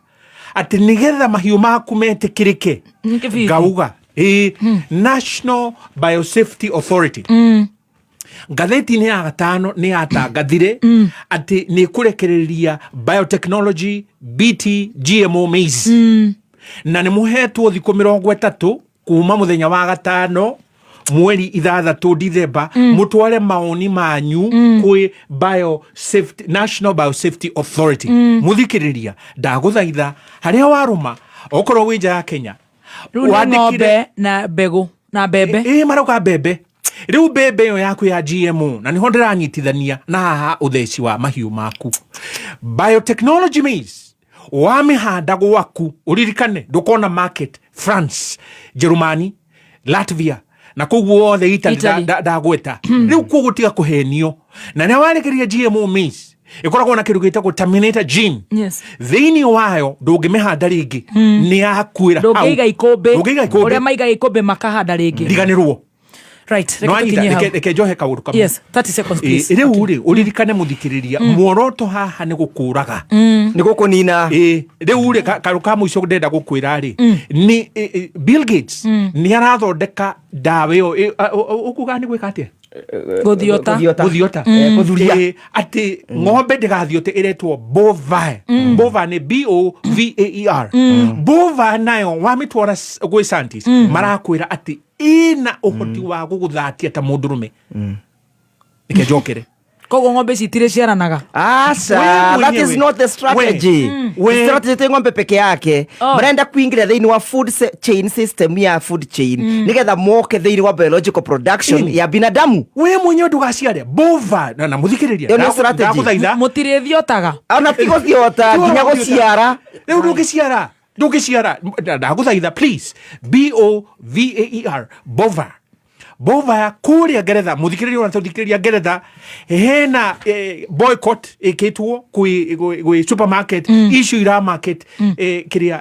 S2: atĩ nĩgetha mahiũ maku metĩkĩrĩke.
S8: Nĩ kĩbindi.
S2: Ngauga ĩ National Biosafety Authority ngathĩti-inĩ ya gatano nĩ yatangathire atĩ nĩ kũrekereria biotechnology BT GMO maize, na nĩ mũhetwo thikũ 30 kuma mũthenya wa gatano mweri 6 Dithemba mũtware maoni manyu kwĩ Biosafety, National Biosafety Authority. Mũthikĩrĩria, ndagũthaitha, harĩa warũma, okorwo wĩ nja ya Kenya,
S8: Rĩu nĩ
S2: wandĩkire-
S8: ng'ombe na mbegũ na mbembe.
S2: Ĩ, marauga mbembe. Rĩu mbembe ĩyo yaku ya GMO, na nĩho ndĩranyitithania na haha ũtheci wa mahiũ maku, biotechnology maize wamĩhanda gwaku, ũririkane ndũkona market France, Jerumani, Latvia na kũu guothe Italy.
S8: Italy.
S2: Ndagweta rĩu koguo tiga kũhenio na nĩ warekeria GMO maize ĩkoragwo na kĩndũ gĩtagwo terminator gene thĩinĩ wayo, ndũngĩmĩhanda rĩngĩ, nĩ yakuĩra hau.
S8: Ndũngĩiga ikũmbĩ.
S2: Ndũngĩiga ikũmbĩ.
S8: Ũrĩa maigaga ikũmbĩ makahanda rĩngĩ.
S2: Riganĩrwo.
S8: Right, reke
S2: Nĩwanyita,
S8: tũkinye hau.
S2: Reke njohe kaũndũ kamwe.
S8: Yes, 30 seconds, please.
S2: Ĩ, rĩu rĩ, ũririkane mũthikĩrĩria, muoroto haha nĩ gũkũraga.
S18: Nĩ gũkũnina.
S2: Ĩ, rĩu rĩ, kaũndũ ka mũico ndĩrenda gũkwĩra rĩ, nĩ ĩ, Bill Gates nĩ arathondeka ndawa ĩyo. Ĩ, ũkuga nĩ gwĩka atĩa?
S8: Gũthiota.
S2: Gũthiota.
S18: Gũthuria.
S2: Ĩ, atĩ ng'ombe ndĩgathiote, ĩretwo bovine. Bovine nĩ B O V A E R. Bovine nayo wamĩtwara gwĩ scientist, marakwĩra atĩ ĩna ũhoti wa gũgũthatia ta mũndũrũme. Reke njokere.
S8: Koguo ng'ombe ici itirĩ ciaranaga.
S18: Aca,
S2: We
S18: that is
S2: mwenyewe.
S18: not the strategy.
S2: We.
S18: Strategy ti ng'ombe peke yake.
S8: Oh.
S18: Marenda kuingira thĩinĩ wa food chain system ya food chain nĩgetha moke thĩinĩ wa biological production ya binadamu.
S2: We mwenyewe ndũgaciare bova na mũthikĩrĩria.
S18: Ĩyo nĩ strategy.
S2: Ndagũthaitha.
S8: Mũtirĩthiotaga.
S18: Ona ti gũthiota, nginya gũciara.
S2: Rĩu ndũngĩciara, ndũngĩciara. Ndagũthaitha, please, B O V A E R, bova, bova. Kũrĩa Ngeretha, mũthikĩrĩria, ona tũthikĩrĩria Ngeretha, hena boycott ĩkĩtwo gwĩ supermarket icio ira market kĩrĩa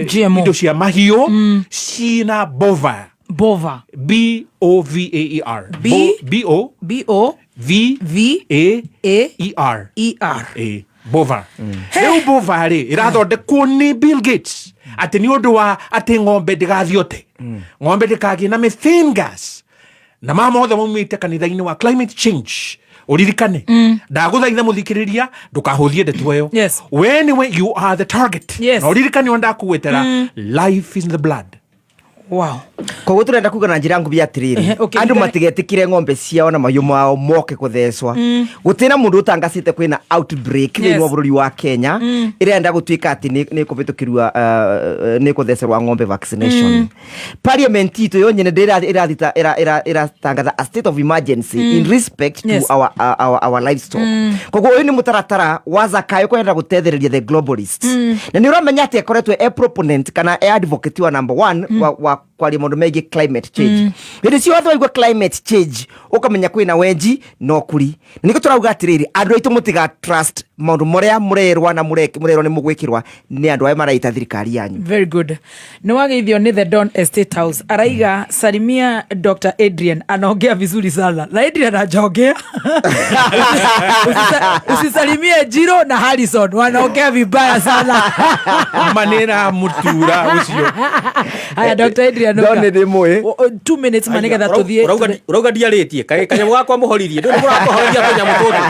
S8: GMO.
S2: Indo cia mahiũ cina bova.
S8: Bova.
S2: B O V A E R.
S8: B-
S2: B O
S8: B O
S2: V
S8: V
S2: A
S8: A
S2: E R.
S8: E R.
S2: Ĩ, bova. Rĩu bova rĩ, ĩrathondekwo nĩ Bill Gates atĩ nĩ ũndũ wa atĩ ng'ombe ndĩgathiote, ng'ombe ndĩkagĩe na methane gas, na maya mothe maumĩte kanitha-inĩ wa climate change. Ũririkane, ndagũthaitha mũthikĩrĩria, ndũkahũthie ndeto ĩyo. We nĩwe, you are the target. Na ũririkane o ndakũgwetera, life is in the blood.
S8: Wow.
S18: Koguo turenda kuga na njira ngubi atiriri,
S8: Ehe, okay,
S18: andu
S8: ndigane-
S18: matigetikire ng'ombe ciao na mahiũ mao moke kuthecwa. Gutira mundu utangacite kwina outbreak thĩinĩ wa bũrũri wa Kenya ĩrenda gũtuĩka atĩ nĩ kũhĩtũkĩrua, nĩ kũthecerwa ng'ombe vaccination. Parliament itũ yo nyene ndĩra- ĩrathita ĩratangatha a state of emergency in respect to our livestock. Koguo ũyũ nĩ mũtaratara wa Zakayo kwenda gũtethereria the globalists, na nĩ ũramenya atĩ akoretwo e proponent kana e advocate wa number one wa kwaria maũndũ megiĩ climate change. Hĩndĩ ciothe waigua climate change, ũkamenya kwĩna wenji no kuri, na nĩkĩo tũrauga atĩrĩrĩ, andũ aitũ mũtiga trust maũndũ marĩa mũrerwa na mũrerwo nĩ mũgwĩkĩrwa nĩ andũ arĩa maraita thirikari yanyu.
S8: Very good. Nĩ wageithio nĩ The Don Estate House. Araiga, "Salimia Dr Adrian, anaongea vizuri sana." Na Adrian ajaongea. Usisalimie Jiro na Harrison, wanaongea vibaya sana.
S2: Manĩra mũtura ũcio.
S8: Haya, Dr Adrian.
S18: Don
S8: ũka.
S18: nĩ mũĩ.
S8: 2 minutes ma nĩgetha tũthiĩ.
S19: Ũrauga ndiarĩtie kaĩ kanyamũ gakwa mũhoririe ndũ mũrakũhoriria tũnyamũ tũtũ.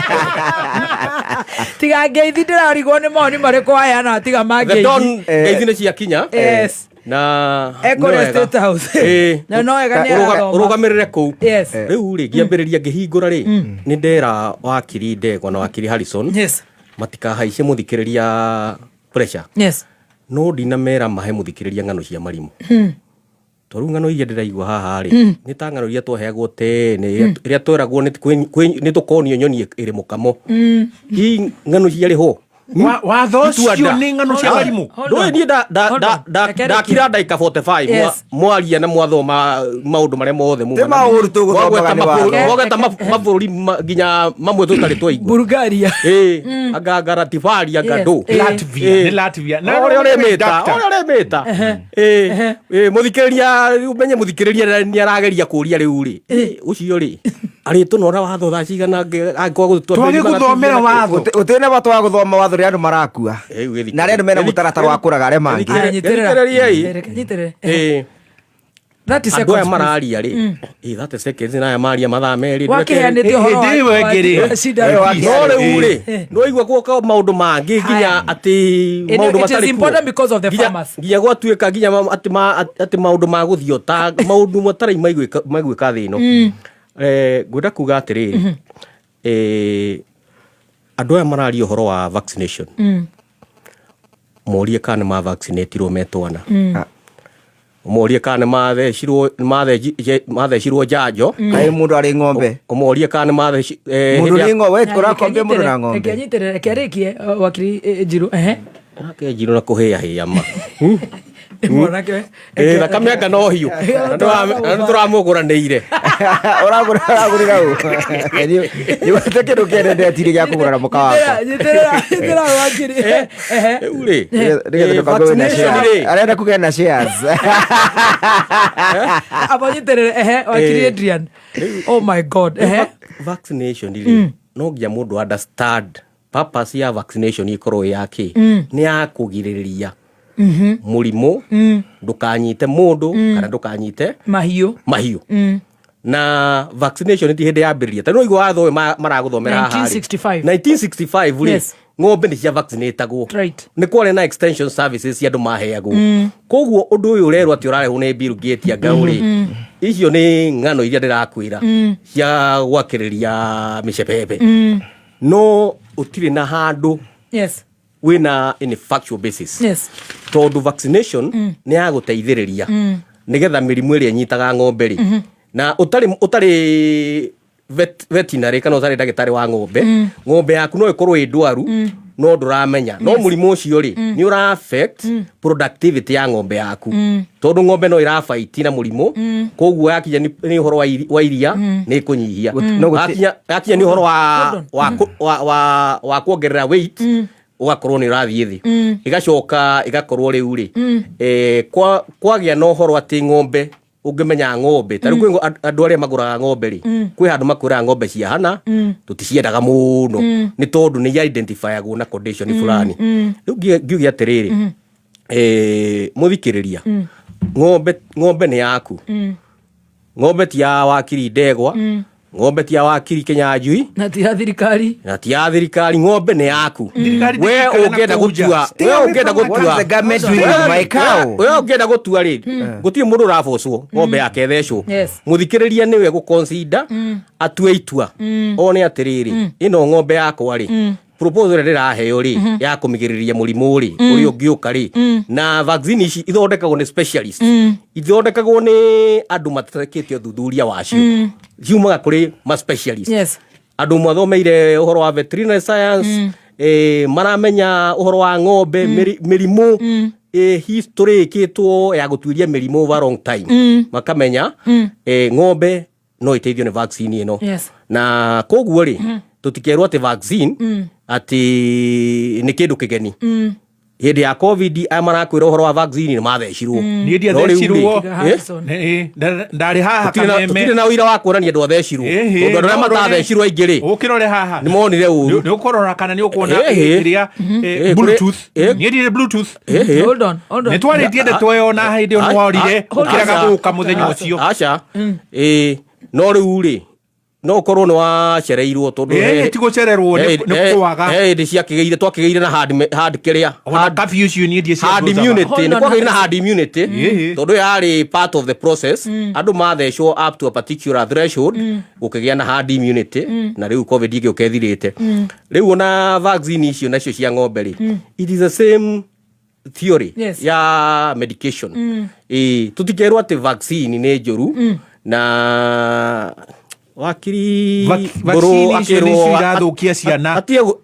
S8: Tiga ngeithi, ndĩrarigwo nĩ maoni marĩkũ waheana, tiga
S19: The Don
S8: mangeithi.
S19: Ngeithi nĩ ciakinya.
S8: Yes.
S19: Na
S8: Ekũrĩa
S19: nĩ wega.
S8: State House.
S19: Ĩĩ.
S8: Na no wega nĩ arathoma.
S19: Ũrũgamĩrĩre kũu.
S8: Yes.
S19: Rĩu rĩ ngĩambĩrĩria ngĩhingũra rĩ nĩ ndera wakiri Ndegwa na wakiri Harrison
S8: Yes.
S19: matikahaice mũthikĩrĩria pressure.
S8: Yes.
S19: No ndinamera mahe mũthikĩrĩria ng'ano cia marimũ. Tondũ rĩu ng'ano iria ndĩraigua haha rĩ nĩ ta ng'ano iria twaheagwo tene iria tweragwo nĩ tũkonio nyoni ĩrĩ mũkamo. Ii ng'ano ciarĩ ho.
S2: Watho ũcio nĩ ng'ano cia marimũ.
S19: Ndũĩ niĩ ndakira ndagĩka 45
S2: Yes.
S19: mwaria na mwathoma maũndũ marĩa mothe muma
S18: Ti maũru tũgũthomaga
S19: Mwagweta
S18: nĩ watho.
S19: mwagweta mabũrũri nginya mamwe tũtarĩ twaigua.
S8: Bulgaria.
S19: Ĩĩ, anga anga Latvia anga
S2: Yes.
S19: ndũ.
S2: Ĩĩ. Latvia,
S19: Ĩĩ.
S2: nĩ Latvia. Na
S19: Ũrĩa ũremĩta,
S2: doctor.
S19: ũrĩa ũremĩta. Ĩĩ, ĩĩ, mũthikĩrĩria ũmenye mũthikĩrĩria nĩ arageria kũria rĩu rĩ. Ũcio rĩ arĩtũnora watho thaa cigana angĩkorwo
S2: Twage gũthomera watho.
S18: Gũtirĩ na bata wa gũthoma watho rĩrĩa andũ marakua na arĩa andũ mena mũtaratara wa kũraga arĩa mangĩ
S8: Nyitĩrĩra. Nyitĩrĩra.
S19: Ĩĩ.
S8: 30
S19: andå aya
S8: seconds, please.
S19: mararia rä 30 seconds na aya maria mathaa merä
S8: Wakĩheanĩte ũhoro wa- Hĩndĩ ĩyo ĩngĩ rĩ. wa- shida.
S19: no rä u rä nĩwaigua gwoka maå ndå mangä nginya atä
S8: It-
S19: maå ndå
S8: it is
S19: matarĩ kuo.
S8: important because of the
S19: Nginya-
S8: farmers.
S19: nginya gwatuä ka nginya atä maå ndå ma gå thiota maå ndå matarä maiguä ka thä ä no ngwenda kuga atä rä rä andå aya mararia å horo wa vaccination morie kana nä mavaccinatirwo metwana morie kana nä mathecirwo njanjo
S18: Kaĩ mũndũ arĩ ng'ombe
S19: ũmorie kana nĩ matheci
S18: Mũndũ nĩ ng'ombe, we ũrakombia mũndũ na ng'ombe.
S8: Reke anyitĩrĩre, reke arĩkie wakiri Njiru. Ehe.
S19: Nake Njiru na kũhĩa hĩa ma
S8: Mwanake.
S19: Thakame anga no hiũ na nĩ tũramũgũranĩire
S18: ũragũrĩra ũ nĩwete kĩndũ kĩendendetirĩ gĩa kũgũra na mũka wakwa
S8: Nyitĩrĩra, nyitĩrĩra wakiri. Ehe.
S19: Rĩu rĩ
S18: Nĩgetha ndũkague wĩna
S19: vaccination
S18: shares.
S19: rĩ.
S18: Arenda kũgĩa na shares
S8: Amba nyitĩrĩre, ehe, wakiri Adrian. Oh my God. Ehe.
S19: Vaccination rĩ no nginya mũndũ understand purpose ya vaccination ĩkorwo ĩ ya kĩ nĩ ya kũgirĩrĩria mũrimũ ndũkanyite mũndũ kana ndũkanyite
S8: Mahiũ.
S19: mahiũ Na vaccination ti hĩndĩ yambĩrĩria ta nĩwaigua watho ũyũ maragũthomera haha rĩ.
S8: 1965.
S19: 1965 rĩ
S8: Yes.
S19: ng'ombe nĩ cia vaccinatagwo
S8: Right.
S19: nĩ kwarĩ na extension services cia andũ maheagwo koguo ũndũ ũyũ ũrerwo atĩ ũrarehwo nĩ Bill Gates anga rĩ icio nĩ ng'ano iria ndĩrakwĩra cia gwakĩrĩria mĩcebebe no ũtirĩ na handũ
S8: Yes.
S19: wĩna in factual basis
S8: Yes.
S19: tondũ vaccination nĩ ya gũteithĩrĩria nĩgetha mĩrimũ ĩrĩa ĩnyitaga ng'ombe rĩ na ũtarĩ ũtarĩ veterinary kana ũtarĩ ndagĩtarĩ wa ng'ombe ng'ombe yaku no ĩkorwo ĩ ndwaru no ndũramenya no
S3: Yes.
S19: mũrimũ ũcio rĩ nĩ ũra affect productivity ya ng'ombe yaku tondũ ng'ombe no ĩrabaiti na mũrimũ koguo yakinya nĩ ũhoro wa iria nĩ ĩkũnyihia
S18: No gũti-
S19: Yakinya nĩ ũhoro wa
S18: Hold on.
S19: wa wa wa wa kuongerera weight ũgakorwo nĩ ũrathiĩ thĩ ĩgacoka ĩgakorwo rĩu rĩ kwagĩa na ũhoro atĩ ng'ombe ũngĩmenya ng'ombe ta rĩu kwĩ andũ arĩa magũraga ng'ombe rĩ kwĩ handũ makwĩraga ng'ombe ciahana tũticiendaga mũno nĩ tondũ nĩ identifyagwo na condition fulani rĩu ngiuge atĩrĩrĩ mũthikĩrĩria ng'ombe ng'ombe nĩ yaku ng'ombe ti ya wakiri Ndegwa ng'ombe ti ya wakiri Kĩnyanjui
S8: Na ti ya thirikari.
S19: Na ti ya thirikari ng'ombe nĩ yaku
S2: Thirikari
S19: we
S2: ndĩngĩikara na
S19: ũngĩenda
S2: kũnja.
S19: gũtua
S2: Stay
S19: we
S2: away
S19: ũngĩenda
S2: from my
S19: gũtua
S18: What is the government doing with my cow?
S19: we ũngĩenda gũtua rĩ gũtirĩ mũndũ ũrabocwo ng'ombe yake ĩthecwo
S8: Yes.
S19: mũthikĩrĩria nĩwe gũconsider atue itua one atĩrĩrĩ ĩno ng'ombe yakwa rĩ proposal ĩrĩa ndĩraheo rĩ ya kũmĩgirĩrĩria mũrimũ rĩ ũrĩa ũngĩũka rĩ na vaccine ici ithondekagwo nĩ specialist ithondekagwo nĩ andũ matekĩte ũthuthuria wacio ciumaga kũrĩ ma specialist
S8: Yes.
S19: andũ mathomeire ũhoro wa veterinary science maramenya ũhoro wa ng'ombe mĩrimũ history ĩkĩtwo ya gũtuĩria mĩrimũ over long time makamenya ng'ombe no ĩteithio nĩ vaccine ĩno
S8: Yes.
S19: Na koguo rĩ tũtikerwo atĩ vaccine atĩ nĩ kĩndũ kĩgeni hĩndĩ ya COVID aya marakwĩra ũhoro wa vaccine nĩ mathecirwo
S2: Niĩ
S19: No rĩu rĩ,
S2: ndiathecirwo ndarĩ haha
S19: Tũtirĩ
S2: Kameme
S19: tũtirĩ na ũira wa kuonania ndwathecirwo tondũ andũ arĩa matathecirwo aingĩ rĩ
S2: ũkĩrore haha
S19: nĩ monire ũru
S2: nĩ ũkũrora kana nĩ ũkuona
S19: Ĩhĩ.
S2: ĩrĩa
S19: Ĩhĩ,
S2: bluetooth
S19: kũrĩ-
S2: niĩ ndirĩ bluetooth
S19: Ĩhĩ.
S8: Hold on, hold on.
S2: nĩ twarĩtie ndeto ĩyo na hĩndĩ ĩyo nĩ worire ũkĩrega
S19: Aca.
S2: gũka mũthenya ũcio
S19: Aca ĩĩ no rĩu rĩ No ũkorwo nĩ wacereirwo tondũ
S2: Ti gũcererwo, nĩ kwaga.
S19: He hĩndĩ ciakĩgĩire, twakĩgĩire na hard kĩrĩa
S2: Ona curfew icio niĩ ndiĩ
S19: herd immunity.
S8: Hold
S19: Nĩ
S8: on,
S19: kwagĩire na
S8: Harrison.
S19: herd immunity tondũ yarĩ part of the process. Andũ mathecwo up to a particular threshold, gũkĩgĩa na herd immunity, na rĩu COVID ĩgĩũka ĩthirĩte. Rĩu ona vaccine icio nacio cia ng'ombe rĩ, it is the same theory ya medication. Ĩĩ, tũtikerwo atĩ vaccine nĩ njũru na wakiri
S2: Vaccine
S19: Mbũrũ
S2: icio
S19: akĩrwo
S2: nĩcio irathũkia ciana.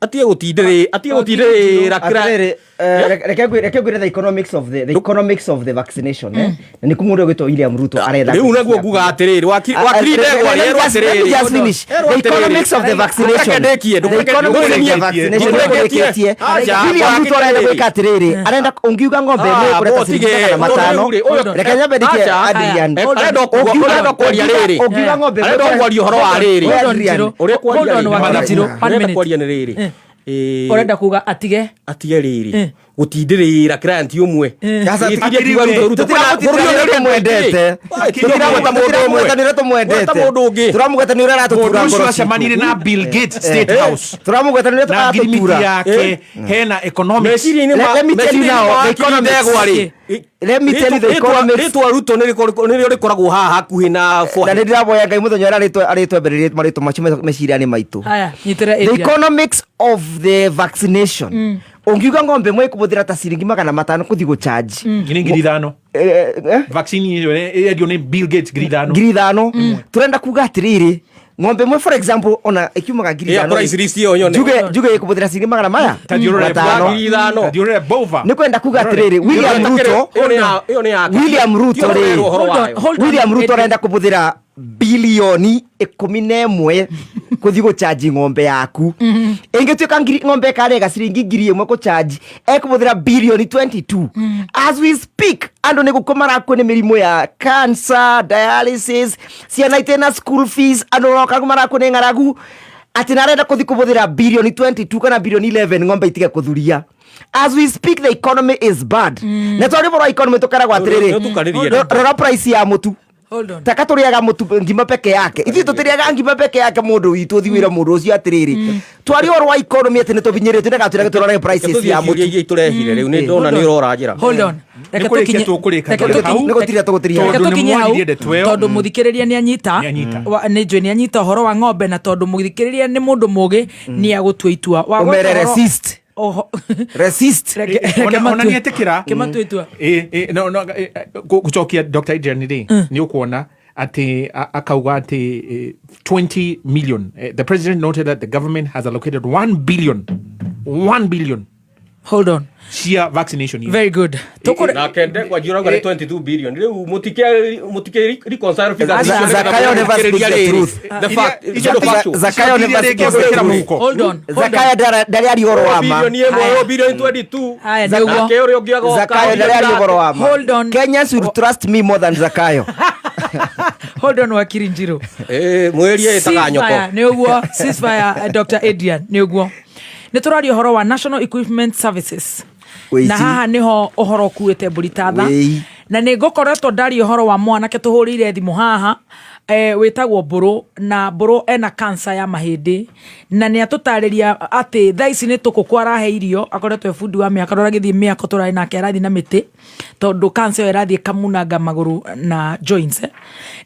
S19: Atige gũtindĩrĩra
S18: Atĩrĩrĩ, reke ngwĩre the economics of the vaccination, eh? Na nĩ kũmũndũ ũgwĩtwo William Ruto aretha.
S19: Rĩu naguo nguga atĩrĩrĩ, wakiri Ndegwa
S18: Let me
S19: rĩerwo
S18: just- let me
S19: atĩrĩrĩ.
S18: just finish.
S19: Erwo
S18: The
S19: atĩrĩrĩ.
S18: economics of the vaccination.
S19: Ndũreke ndĩkie,
S18: The economics of the
S19: ndũreke
S18: vaccination.
S19: ndĩkie.
S18: Ndũrĩkĩtie.
S19: Aca,
S18: William Ruto arenda
S19: wakiri.
S18: gwĩka atĩrĩrĩ, arenda ũngiuga ng'ombe ĩmwe ĩkũreta
S19: Bo,
S18: ciringi
S19: tige,
S18: magana matano.
S19: ũyũ rĩ, ũyũ-
S18: Reke nyambe ndĩkie,
S19: Aca.
S18: Adrian.
S19: Arenda arenda kwaria rĩrĩ.
S18: Ũngiuga ng'ombe ĩmwe
S19: Arenda kwaria ũhoro wa rĩrĩ.
S18: We, Adrian.
S19: Ũrĩa kwaria
S8: Hold on,
S19: rĩ,
S8: Wakiri Njirũ, one
S19: ũrenda
S8: minute.
S19: kwaria nĩ rĩrĩ.
S8: Ũrenda kuga atige
S19: Atige rĩrĩ gũtindĩrĩra client ũmwe.
S18: Sasa
S19: Gĩtiria kiuga Ruto, Ruto.
S18: Tũtiramũtindĩrĩra
S19: Bũrũri ũyũ nĩ
S18: tũmwendete.
S19: Tũtiramweta mũndũ ũmwe.
S18: Tũtiramũgweta nĩ ũrĩa tũmwendete.
S19: Gweta mũndũ ũngĩ.
S18: Tũramũgweta nĩ ũrĩa aratũtura
S2: Mũndũ ũcio
S18: ngoro citũ.
S2: acemanirie na Bill Gates State House
S18: Tũramũgweta nĩ ũrĩa
S2: na ngirimiti
S18: aratũtura.
S2: yake hena economics.
S19: Meciria-inĩ
S18: Let me tell you
S19: meciria-inĩ
S18: now,
S19: ma
S18: the
S19: wakiri
S18: economics.
S19: Ndegwa rĩ,
S18: Let me tell you the economics.
S19: Rĩtwa Ruto nĩrĩo rĩkoragwo haha hakuhĩ na
S18: Na
S19: forehead.
S18: nĩ ndĩraboya Ngai mũthenya ũrĩa arĩtwembererie marĩtwa macio meciria-inĩ maitũ.
S8: Haya, nyitĩra
S18: The
S8: Adrian.
S18: economics of the vaccination, ũngiuga ng'ombe ĩmwe ĩkũbũthĩra ta ciringi 500 kũthi gũcharge.
S2: Nĩ 5,000. Vaccine ĩyo ĩrendio nĩ Bill Gates 5,000.
S18: 5,000. Tũrenda kuga atĩrĩrĩ, ng'ombe ĩmwe, for example, ona ĩkiumaga ngiri
S19: Ĩya
S18: ithano
S19: price list ĩyo nyone.
S18: Njuge ĩkũbũthĩra ciringi magana maya
S2: Ta thiũrũre
S18: matano.
S19: 5,000.
S2: Ta thiũrũre Bova.
S18: Nĩ kwenda kuga atĩrĩrĩ, William Ruto,
S19: Ĩyo nĩ yake.
S18: William Ruto
S19: Tiyo
S18: rĩ,
S19: ũrerwo ũhoro
S8: Hold on,
S19: wayo.
S8: hold on,
S18: William Ruto
S8: Adrian.
S18: arenda kũbũthĩra bilioni 11 kũthi gũchanji ng'ombe yaku. Ĩngĩtuĩka ng'ombe ĩkarega ciringi 1,000 kũchanji, ekũbũthĩra bilioni 22. As we speak, andũ nĩ gũkua marakua nĩ mĩrimũ ya cancer, dialysis, ciana itĩ na school fees, andũ roka marakua nĩ ng'aragu, atĩ na arenda kũthi kũbũthĩra bilioni 22 kana bilioni 11 ng'ombe itige kũthuria. As we speak, the economy is bad. Na twarĩ ũhoro wa economy, tũkaragwo atĩrĩrĩ,
S19: Nĩ ũtukanĩrie.
S18: Rora price ya mũtu.
S8: Hold on.
S18: Taka tũrĩaga mũtu ngima peke yake, ithuĩ tũtirĩaga ngima peke yake. Mũndũ witũ ũthi wĩra mũndũ ũcio atĩrĩrĩ, twari ũhoro wa economy atĩ nĩ tũbinyĩrĩtio nĩgatwĩra tũrore prices ya
S19: Tũthiĩ
S18: mũtu.
S19: ciũria iria itũrehire rĩu, nĩ ndona nĩ ũrora njĩra.
S8: Hold on. Reke
S2: Nĩ kũrĩkia
S8: tũkinye-
S2: tũkũrĩka
S8: reke
S2: tũrĩ hau.
S18: Nĩ gũtiria tũgũtiria.
S8: Reke
S2: Tondũ nĩ
S8: tũkinye hau,
S2: mwaririe ndeto ĩyo.
S8: tondũ mũthikĩrĩria nĩ anyita.
S2: Nĩ anyita.
S8: Nĩ njũĩ nĩ anyita ũhoro wa ng'ombe, na tondũ mũthikĩrĩria nĩ mũndũ mũgĩ, nĩ agũtua itua. Wagweta
S18: Ũmere resist. Resist.
S8: Reke
S2: Ona nĩ etĩkĩra.
S8: Reke matue itua.
S2: Ĩ, no, gũcokia Dr. Adrian rĩ, nĩ ũkuona atĩ akauga atĩ 20 million. The president noted that the government has allocated 1 billion, 1 billion
S8: Hold on.
S2: Cia vaccination.
S8: Very good.
S19: Nake Ndegwa njũraga nĩ 22 billion rĩu mũtike reconcile figures icio nĩgetha
S18: Zakayo never speaks the
S19: rĩrĩ.
S18: truth.
S19: The fact, icio nĩ factual.
S18: Zakayo never speaks the truth.
S8: Hold on, hold on.
S18: Zakayo ndarĩ aria ũhoro wa ma.
S19: Bilioni ĩmwe, ũyũ bilioni 22.
S8: Haya, nĩguo.
S19: Nake ũrĩa ũngĩ agoka,
S18: Zakayo ndarĩ aria ũhoro wa ma.
S8: Hold on.
S18: Kenyans will trust me more than Zakayo.
S8: Hold on, wakiri Njiru.
S19: Mwĩrie ĩtaga nyoko.
S8: Ceasefire, nĩ ũguo ceasefire, Dr. Adrian, nĩ ũguo nĩ tũraria ũhoro wa National Equipment Services.
S18: Wĩici.
S8: Na haha nĩho ũhoro ũkuĩte mbũri tatha.
S18: Wĩi.
S8: Na nĩ ngũkoretwo ndaria ũhoro wa mwanake tũhũrĩire thimũ haha, wĩtagwo Mbũrũ, na Mbũrũ ena cancer ya mahĩndĩ, na nĩ atũtarĩria atĩ thaa ici nĩ tũkũkũ arahe irio, akoretwo e bundi wa mĩako, rora gĩthiĩ mĩako tũrarĩ nake arathiĩ na mĩtĩ tondũ cancer ĩyo ĩrathiĩ ĩkamunanga magũrũ na joints.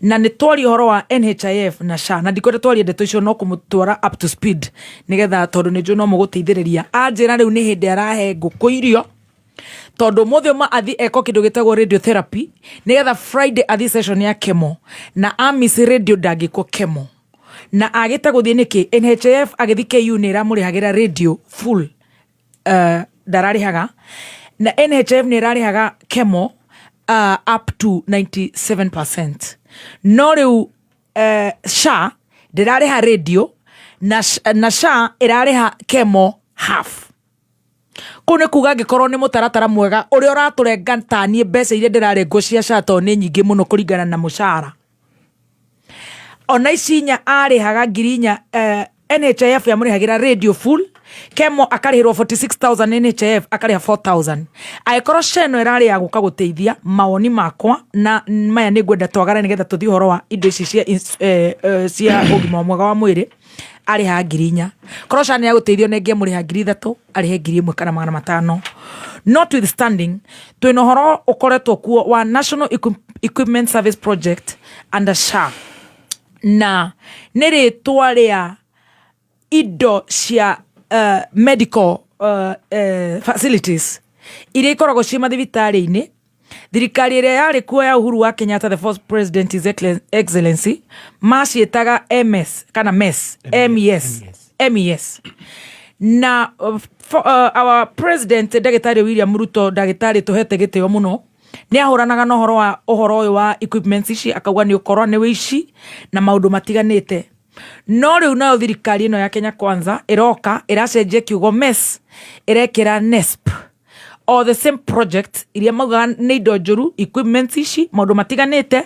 S8: Na nĩ twaria ũhoro wa NHIF na SHA, na ndikwenda twarie ndeto icio, no kũmũtwara up to speed nĩgetha, tondũ nĩ njũĩ no mũgũteithĩrĩria. Anjĩra rĩu nĩ hĩndĩ arahe ngũkũ irio tondũ mũthĩ ũma athi eko kĩndũ gĩtagwo radiotherapy nĩgetha Friday athi session ya chemo, na amis radio ndangĩkwo chemo na agĩte gũthiĩ nĩkĩ. NHIF agĩthi KU nĩ ĩramũrĩhagĩra radio full, ndararĩhaga, na NHIF nĩ ĩrarĩhaga chemo up to 97%, no rĩu SHA ndĩrarĩha radio na SHA ĩrarĩha chemo half. Kũu nĩ kuga angĩkorwo nĩ mũtaratara mwega ũrĩa ũratũrenga taniĩ mbeca iria ndĩrarengwo cia SHA, tondũ nĩ nyingĩ mũno kũringana na mũcara. Ona ici inya arĩhaga 4,000, NHIF yamũrĩhagĩra radio full. Kemo akarĩhĩrwo 46000 NHIF akarĩha 4000. Angĩkorwo SHA ĩno ĩrarĩ ya gũka gũteithia, mawoni makwa na maya nĩ ngwenda twagare nĩgetha tũthiĩ ũhoro wa indo ici cia cia ũgima mwega wa mwĩrĩ, arĩhaga 4000. Korwo SHA nĩ ya gũteithio nĩ ngĩamũrĩha 3000, arĩhe 1500. Notwithstanding, twĩna ũhoro ũkoretwo kuo wa National Equipment Service Project under SHA, na nĩ rĩtwa rĩa indo cia medical facilities iria ikoragwo ciĩ mathibitarĩ-inĩ. Thirikari ĩrĩa yarĩ kuo ya Uhuru wa Kenyatta, the first president, His Excellency, maciĩtaga MS kana MES, MES, MES. Na our president, ndagĩtarĩ William Ruto, ndagĩtarĩ tũhete gĩtĩo mũno, nĩ ahũranaga na ũhoro wa ũhoro ũyũ wa equipments ici, akauga nĩ ũkorwo nĩ wĩici na maũndũ matiganĩte. No rĩu nayo thirikari ĩno ya Kenya Kwanza ĩroka ĩracenjia kiugo MES, ĩrekĩra NESP, o the same project iria maugaga nĩ indo njũru, equipments ici, maũndũ matiganĩte.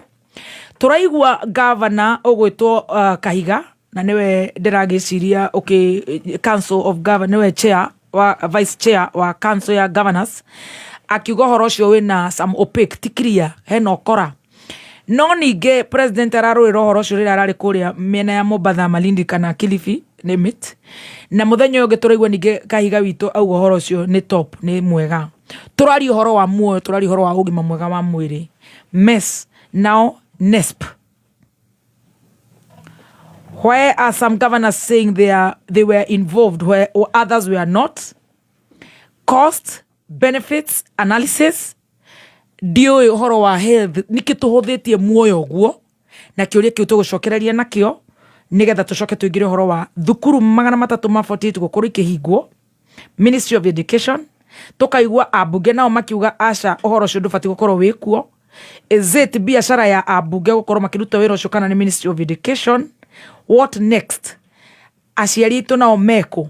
S8: Tũraigua gavana ũgwĩtwo Kahiga, na nĩwe ndĩragĩciria ũkĩ council of governor, nĩwe chair wa vice chair wa council ya governors, akiuga ũhoro ũcio wĩna some opaque, ti clear, hena ũkora. No ningĩ president ararũĩra ũhoro ũcio rĩrĩa ararĩ kũrĩa mĩena ya Mombatha, Malindi kana Kilifi, name it. Na mũthenya ũyũ ũngĩ tũraigua ningĩ Kahiga witũ auga ũhoro ũcio nĩ top, nĩ mwega. Tũraria ũhoro wa muoyo, tũraria ũhoro wa ũgima mwega wa mwĩrĩ. MES now NESP. Why are some governors saying they were involved where others were not? Cost benefits analysis, ndiũĩ ũhoro wa health nĩkĩ tũhũthĩtie muoyo ũguo, na kĩũria kĩu tũgũcokereria nakĩo nĩgetha tũcoke tũingĩre ũhoro wa thukuru 348 gũkorwo ikĩhingwo, Ministry of Education. Tũkaigua ambunge nao makiuga aca, ũhoro ũcio ndũbatiĩ gũkorwo wĩkuo. Is it biacara ya ambunge gũkorwo makĩruta wĩra ũcio kana nĩ Ministry of Education? What next? Aciari aitũ nao mekũ?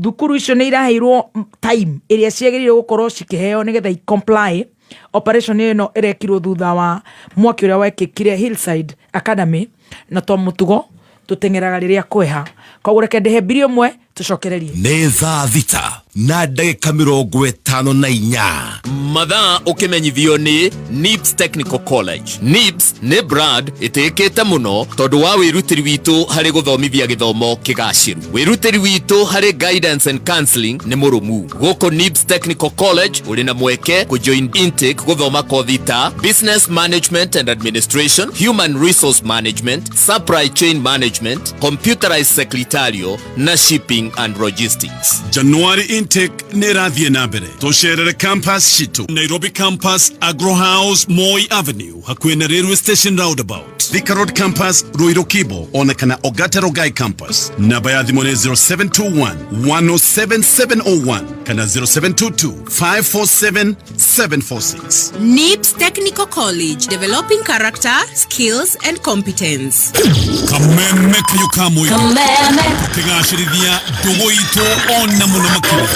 S8: Thukuru icio nĩ iraheirwo time ĩrĩa ciagĩrĩire gũkorwo cikĩheo nĩgetha i comply. Operation ĩno ĩrekirwo thutha wa mwaki ũrĩa wekĩkire Hillside Academy, na to mũtugo tũteng'eraga rĩrĩa kweha. Koguo reke ndĩhe mbiri ĩmwe tũcokererie.
S3: Nĩ thaa 6:54.
S20: Mathaa ũkĩmenyithio nĩ NIBS Technical College. NIBS nĩ brand ĩtĩĩkĩte mũno tondũ wa wĩrutĩri witũ harĩ gũthomithia gĩthomo kĩgacĩru. Wĩrutĩri witũ harĩ guidance and counseling nĩ mũrũmu. Gũkũ NIBS Technical College ũrĩ na mweke kũjoin intake gũthoma kothi ta Business Management and Administration, Human Resource Management, Supply Chain Management, Computerized Secretarial na Shipping and Logistics.
S10: January intake nĩ ĩrathiĩ na mbere. Tũcerere campus citũ: Nairobi campus, Agro House, Moi Avenue, hakuhĩ na railway station roundabout; Thika Road campus, Ruiru Kibo, ona kana Ogata Rongai campus. Namba ya thimũ nĩ 0721 107 701 kana 0722 547 746.
S21: NIBS Technical College, developing character, skills, and competence.
S10: Kameme kayo kamwe.
S14: Kameme.
S10: Tukigacĩrithia ndũgũ itũ ona mũno makĩria,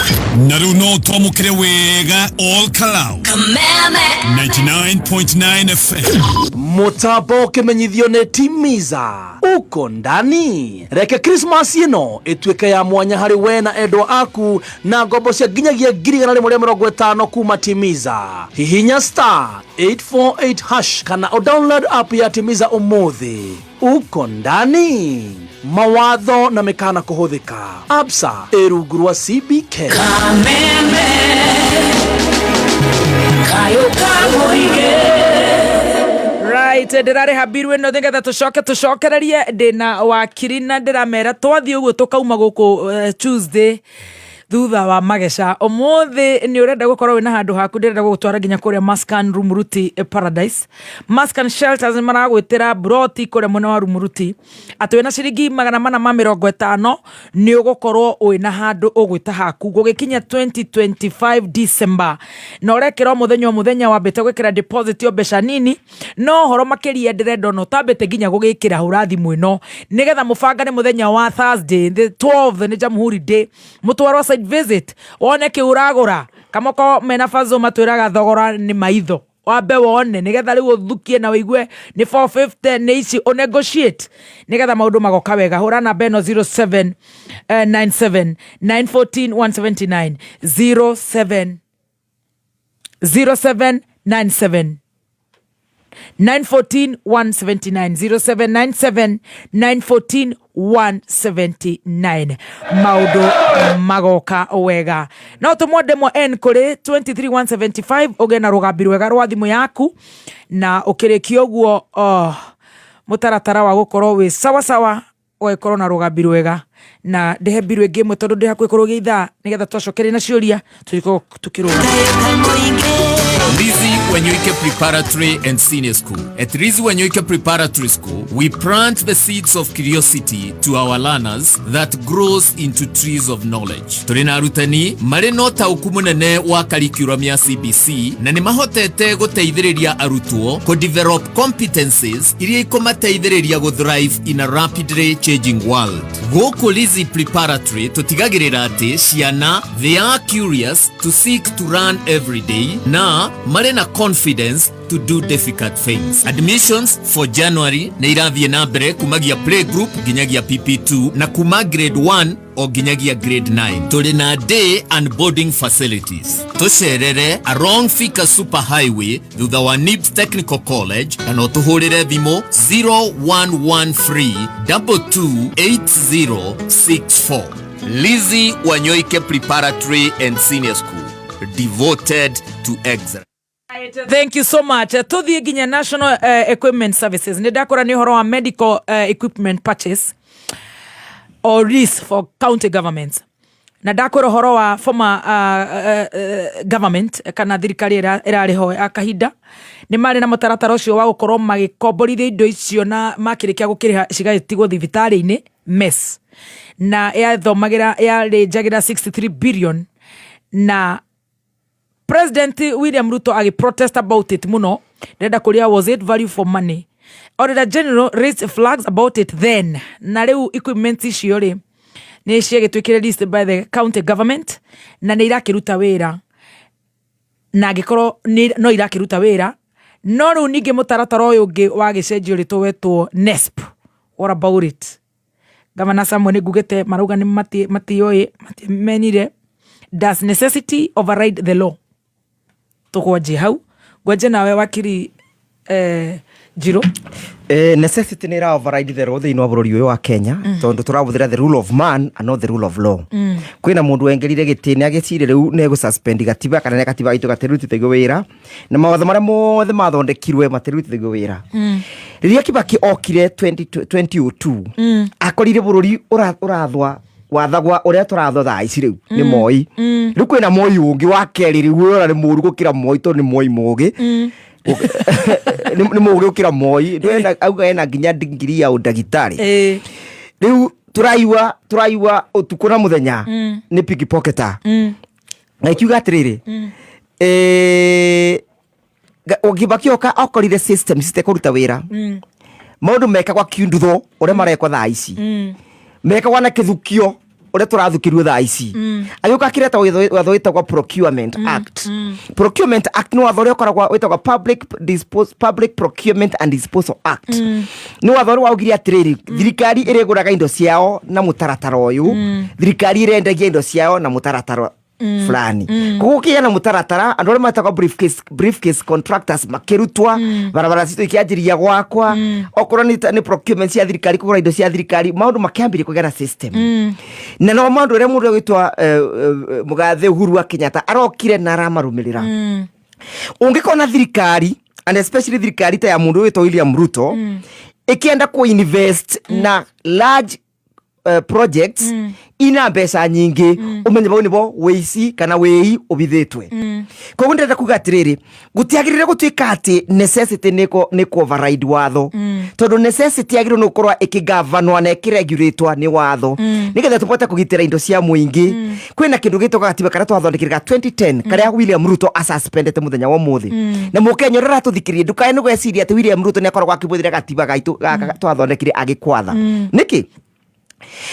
S10: na rĩu no twamũkĩre wega all Kalau.
S14: Kameme.
S10: 99.9 FM.
S5: Mũtambo ũkĩmenyithio nĩ Timiza uko ndani. Reke Christmas ĩno ĩtuĩke ya mwanya harĩ we na endwa aku na ngombo cia nginyagia 150,000 kuma Timiza. Hihinya *848# kana o download app ya Timiza ũmũthĩ. Uko ndani, mawatho na mĩkana kũhũthĩka. Absa ĩ rungu rwa CBK.
S14: Kameme. Kayo kamoige.
S8: Right, ndĩrarĩha mbiru ĩno nĩgetha tũcoke tũcokererie. Ndĩna wakiri na ndĩramera twathiĩ ũguo tũkauma gũkũ Tuesday thutha wa mageca. Ũmũthĩ nĩ ũrenda gũkorwo wĩna handũ haku, ndĩrenda gũgũtwara nginya kũrĩa Maskan Rumuruti Paradise. Maskan Shelters nĩ maragwĩtĩra broti kũrĩa mwena wa Rumuruti, atĩ wĩna ciringi 450 nĩ ũgũkorwo wĩna handũ ũgwĩta haku gũgĩkinya 2025 December, na ũrekĩra o mũthenya o mũthenya, wambĩte gwĩkĩra deposit o mbeca nini. No ũhoro makĩria ndĩrenda ona ũtambĩte nginya gũgĩkĩra, hũra thimũ ĩno nĩgetha mũbangane mũthenya wa Thursday the 12th, nĩ Jamhuri Day, mũtwarwo site visit wone kĩ ũragũra. Kamoko mena bazo matwĩraga thogora nĩ maitho. Wambe wone nigetha riu uthukie na wigue ni 450 ni ici u negotiate nigetha maundu magoka wega. Hura namba ĩno 07 97 914 179, 07 0797 914 179, 0797 914 179. Maundu magoka wega. No tumwo ndemwa n kuri 23175 uge na rugambi rwega rwa thimu yaku, na ukirikia uguo, oh, mutaratara wa gukorwo wi sawa sawa, ũgagĩkorwo na rũgambi rwega. Na ndĩhe mbiru ĩngĩ ĩmwe tondũ ndĩ hakuhĩ kũrũgia ithaa, nĩgetha twacokeria na ciũria tũgĩkorwo tũkĩrũga.
S20: Lizzie Wanyoike Preparatory and Senior School. At Lizzie Wanyoike Preparatory School, we plant the seeds of curiosity to our learners that grows into trees of knowledge. Tũrĩ na arutani marĩ na ũtaũku mũnene wa curriculum ya CBC, na nĩ mahotete gũteithĩrĩria arutwo kũ develop competencies iria ikũmateithĩrĩria gũ thrive in a rapidly changing world. Gũkũ Lizzie Preparatory tũtigagĩrĩra atĩ ciana, they are curious to seek to learn every day na marĩ na confidence to do difficult things. Admissions for January nĩ irathiĩ na mbere kumagia playgroup nginyagia PP2 na kuma grade 1 o nginyagia grade 9. Tũrĩ na day and boarding facilities. Tũcerere along Thika Super Highway thutha wa NIBS Technical College, kana ũtũhũrĩre thimũ 0113 228064. Lizzie Wanyoike Preparatory and Senior School, devoted to excellence.
S8: Thank you so much. Tuthiĩ nginya National Equipment Services. Nĩ ndakora nĩ ũhoro wa medical equipment purchase or lease for county governments, na ndakwĩra ũhoro wa former government kana thirikari ĩrarĩ ho ya kahinda, nĩ marĩ na mũtaratara ũcio wa gũkorwo magĩkomborithia indo icio, na makĩrĩkia gũkĩrĩha cigagĩtigwo thibitarĩ-inĩ mess, na yathomagĩra yarĩnjagĩra 63 billion, na President William Ruto agi protest about it muno. Ndĩrenda kũria, was it value for money? Auditor General raised flags about it then. Na rĩu equipment icio rĩ, nĩ ciagĩtuĩkire leased by the county government na nĩ irakĩruta wĩra, na angĩkorwo no irakĩruta wĩra, no rĩu ningĩ mũtaratara ũyũ ũngĩ wa gĩcenjio rĩtwo wetwo NESP, what about it? Gavana Samuel ngugĩte marauga nĩ matiũĩ, matimenire. Does necessity override the law? Tũkwanjie hau, ngwanjie nawe wakiri Njirũ.
S18: Necessity nä ĩra override the law thĩinĩ wa bũrũri ũyũ wa Kenya, tondũ tũrahũthĩra the rule of man and not the rule of law. Kwĩna mũndũ wengerire gĩtĩ nĩ agĩcire rĩu nĩ egũ gatiba, kana nĩ gatiba gaitũ gatirutithagio wĩra, na mawatho marĩa mothe mathondekirwe matirutithagio wĩra. Rĩrĩa Kibaki okire 20 2002, akorire bũrũri ũrathwa wathagwa ũrĩa tũrathwa thaa ici rĩu nĩ Moi. Rĩu kwĩna Moi ũngĩ wa kerĩ, rĩu ũrĩa nĩ mũũru gũkĩra Moi, tondũ nĩ Moi mũgĩ, nĩ mũgĩ gũkĩra Moi. Ndwena auga ena nginya ndigiri ya ũndagĩtarĩ. Rĩu tũraigua ũtukũ na mũthenya nĩ pickpocketer. Na ikiuga atĩrĩrĩ, Kibaki oka okorire system citekũruta wĩra. Maũndũ mekagwa kiundutho ũrĩa marekwo thaa ici, mekagwa na kĩthukio ũrĩa tũrathukĩrio thaa ici. Agĩũka akĩreta watho wĩtagwo Procurement Act. Procurement Act nĩ watho ũrĩa ũkoragwo wĩtagwo Public Procurement and Disposal Act. Nĩ watho ũrĩa waugire atĩrĩrĩ, thirikari ĩrĩgũraga indo ciao na mũtaratara ũyũ, thirikari ĩrendagia indo ciao na mũtaratara fulani. Koguo kĩgĩa na mũtaratara, andũ arĩa metagwo briefcase contractors makĩrutwa, barabara citũ ikĩanjĩria gwakwa, okorwo nĩ procurement cia thirikari, kũgũra indo cia thirikari, maũndũ makĩambĩrĩria kũgĩa na system. Na no maũndũ ũrĩa mũndũ ũgwĩtwo mũgathe Uhuru wa Kenyatta arokire na aramarũmĩrĩra. Ũngĩkona thirikari, and especially thirikari ta ya mũndũ wĩtwo William Ruto, ĩkĩenda kũ invest na large projects ina mbeca nyingĩ, ũmenye bau nĩbo wĩici kana wĩi ũbithĩtwe. Koguo ndĩrenda kuga atĩrĩrĩ, gũtiagĩrĩire gũtuĩka atĩ necessity nĩ kũ override watho, tondũ necessity yagĩrĩirwo nĩ gũkorwo ĩkĩgavanwa na ĩkĩregulatwo nĩ watho, nĩgetha tũbote kũgitĩra indo cia mũingĩ. Kwĩna kĩndũ gĩtagwo gatiba karĩa twathondekire ga 2010, karĩa William Ruto asuspendete mũthenya wa ũmũthĩ. Na mũkenya ũrĩa ũratũthikĩrĩria, ndũkae nĩ gweciria atĩ William Ruto nĩ akoragwo akĩbũthĩra gatiba gaitũ gaka twathondekire agĩkwatha. Nĩkĩ?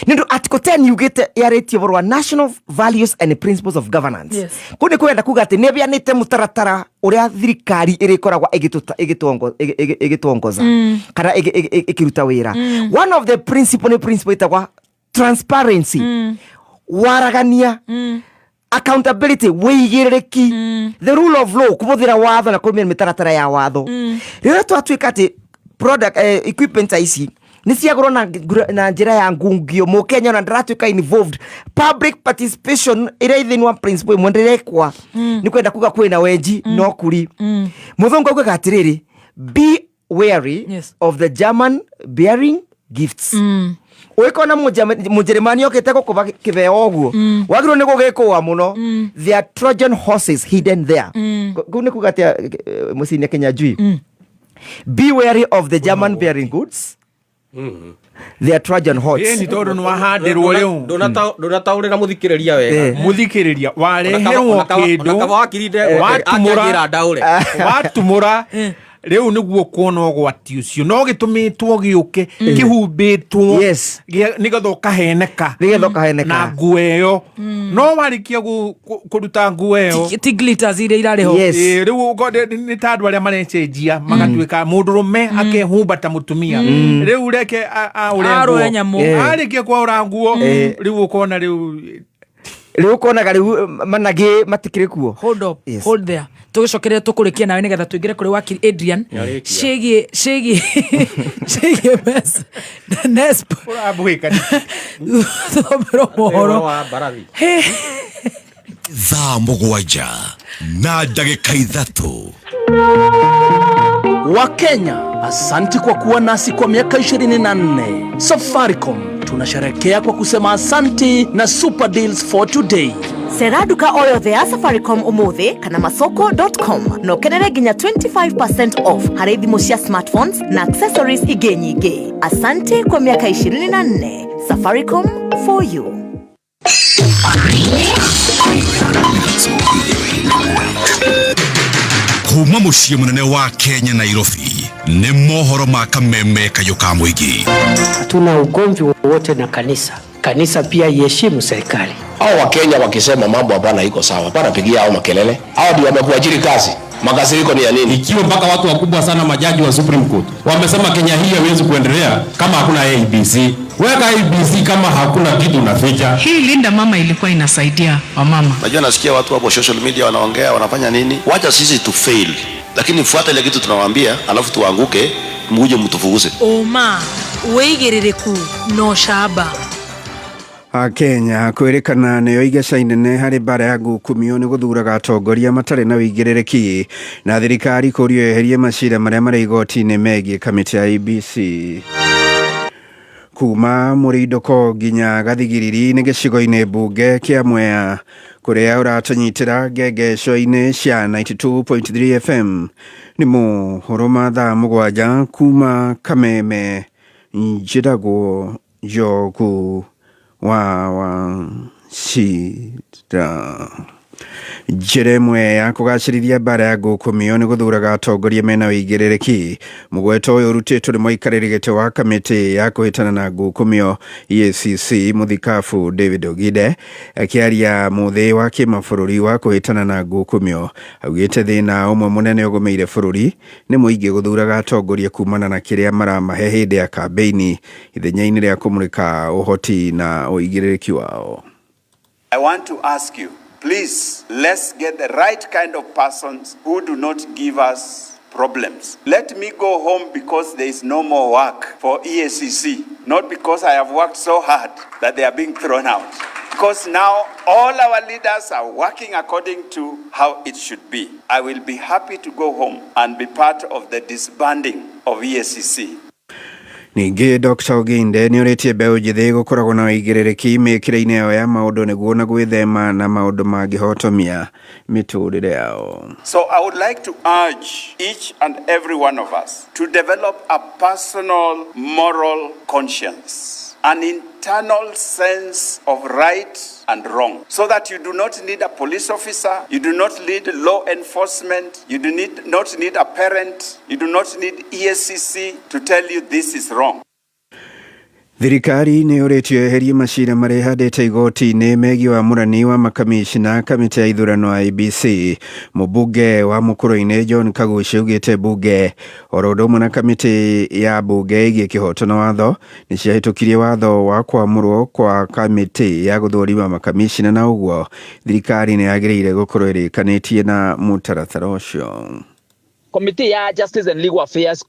S18: Nĩ ũndũ article 10 yugĩte yarĩtie ũhoro wa national values and principles of governance. Kũu nĩ kwenda kuga atĩ nĩ ĩheanĩte mũtaratara ũrĩa thirikari ĩrĩkoragwo ĩgĩtongoza kana ĩkĩruta wĩra. One of the principle nĩ principle ĩtagwa transparency, waragania, accountability, wĩigĩrĩrĩki, the rule of law, kũhũthĩra watho na kũrũmĩrĩra mĩtaratara ya watho. Rĩrĩa twatuĩka atĩ product, equipment ta ici nĩ ciagũrwo na njĩra ya ngungio, mũkenya ona ndaratuĩka involved, public participation ĩrĩa ĩ thĩinĩ wa principle ĩmwe ndĩrekwa, nĩ kwenda kuga kwĩna wenji no kuri. Mũthũngũ augaga atĩrĩrĩ, "Be wary of the German bearing gifts." Ũgĩkona mũnjeremani okĩte gũkũba kĩbeo ũguo, wagĩrĩirwo nĩ gũgĩkũa mũno. There are Trojan horses hidden there. Kũu nĩ kuga atĩa, mũciĩ Kenya njui? Be wary of the German bearing goods, they are Trojan horse.
S2: Ĩni tondũ nĩ wahandĩrwo rĩu.
S19: Ndũnataũrĩra mũthikĩrĩria wega.
S2: Mũthikĩrĩria wareherwo kĩndũ
S19: Ona kaba wakiri
S2: watumũra
S19: akĩanjĩra ndaũre.
S2: Watumũra rĩu nĩguo kuona ũgwati ũcio no gĩtũmĩtwo gĩũke kĩhumbĩtwo nĩgetha ũkaheneka.
S18: Nĩgetha ũkaheneka.
S2: Na nguo ĩyo, no warĩkia kũruta nguo ĩyo
S8: Ti glitters iria irarĩ ho.
S2: Ĩ, rĩu nĩ ta andũ arĩa marecenjia magatuĩka mũndũrũme akehumba ta mũtumia. Rĩu reke aũre
S8: Arũe
S2: nguo.
S8: nyamũ.
S2: Arĩkia kwaũra nguo, rĩu ũkona rĩu
S18: Rĩu ũkonaga rĩu managĩ matikĩrĩ kuo.
S8: Hold up.
S18: Yes.
S8: Hold there, tũgĩcokerere tũkũrĩkia nawe nĩgetha tũingĩre kũrĩ wakiri Adrian.
S19: Nĩarĩkia.
S8: Ciĩgiĩ mes nesp
S2: ũrambũĩka.
S8: Tũthomerwo mohoro.
S19: Ũhoro wa mbarathi.
S3: 7:03.
S5: Wakenya, asanti kwa kuwa nasi kwa miaka 24. Safaricom tunasherekea kwa kusema asanti na super deals for today.
S6: Cera nduka o yothe ya Safaricom umuthi kana masoko.com na ũkenere nginya 25% off harĩ thimũ cia smartphones na accessories ingĩ nyingĩ. Asante kwa miaka 24. Safaricom for you.
S3: Kuma mũciĩ mũnene wa Kenya, Nairobi, nĩ mohoro ma kameme kayũ ka mũingĩ.
S7: Hatuna ugomvi wowote na kanisa. Kanisa pia iheshimu serikali.
S9: Hao Wakenya wakisema mambo hapana iko sawa, hapana pigia hao makelele. Hao ndio wamekuajiri kazi. Makasiriko ni ya nini?
S23: Ikiwa mpaka watu wakubwa sana, majaji wa Supreme Court, wamesema Kenya hii haiwezi kuendelea kama hakuna ABC. Weka ABC kama hakuna kitu unaficha.
S24: Hii Linda Mama ilikuwa inasaidia wamama.
S9: Najua nasikia watu hapo social media wanaongea, wanafanya nini? Wacha sisi tu fail, lakini fuata ile kitu tunawaambia, alafu tuanguke, muje mtufukuze.
S21: Ũma, wĩigĩrĩrĩku na ũcamba.
S22: Akenya kwĩrĩkana nĩyo igeca inene harĩ mbara ya ngukumio nĩ gũthuraga atongoria matarĩ na wĩigĩrĩrĩki, na thirikari kũrio yeherie macira marĩa marĩ igoti-inĩ megiĩ kamĩtĩ ya IEBC. Kuma Mũrindũko nginya Gathigiriri nĩ gĩcigo-inĩ mbunge kĩa Mwea kũrĩa ũratũnyitĩra ngengeco-inĩ cia 92.3 FM. Nĩ mohoro ma thaa 7 kuma Kameme. Njĩtagwo Njogu wa Wachira. Njĩra ĩmwe ya kũgacĩrithia mbara ya ngukumio nĩ gũthuraga atongoria mena wĩigĩrĩrĩki. Mũgweto ũyũ ũrutĩtwo nĩ mũikarĩri gĩtĩ wa kamĩtĩ ya kũhĩtana na ngukumio EACC mũthikabu David Ogide. Akĩaria mũthĩ wa kĩmabũrũri wa kũhĩtana na ngukumio, augĩte thĩna ũmwe mũnene ũgũmĩire bũrũri nĩ mũingĩ gũthuraga atongoria kumana na kĩrĩa maramahe hĩndĩ ya kambĩini ithenya-inĩ rĩa kũmũrĩka ũhoti na ũigĩrĩrĩki wao.
S25: I want to ask you, please, let's get the right kind of persons who do not give us problems. Let me go home because there is no more work for EACC, not because I have worked so hard that they are being thrown out. Because now all our leaders are working according to how it should be. I will be happy to go home and be part of the disbanding of EACC.
S22: Ningĩ Dr Oginde nĩ orĩtie mbeũ njĩthĩ gũkoragwo na ũigĩrĩrĩki mĩkĩre-inĩ yao ya maũndũ nĩguo na gwĩthema na maũndũ mangĩhotomia mĩtũrĩre yao.
S25: So I would like to urge each and every one of us to develop a personal moral conscience, an internal sense of right and wrong, so that you do not need a police officer, you do not need law enforcement, you do not need a parent, you do not need EACC to tell you this is wrong.
S22: Thirikari nĩ yũrĩtio yeherie macira marĩa ĩhandĩte igoti-inĩ megiĩ wamũrani wa makamishna kamĩtĩ ya ithurano IEBC. Mũmbunge wa Mũkũrũ-inĩ John Kaguchia augĩte mbunge oro ũndũ ũmwe na kamĩtĩ ya mbunge ĩgiĩ kĩhoto na watho nĩ ciahĩtũkirie watho wa kwamũrwo kwa kamĩtĩ ya gũthũrima makamishna na ũguo thirikari nĩ yagĩrĩire gũkorwo ĩrĩkanĩtie na mũtaratara ũcio.
S1: Komiti ya Justice and Legal Affairs,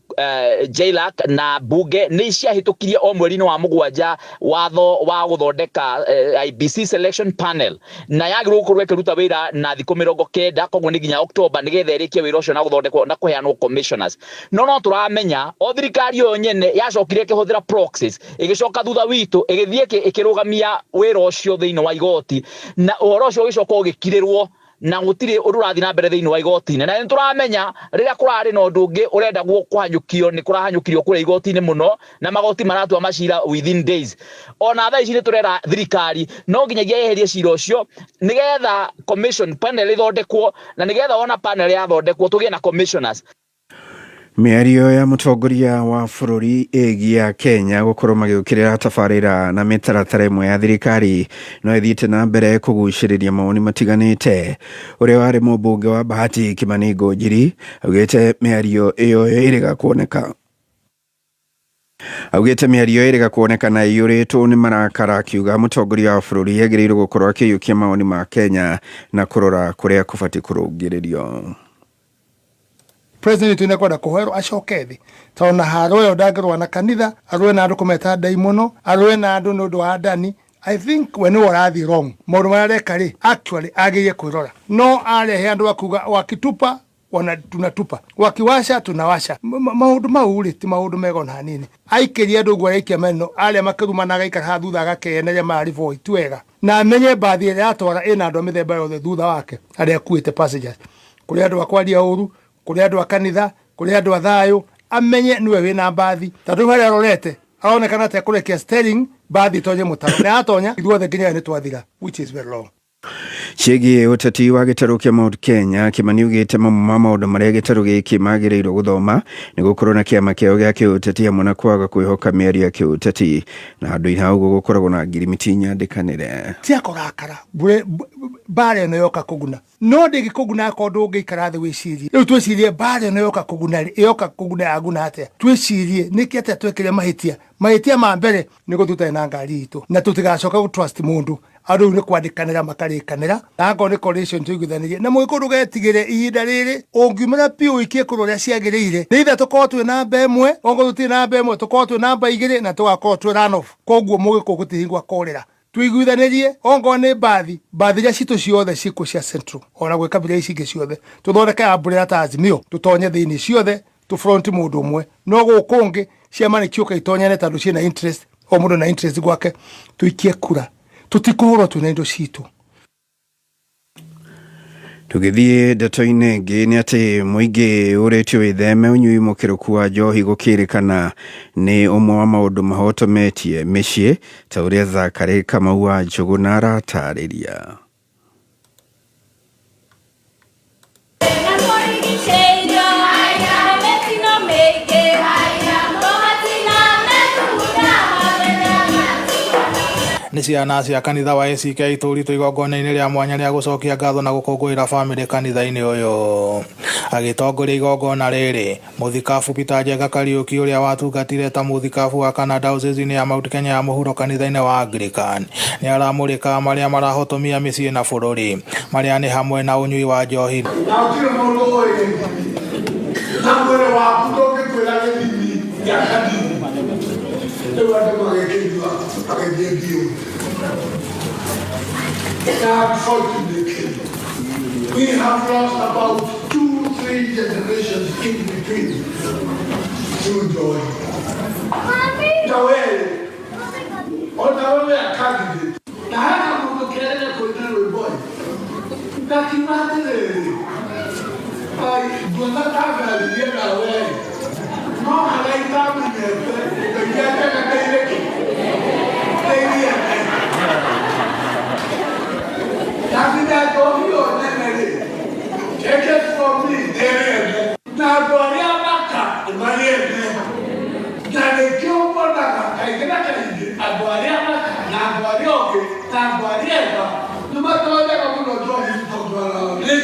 S1: JLAC na bunge nĩ ciahĩtũkirie o mweri-inĩ wa 7 watho wa gũthondeka IEBC selection panel, na yagĩrĩirwo gũkorwo ĩkĩruta wĩra na thikũ 90, koguo nĩ nginya October nĩgetha ĩrĩkie wĩra ũcio na gũthondekwo na kũheanwo commissioners. No tũramenya o thirikari ĩyo nyene yacokire ĩkĩhũthĩra proxies, ĩgĩcoka thutha witũ ĩgĩthiĩ ĩkĩrũgamia wĩra ũcio thĩinĩ wa igoti, na ũhoro ũcio ũgĩcoka ũgĩkirĩrwo na gũtirĩ ũndũ ũrathiĩ na mbere thĩinĩ wa igoti-inĩ. Na nĩ tũramenya rĩrĩa kũrarĩ na ũndũ ũngĩ ũrendagwo kũhanyũkio, nĩ kũrahanyũkirio kũrĩa igoti-inĩ mũno, na magoti maratua macira within days. Ona thaa ici nĩ tũrera thirikari no nginyagia yeherie cira ũcio nĩgetha commission panel ĩthondekwo, na nĩgetha ona panel yathondekwo tũgĩe na commissioners.
S22: Mĩario ya mũtongoria wa bũrũri ĩgiĩ Kenya gũkorwo magĩũkĩrĩra tabarĩra na mĩtaratara ĩmwe ya thirikari no ĩthiĩte na mbere kũgucĩrĩria mawoni matiganĩte. Ũrĩa warĩ mũmbunge wa Bahati Kimani Ngunjiri augĩte mĩario ĩyo ĩrĩga kuoneka augĩte mĩario ĩrĩga kuonekana ĩiyũrĩtwo nĩ marakara, akiuga mũtongoria wa bũrũri agĩrĩirwo gũkorwo akĩiyũkia mawoni ma Kenya na kũrora kũrĩa kũbatiĩ kũrũngĩrĩrio.
S4: President witũ nĩekwenda kũhoerwo acoke thĩ, tondũ na haro ĩyo ndangĩrũa na kanitha, arũe na andũ kũmeta ndaimono, arũe na andũ nĩ ũndũ wa ndani. I think we nĩwe ũrathiĩ wrong. Maũndũ marĩa areka rĩ, actually agĩrĩire kwĩrora, no arehe andũ akuga wakitupa wana tunatupa, wakiwasha tunawasha. Maũndũ mau rĩ ti maũndũ mega ona hanini. Aikĩria andũ ũguo araikia meno, arĩa makĩrumana agaikara haha thutha agakeneria mariboi, ti wega. Na amenye mbathi ĩrĩa atwara ĩna andũ a mĩthemba yothe thutha wake arĩa akuĩte passengers, kũrĩ andũ a kwaria ũru, kũrĩ andũ a kanitha, kũrĩ andũ a thayũ. Amenye nĩwe wĩna mbathi, tondũ rĩu harĩa arorete aronekana ta ekũrekia steering mbathi ĩtonye mũtaro, na yatonya ithuothe nginya nĩ twathira, which is very wrong.
S22: Ciĩgiĩ ũteti wa gĩtarũ kĩa Mount Kenya, Kimani augĩte mamwe ma maũndũ marĩa gĩtarũ gĩkĩ magĩrĩirwo gũthoma nĩ gũkorwo na kĩama kĩao gĩa kĩũteti hamwe na kwaga kwĩhoka mĩario ya kĩũteti, na handũ-inĩ ha ũguo gũkoragwo na ngirimiti nyandĩkanĩre.
S4: Tia kũrakara mbara ĩno yoka kũguna, no ndĩngĩkũguna akorwo ndũngĩikara thĩ wĩcirie. Rĩu twĩcirie mbara ĩno yoka kũguna rĩ, ĩyoka kũguna yaguna atĩa? Twĩcirie nĩkĩ atĩa twekire mahĩtia. Mahĩtia ma mbere nĩ gũthiĩ tũtarĩ na ngari itũ, na tũtigacoke gũ trust mũndũ. Andũ rĩu nĩ kwandĩkanĩra makarĩkanĩra, na angorwo nĩ coalition tũiguithanĩrie. Na mũgĩkũyũ ndũgetigĩre ihinda rĩrĩ, ũngiumĩra biũ ũikie kũrĩa ũrĩa ciagĩrĩire, nĩ ithe tũkorwo twĩ namba 1, okorwo tũtirĩ namba 1 tũkorwo twĩ namba 2, na tũgakorwo twĩ run off. Koguo mũgĩkũyũ gũtirĩ hingo akorĩra. Tũiguithanĩrie ongorwo nĩ mbathi, mbathi iria citũ ciothe ciĩkuo cia Central, ona gwĩ kabira ici ingĩ ciothe, tũthondeke umbrella ta Azimio, tũtonye thĩinĩ ciothe, tũ front mũndũ ũmwe. No gũkũ ũngĩ ciama nĩ ciũka itonyane tondũ ciĩna interest, o mũndũ na interest gwake, tũikie kura, tũtikũhũrwo twĩna indo citũ.
S22: Tũgĩthiĩ ndeto-inĩ ĩngĩ nĩ atĩ mũingĩ ũrĩtio wĩtheme ũnyui mũkĩrũku wa njohi gũkĩrĩkana nĩ ũmwe wa maũndũ mahotometie mĩciĩ, ta ũrĩa Zakary Kamau wa Njũgũna aratarĩria.
S11: Nĩ ciana cia kanitha wa ACK itũritũ igongona-inĩ rĩa mwanya rĩa gũcokia ngatho na gũkũngũĩra bamĩrĩ kanitha-inĩ ũyũ. Agĩtongoria igongona rĩrĩ, mũthikabu Peter Njenga Kariũki ũrĩa watungatire ta mũthikabu wa kana diocese ya Mount Kenya ya mũhuro kanitha-inĩ wa Anglican nĩ aramũrĩka marĩa marahotomia mĩciĩ na bũrũri, marĩa nĩ hamwe na ũnyui wa njohi.
S12: Na gũtirĩ mũndũ ũĩ gĩthimi, na mwĩrĩ waku ndũngĩkwĩra gĩthimi gĩa kanini. Rĩu andũ magĩkĩnyua magĩthiĩ biũ. Unfortunately, we have lost about 2-3 generations in between through joy. Ta wewe, ona wewe a candidate, na hena mũndũ kĩrenda kũina rwĩmbo ĩ, ndakiuga atĩrĩrĩ, ai, nguona ta ngaririe nawe, no harĩa itamenyete, Ngai anjagateire kĩ? Ndeithie. Na nginya njohi ĩyo nene rĩ, take it from me, ndĩrĩende. Na andũ arĩa thaka nĩ marĩende. Na nĩkĩo mbonaga kaingĩ na kaingĩ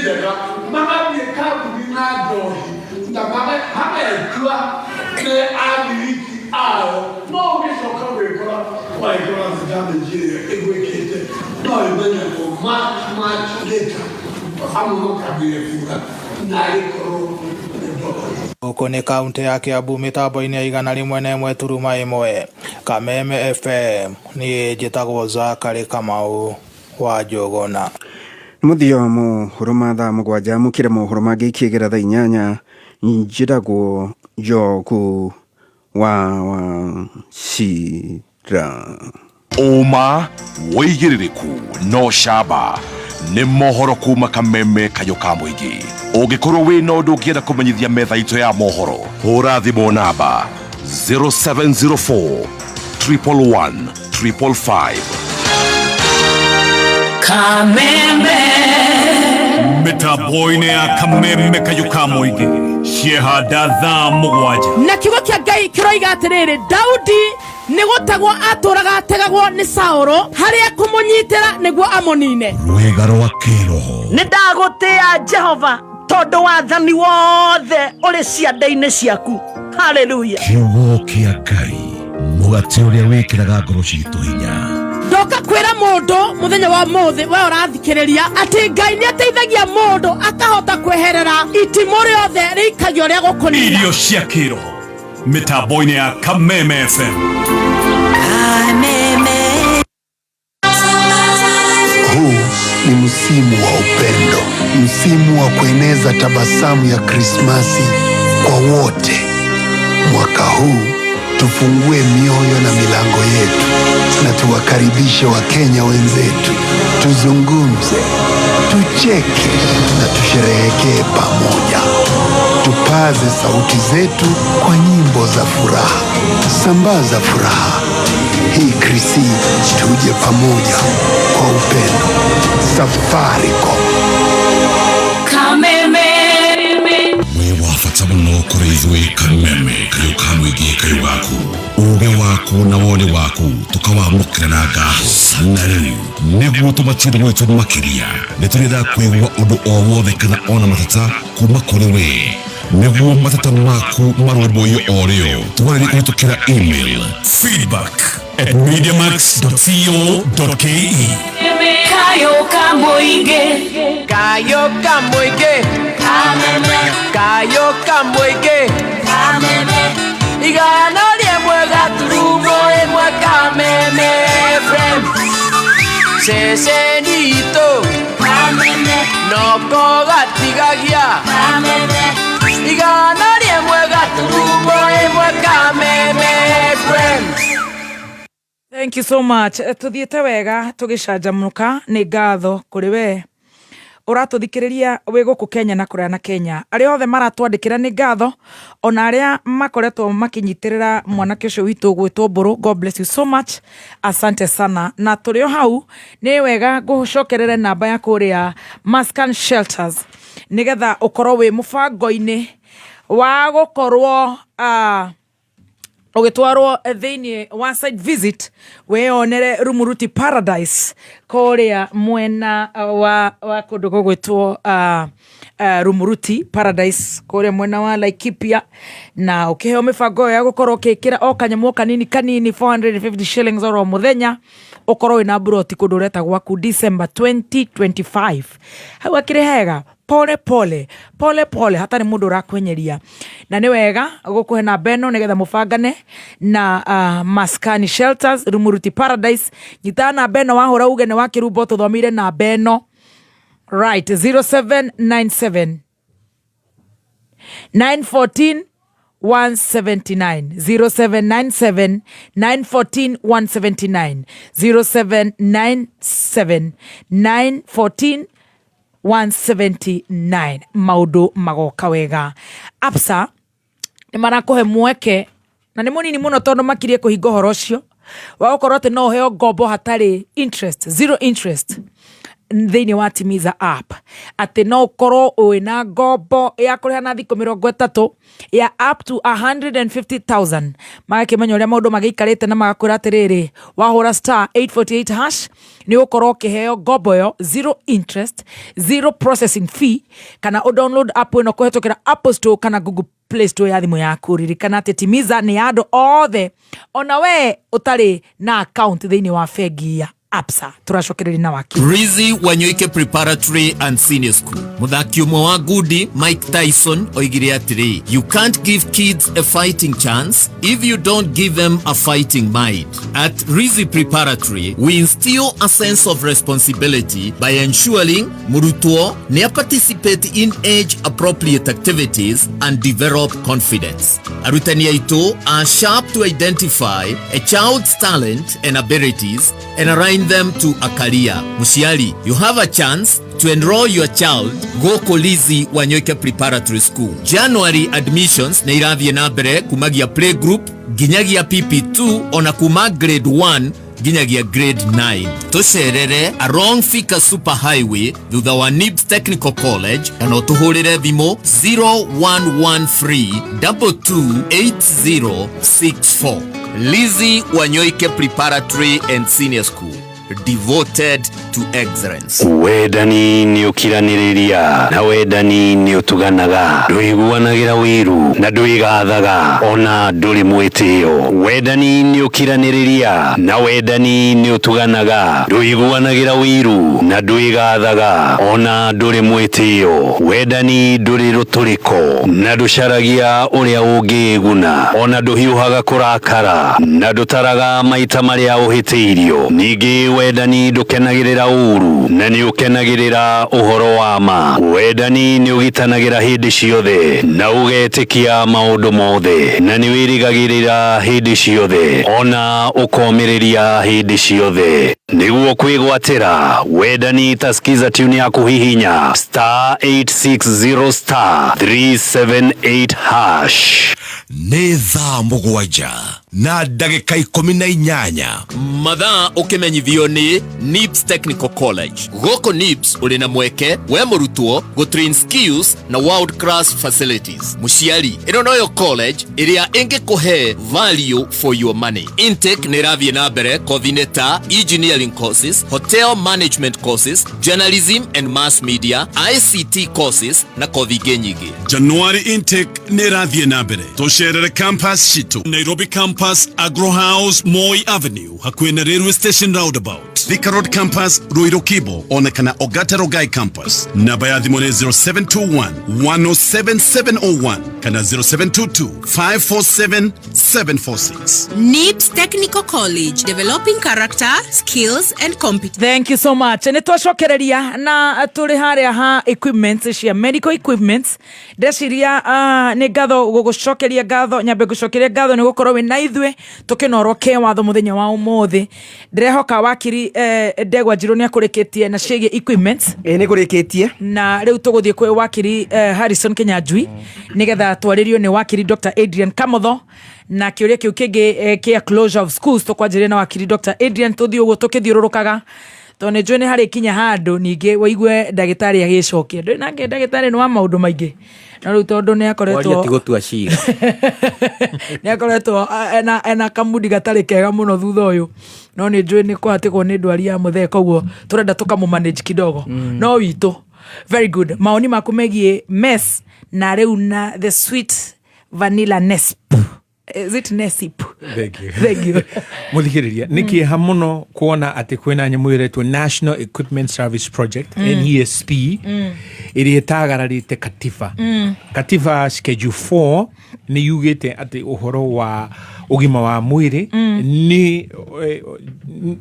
S12: njega magathiĩ kambuni na njohi na magetua nĩ amiliki ao no ũgĩcoka gwĩkora waikora damage ĩrĩa ĩgwĩkĩte no ĩmenyagwo much much later amwe makambĩrĩria kuga narĩ korwo nĩ ndogo.
S11: Gũkũ nĩ kauntĩ ya Kiambu mĩtambo-inĩ ya 101 turuma ĩmwe Kameme FM niĩ njĩtagwo Zakary Kamau wa Njũgũna.
S22: Nĩ mũthia wa mohoro ma thaa mũgwanja mũkĩre mohoro mangĩ ikĩgera thaa inyanya njĩtagwo Njogu wa Wachira.
S3: Ũma, wĩigĩrĩrĩku na ũcamba nĩ mohoro kuma kameme kayũ ka mũingĩ. Ũngĩkorwo wĩna ũndũ ũngĩenda kũmenyithia metha itũ ya mohoro, hũra thimũ namba 0704 111 555.
S14: Kameme.
S10: Mĩtambo-inĩ ya kameme kayũ ka mũingĩ ciehanda thaa mũgwanja.
S8: Na kiugo kĩa Ngai kĩroiga atĩrĩrĩ, Daudi nĩ gũtegwo atũraga ategagwo nĩ Saũlũ harĩa kũmũnyitĩra nĩguo amũnine.
S3: Rwĩga rwa kĩroho.
S13: Nĩ ndagũtĩa Jehova tondũ wathani wothe ũrĩ ciande-inĩ ciaku. Haleluya.
S3: Kiugo kĩa Ngai, mũgate ũrĩa wĩkĩraga ngoro citũ hinya.
S8: Ndoka kwĩra mũndũ mũthenya wa mũthĩ we ũrathikĩrĩria atĩ Ngai nĩ ateithagia mũndũ akahota kweherera itimũ rĩothe rĩikagio rĩa gũkũnina.
S10: Irio cia kĩroho mĩtambo-inĩ ya Kameme FM.
S14: Kameme.
S15: Huu ni msimu wa upendo, msimu wa kueneza tabasamu ya Krismasi kwa wote. Mwaka huu tufungue mioyo na milango yetu na tuwakaribishe Wakenya wenzetu, tuzungumze, tucheke na tusherehekee pamoja. Tupaze sauti zetu kwa nyimbo za furaha, sambaza furaha hii Krisi, tuje pamoja kwa upendo. Safaricom.
S14: Kameme.
S3: Wĩ wa bata mũno kũrĩ ithuĩ kameme kayũ ka mũingĩ kayũ gaku ũgĩ waku na woni waku tũkawamũkĩra na ngatho. Na rĩu nĩguo tũmatie gwitũ makĩria nĩ tũrenda kũigua ũndũ o wothe kana ona mateta kuma kũrĩ we nĩguo mateta maku marũmbũiyo o rĩo twarĩrie kũhĩtũkĩra email
S10: feedback at mediamax.co.ke.
S14: Kayo ka mũingĩ.
S16: Kayo ka mũingĩ.
S14: Kameme.
S16: Kayo ka mũingĩ.
S14: Kameme.
S16: 101 gaturumo ĩmwe Kameme FM. Ceceni itũ.
S14: Kameme.
S16: Noko gatigagia.
S14: Kameme.
S16: 101 gaturumo ĩmwe Kameme FM.
S8: Thank you so much. Tuthiĩte wega tũgĩcanjamũka nĩ ngatho kũrĩ we ũratũthikĩrĩria wĩ gũkũ Kenya na kũraya na Kenya. Arĩa othe maratwandĩkĩra nĩ ngatho, ona arĩa makoretwo makĩnyitĩrĩra mwanake ũcio witũ gwĩtwo Mbũrũ. God bless you so much, asante sana. Na tũrĩ o hau nĩ wega ngũcokerere namba ya kũrĩa Maskan Shelters nĩgetha ũkorwo wĩ mũbango-inĩ wa gũkorwo ũgĩtwarwo thĩinĩ wa site visit weyonere Rumuruti Paradise kũrĩa mwena wa kũndũ gũgwĩtwo Rumuruti Paradise kũrĩa mwena wa Laikipia, na ũkĩheo mĩbango ĩyo ya gũkorwo ũkĩkĩra o kanyamũ kanini kanini 450 shillings oro mũthenya ũkorwo wĩna mburoti kũndũ ũreta gwaku December 2025. Hau akĩrĩ hega pole pole pole pole hatarĩ mũndũ ũrakwenyeria, na nĩ wega gũkũhe namba ĩno nĩgetha mũbangane na Maskani Shelters Rumuruti Paradise. Nyitaga namba ĩno wahũra uge nĩ wa Kĩrumbo tũthomire namba ĩno right 0797 914 179 0797 914 179 0797 914 179. Maũndũ magoka wega. Absa nĩ marakũhe mweke na nĩ mũnini mũno tondũ makirie kũhinga ũhoro ũcio wa gũkorwo atĩ no ũheo ngombo hatarĩ interest, zero interest. Thĩinĩ wa Timiza app atĩ no ũkorwo wĩna ngombo ya kũrĩha na thikũ 30 ya up to 150,000. Magakĩmenya ũrĩa maũndũ magĩikarĩte na magakwĩra atĩrĩrĩ, wahũra *848# nĩ ũgũkorwo ũkĩheo ngombo ĩyo zero interest, zero processing fee, kana ũ download app ĩno kũhetũkĩra Apple Store kana Google Play Store ya thimũ yaku. Ririkana atĩ Timiza nĩ ya andũ othe, ona we ũtarĩ na account thĩinĩ wa bengi ya Absa. Tũracokereria na wakiri.
S2: Rizzi Wanyoike Preparatory and Senior School. Mũthaki ũmwe wa ngundi Mike Tyson oigire atĩrĩ, "You can't give kids a fighting chance if you don't give them a fighting mind." At Rizzi Preparatory, we instill a sense of responsibility by ensuring mũrutwo nĩ participate in age appropriate activities and develop confidence. Arutani aitũ are sharp to identify a child's talent and abilities and align them to a career. Mũciari, you have a chance to enroll your child gũkũ Lizzy Wanyoike Preparatory School. January admissions nĩ irathiĩ na mbere kumagia playgroup nginyagia PP2, ona kuma grade 1 nginyagia grade 9. Tũcerere along Thika Super Highway thutha wa NIBS Technical College, kana ũtũhũrĩre thimũ 0113 228064. Lizzy Wanyoike Preparatory and Senior School, devoted to excellence.
S17: Wendani nĩ ũkiranĩrĩria, na wendani nĩ ũtuganaga, ndũiguanagĩra wĩiru, na ndwĩgathaga, ona ndũrĩ mwĩtĩo. Wendani nĩ ũkiranĩrĩria, na wendani nĩ ũtuganaga, ndũiguanagĩra wĩiru, na ndwĩgathaga, ona ndũrĩ mwĩtĩo. Wendani ndũrĩ rũtũrĩko, na ndũcaragia ũrĩa ũngĩĩguna, ona ndũhiũhaga kũrakara, na ndũtaraga maita marĩa ũhĩtĩirio. Ningĩ wendani ndũkenagĩrĩra ũru, na nĩ ũkenagĩrĩra ũhoro wa ma. Wendani nĩ ũgitanagĩra hĩndĩ ciothe, na ũgetĩkia maũndũ mothe, na nĩ wĩrĩgagĩrĩra hĩndĩ ciothe, ona ũkomĩrĩria hĩndĩ ciothe. Nĩguo kwĩgwatĩra wendani, ta skiza tune ya kũhihinya *860*378#.
S3: Nĩ thaa 7:18.
S2: Mathaa ũkĩmenyithio nĩ NIBS Technical College. Gũkũ NIBS ũrĩ na mweke we mũrutwo gũtrain skills na world class facilities. Mũciari, ĩno noyo college ĩrĩa ĩngĩkũhe value for your money. Intake nĩ ĩrathiĩ na mbere kothi-inĩ ta engineering courses, hotel management courses, journalism and mass media, ICT courses na kothi ingĩ nyingĩ.
S10: January intake nĩ ĩrathiĩ na mbere. Tũcerere campus citũ: Nairobi campus, Agro House, Moi Avenue, hakuhĩ na railway station roundabout; Thika Road campus, Ruiru Kibo, ona kana Ogata Rogai campus. Namba ya thimũ nĩ 0721 107701 kana 0722 547 746.
S21: NIBS Technical College, developing character, skills and competence.
S8: Thank you so much. Nä twacokereria na tå harĩa ha equipments cia medical equipments. Ndeciria nĩ ngatho gũgũcokeria ngatho, nyambe ngũcokeria ngatho nĩ gũkorwo wĩ na ithuĩ tũkĩnorwo ke watho mũthenya wa ũmũthĩ. Ndĩrehoka wakiri Ndegwa Njirũ nĩ akũrĩkĩtie na ciĩgiĩ equipments.
S22: Ĩ, nĩ ngũrĩkĩtie.
S8: Na rĩu tũgũthiĩ kwĩ wakiri Harrison Kinyanjui nĩgetha twarĩrio nĩ wakiri Dr Adrian Kamotho, na kĩũria kĩu kĩngĩ kĩa closure of schools tũkwanjĩrĩria na wakiri Dr Adrian. Tũthiĩ ũguo tũkĩthiũrũrũkaga, tondũ nĩ njũĩ nĩ harĩ kinya handũ ningĩ waigue ndagĩtarĩ agĩcokia. Ndũĩ nake ndagĩtarĩ nĩ wa maũndũ maingĩ, no rĩu tondũ nĩ akoretwo
S18: Kwaria ti gũtua cira.
S8: Nĩ akoretwo ena kamudi gatarĩ kega mũno thutha ũyũ, no nĩ njũĩ nĩ kũhatĩkwo nĩ ndwari ya mũthee, koguo tũrenda tũkamũ kidogo. No witũ very good maoni maku megiĩ mess na rĩu na the sweet vanilla nesp, is it nesip?
S19: Thank you.
S8: Thank you.
S19: Muthikiriria, nä kä ha må no kuona atä kwä nyamå ä retwo National Equipment Service Project, NESP, ä rä ĩtagararä te katiba. Katiba schedule 4 nä yugä te atä å horo wa ũgima wa mwĩrĩ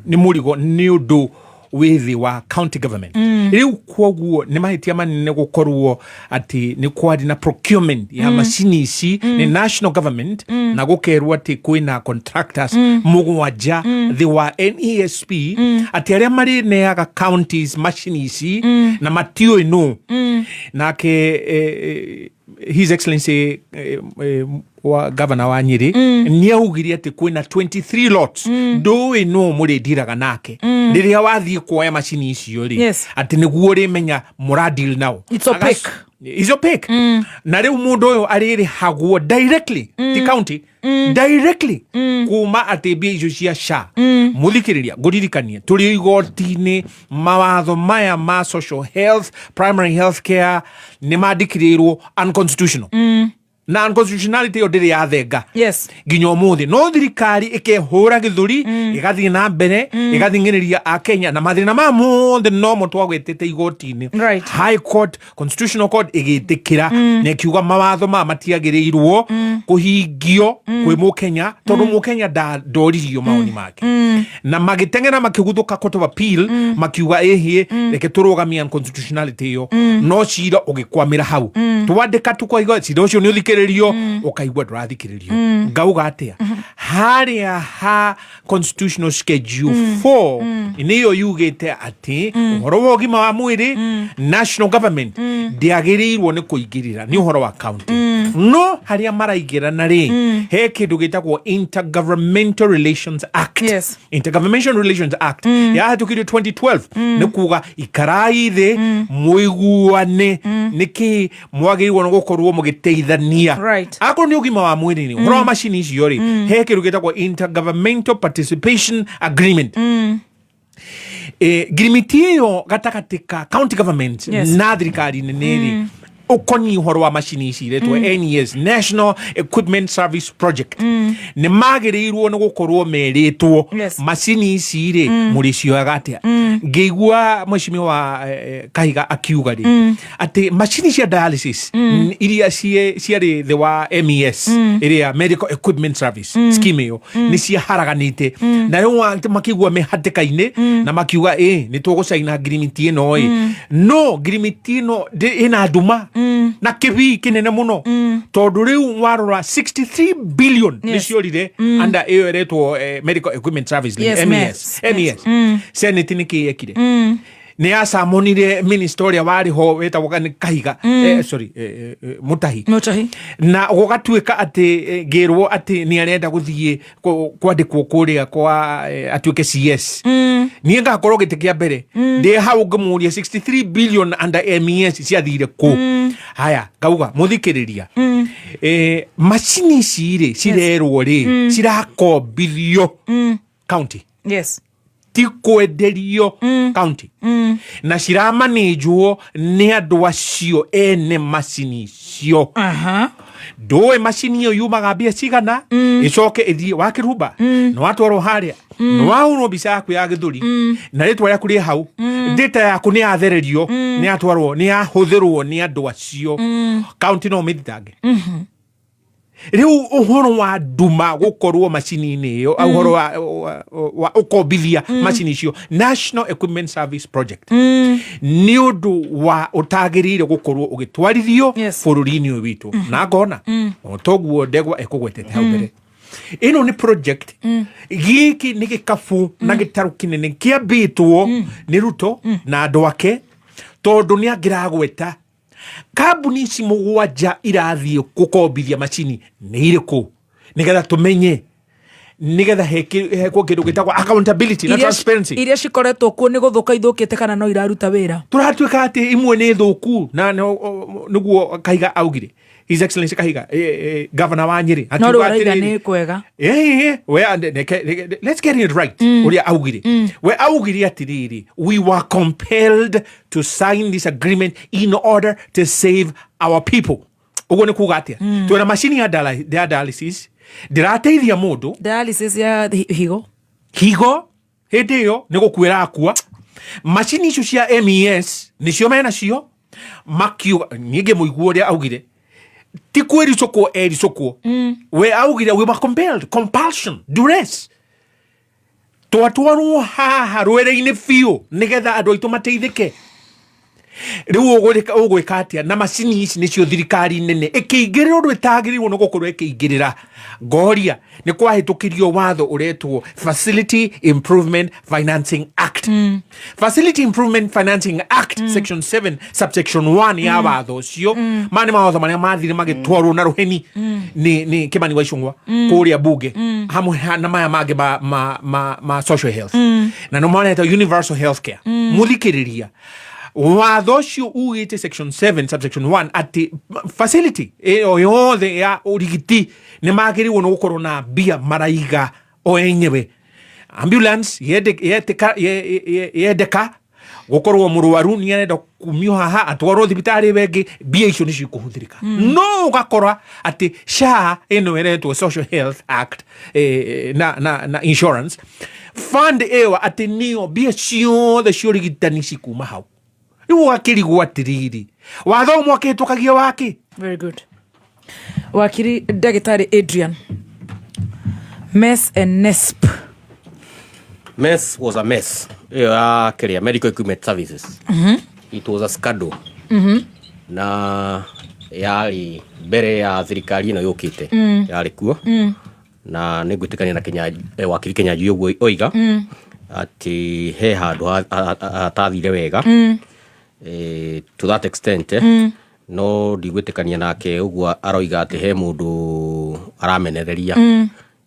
S19: nĩ mũrigo, nĩ ũndũ wĩ thĩ wa county government. Rĩu kwoguo nĩ mahĩtia manene gũkorwo atĩ nĩ kwarĩ na procurement ya macini ici nĩ national government, na gũkerwo atĩ kwĩna contractors mũgwanja thĩ wa NESP, atĩ arĩa marĩneaga counties macini ici na matiũĩ nũ. Nake His Excellency wa governor wa Nyeri nĩ augire atĩ kwĩna 23 lots, ndũĩ nũ mũrĩndiraga nake rĩrĩa wathiĩ kuoya macini icio rĩ, atĩ nĩguo ũrĩmenya mũradeal nao.
S8: It's opaque.
S19: It's opaque. Na rĩu mũndũ ũyũ arĩrĩhagwo directly, ti county, directly kuma atĩ mbia icio cia SHA. Mũthikĩrĩria, ngũririkanie tũrĩ igoti-inĩ, mawatho maya ma social health, primary health care nĩ mandĩkĩrĩirwo unconstitutional, na unconstitutionality ĩyo ndĩrĩ yathenga nginya ũmũthĩ, no thirikari ĩkehũra gĩthũri, ĩgathiĩ na mbere ĩgathing'ĩrĩria akenya na mathĩna ma mothe nomo twagwetete igoti-inĩ. High Court, Constitutional Court ĩgĩtĩkĩra na ĩkiuga mawatho maya matiagĩrĩirwo kũhingio kwĩ mũkenya, tondũ mũkenya ndoririo mawoni make. Na magĩteng'era makĩguthũka Court of Appeal, makiuga ĩhĩ, reke tũrũgamie unconstitutionality ĩyo, no cira ũgĩkwamĩra hau. Twandĩka tukaigua cira ũcio nĩ ũthikĩrĩrio, ũkaigua ndũrathikĩrĩrio. Ngauga atĩa harĩa ha constitutional schedule 4 nĩyo yugĩte atĩ ũhoro wa ũgima wa mwĩrĩ, national government ndĩagĩrĩirwo nĩ kũingĩrĩra, nĩ ũhoro wa county. No harĩa maraingĩrana rĩ, he kĩndũ gĩtagwo Intergovernmental Relations Act. Intergovernmental Relations Act yahĩtũkirio 2012, nĩ kuga ikarai thĩ mũiguane nĩkĩ mwagĩrĩirwo nĩ gũkorwo mũgĩteithania. Akorwo nĩ ũgima wa mwĩrĩ rĩ, ũhoro wa macini icio rĩ, he kĩndũ gĩtagwo Intergovernmental Participation Agreement. Ngirimiti ĩyo gatagatĩ ka county government na thirikari nene rĩ, ũkoniĩ ũhoro wa macini ici iretwo NES, National Equipment Service Project, nĩ magĩrĩirwo nĩ gũkorwo merĩtwo macini ici rĩ, mũrĩcioyaga atĩa. Ngĩigua mheshimiwa wa Kahiga akiuga rĩ, atĩ macini cia dialysis iria ciarĩ thĩ wa MES, ĩrĩa Medical Equipment Service Scheme ĩyo, nĩ ciaharaganĩte, na rĩu makĩigua me hatĩka-inĩ na makiuga ĩ nĩ tũgũcaina ngirimiti ĩno ĩ, no ngirimiti ĩno ĩna nduma na kĩbii kĩnene mũno, tondũ rĩu warora 63 billion nĩ ciorire under ĩyo ĩretwo Medical Equipment Service, MES.
S8: MES.
S19: MES. Senate nĩ kĩ yekire? Nĩ yacamonire minister ũrĩa warĩ ho wetagwo nĩ Kahiga, sorry, Mutahi.
S8: Mutahi.
S19: Na gũgatuĩka atĩ ngĩrwo atĩ nĩ arenda gũthiĩ kwandĩkwo kũrĩa kwa atuĩke CS. Niĩ ngakorwo gĩtĩ kĩa mbere ndĩ hau ngĩmũria 63 billion under MES ciathire kũ. Haya, ngauga mũthikĩrĩria, macini ici rĩ cirerwo rĩ, cirakombithio county, ti kwenderio county, na ciramanĩnjwo nĩ andũ acio ene macini icio. Ndũĩ macini ĩyo yumaga mbia cigana, ĩcoke ĩthiĩ wakĩrumba, nĩ watwarwo harĩa, nĩ wahũrwo mbica yaku ya gĩthũri na rĩtwa rĩaku rĩ hau, data yaku nĩ yathererio, nĩ yatwarwo, nĩ yahũthĩrwo nĩ andũ acio. County no mĩthitange. Rĩu ũhoro wa nduma gũkorwo macini-inĩ ĩyo, ũhoro wa ũkombithia macini icio National Equipment Service Project, nĩ ũndũ wa ũtagĩrĩire gũkorwo ũgĩtwarithio bũrũri-inĩ ũyũ witũ. Na ngona o toguo ndegwa ĩkũgwetete hau mbere, ĩno nĩ project, gĩkĩ nĩ gĩkabu na gĩtarũ kĩnene kĩambĩtwo nĩ Ruto na andũ ake, tondũ nĩ angĩragweta kambuni ici mũgwanja irathiĩ gũkombithia macini nĩ irĩkũ, nĩgetha tũmenye, nĩgetha hekwo kĩndũ gĩtagwo accountability na transparency.
S8: Iria cikoretwo kuo nĩ gũthũka ithũkĩte kana no iraruta wĩra?
S19: Tũratuĩka atĩ imwe nĩ thũku, na nĩguo Kahiga augire, His Excellency Kahiga, governor wa Nyeri,
S8: No rĩu
S19: akiuga
S8: araiga
S19: atĩrĩrĩ,
S8: nĩ kwega.
S19: We, let's get it right. Ũrĩa augire, we augire atĩrĩrĩ, "We were compelled to sign this agreement in order to save our people." Ũguo nĩ kuga atĩa? Twĩna macini ya dialysis ndĩrateithia mũndũ.
S8: Dialysis ya higo.
S19: Higo hĩndĩ ĩyo nĩ gũkuĩra akua. Macini icio cia MES nĩcio menacio, makiuga niĩ ngĩmũigua ũrĩa augire, ti kwĩricũkwo ericũkwo. We augire, "We were compelled, compulsion, duress, twatwarwo haha rwere-inĩ biũ nĩgetha andũ aitũ mateithĩke." Rĩu ũgwĩka atĩa na macini ici nĩcio thirikari nene ĩkĩingĩrĩra ũndũ ĩtagĩrĩirwo nĩ gũkorwo ĩkĩingĩrĩra? Ngoria nĩ kwahĩtũkirio watho ũretwo Facility Improvement Financing Act. Facility Improvement Financing Act, section 7 subsection 1 ya watho ũcio, maya nĩ mawatho marĩa mathire magĩtwarwo na rũheni nĩ Kimani wa Ichung'wa kũrĩa bunge, hamwe na maya mangĩ ma social health, na nĩ monetwo universal health care. Mũthikĩrĩria, watho ũcio ugĩte section 7 subsection 1 atĩ facility ĩyo yothe ya ũrigiti nĩ magĩrĩirwo nĩ gũkorwo na mbia maraiga o enyewe. Ambulance yendeka gũkorwo mũrwaru nĩ arenda kumio haha atwarwo thibitarĩ ĩyo ĩngĩ, mbia icio nĩcio ikũhũthĩrĩka. No ũgakora atĩ SHA ĩno ĩretwo Social Health Act na insurance fund ĩyo, atĩ nĩyo mbia ciothe cia ũrigitani cikuma hau. Rĩu ũgakĩrigwo atĩrĩrĩ, watho ũmwe akĩhĩtũkagia wake.
S8: Very good. Wakiri Ndagĩtarĩ Adrian, MES and NESP.
S5: MES was a mess. Ĩyo ya kĩrĩa medical equipment services. It was a scandal. Na yarĩ mbere ya thirikari ĩno yũkĩte. Yarĩ kuo. Na nĩ ngwĩtĩkania na Kenya, wakiri Kenyanjui ũguo oiga atĩ he handũ hatathire wega. To that extent, no ndigwĩtĩkania nake ũguo aroiga atĩ he mũndũ aramenereria,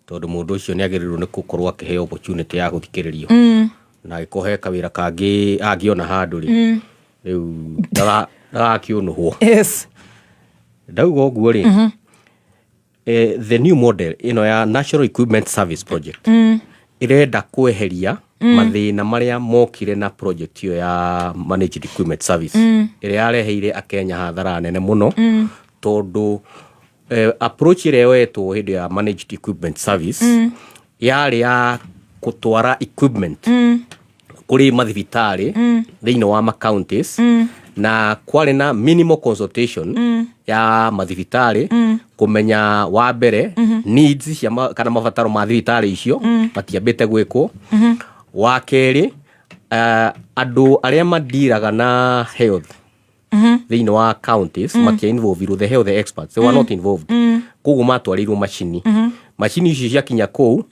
S5: tondũ mũndũ ũcio nĩ agĩrĩirwo nĩ gũkorwo akĩheo opportunity ya gũthikĩrĩrio, na angĩkorwo he kawĩra kangĩ angĩona handũ rĩ, rĩu ndagakĩũnũhwo. Ndauga ũguo rĩ, the new model ĩno ya National Equipment Service Project ĩrenda kweheria mathĩna marĩa mokire na project ĩyo ya Managed Equipment Service, ĩrĩa yareheire akenya hathara nene mũno, tondũ approach ĩrĩa yoetwo hĩndĩ ya Managed Equipment Service yarĩ ya gũtwara equipment kũrĩ mathibitarĩ thĩinĩ wa ma counties, na kwarĩ na minimal consultation ya mathibitarĩ kũmenya wa mbere needs cia kana mabataro ma thibitarĩ icio matiambĩte gwĩkwo. Wa kerĩ, andũ arĩa mandiraga na health thĩinĩ wa counties matia involve, the health experts, they were not involved. Koguo matwarĩirwo macini, macini icio ciakinya kũu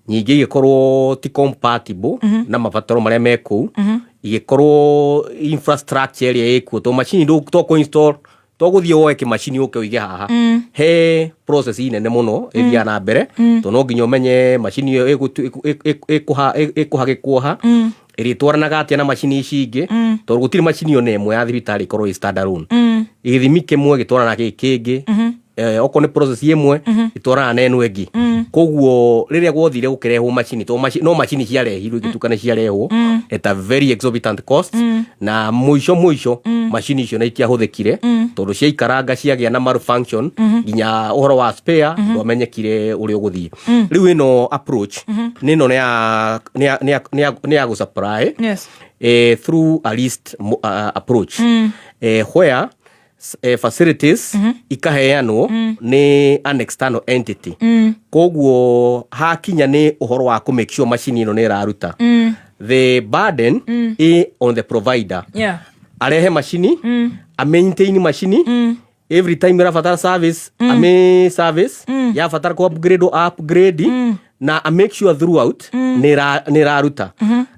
S5: nyingĩ igĩkorwo ti compatible na mabataro marĩa me kũu, igĩkorwo infrastructure ĩrĩa ĩkuo, to macini to kũ install, to gũthiĩ woe kĩmacini ũke ũige haha. He process nene mũno ĩthiaga na mbere, to no nginya ũmenye macini ĩyo ĩkũhagĩkwo ha, ĩrĩtwaranaga atĩa na macini ici ingĩ, tondũ gũtirĩ macini ona ĩmwe ya thibitarĩ ĩkorwo ĩ standalone. Gĩthimi kĩmwe gĩtwaranaga gĩkĩ kĩngĩ, okorwo nĩ process ĩmwe ĩtwaranaga na ĩno ĩngĩ. Koguo rĩrĩa gwothire gũkĩrehwo macini, to no macini ciarehirwo, igĩtuĩka nĩ ciarehwo at a very exorbitant cost, na mũico mũico macini icio na itiahũthĩkire, tondũ ciaikaranga ciagĩa na malfunction, nginya ũhoro wa spare ndwamenyekire ũrĩa ũgũthiĩ. Rĩu ĩno approach nĩ ĩno nĩ ya gũsupply through a list approach, where facilities ikaheanwo nĩ an external entity. Koguo hakinya nĩ ũhoro wa kũ make sure macini ĩno nĩ ĩraruta, the burden ĩ on the provider. Arehe macini, a maintain macini, every time ĩrabatara service ame service, yabatara ku upgrade o upgrade, na a make sure throughout nĩ ĩraruta,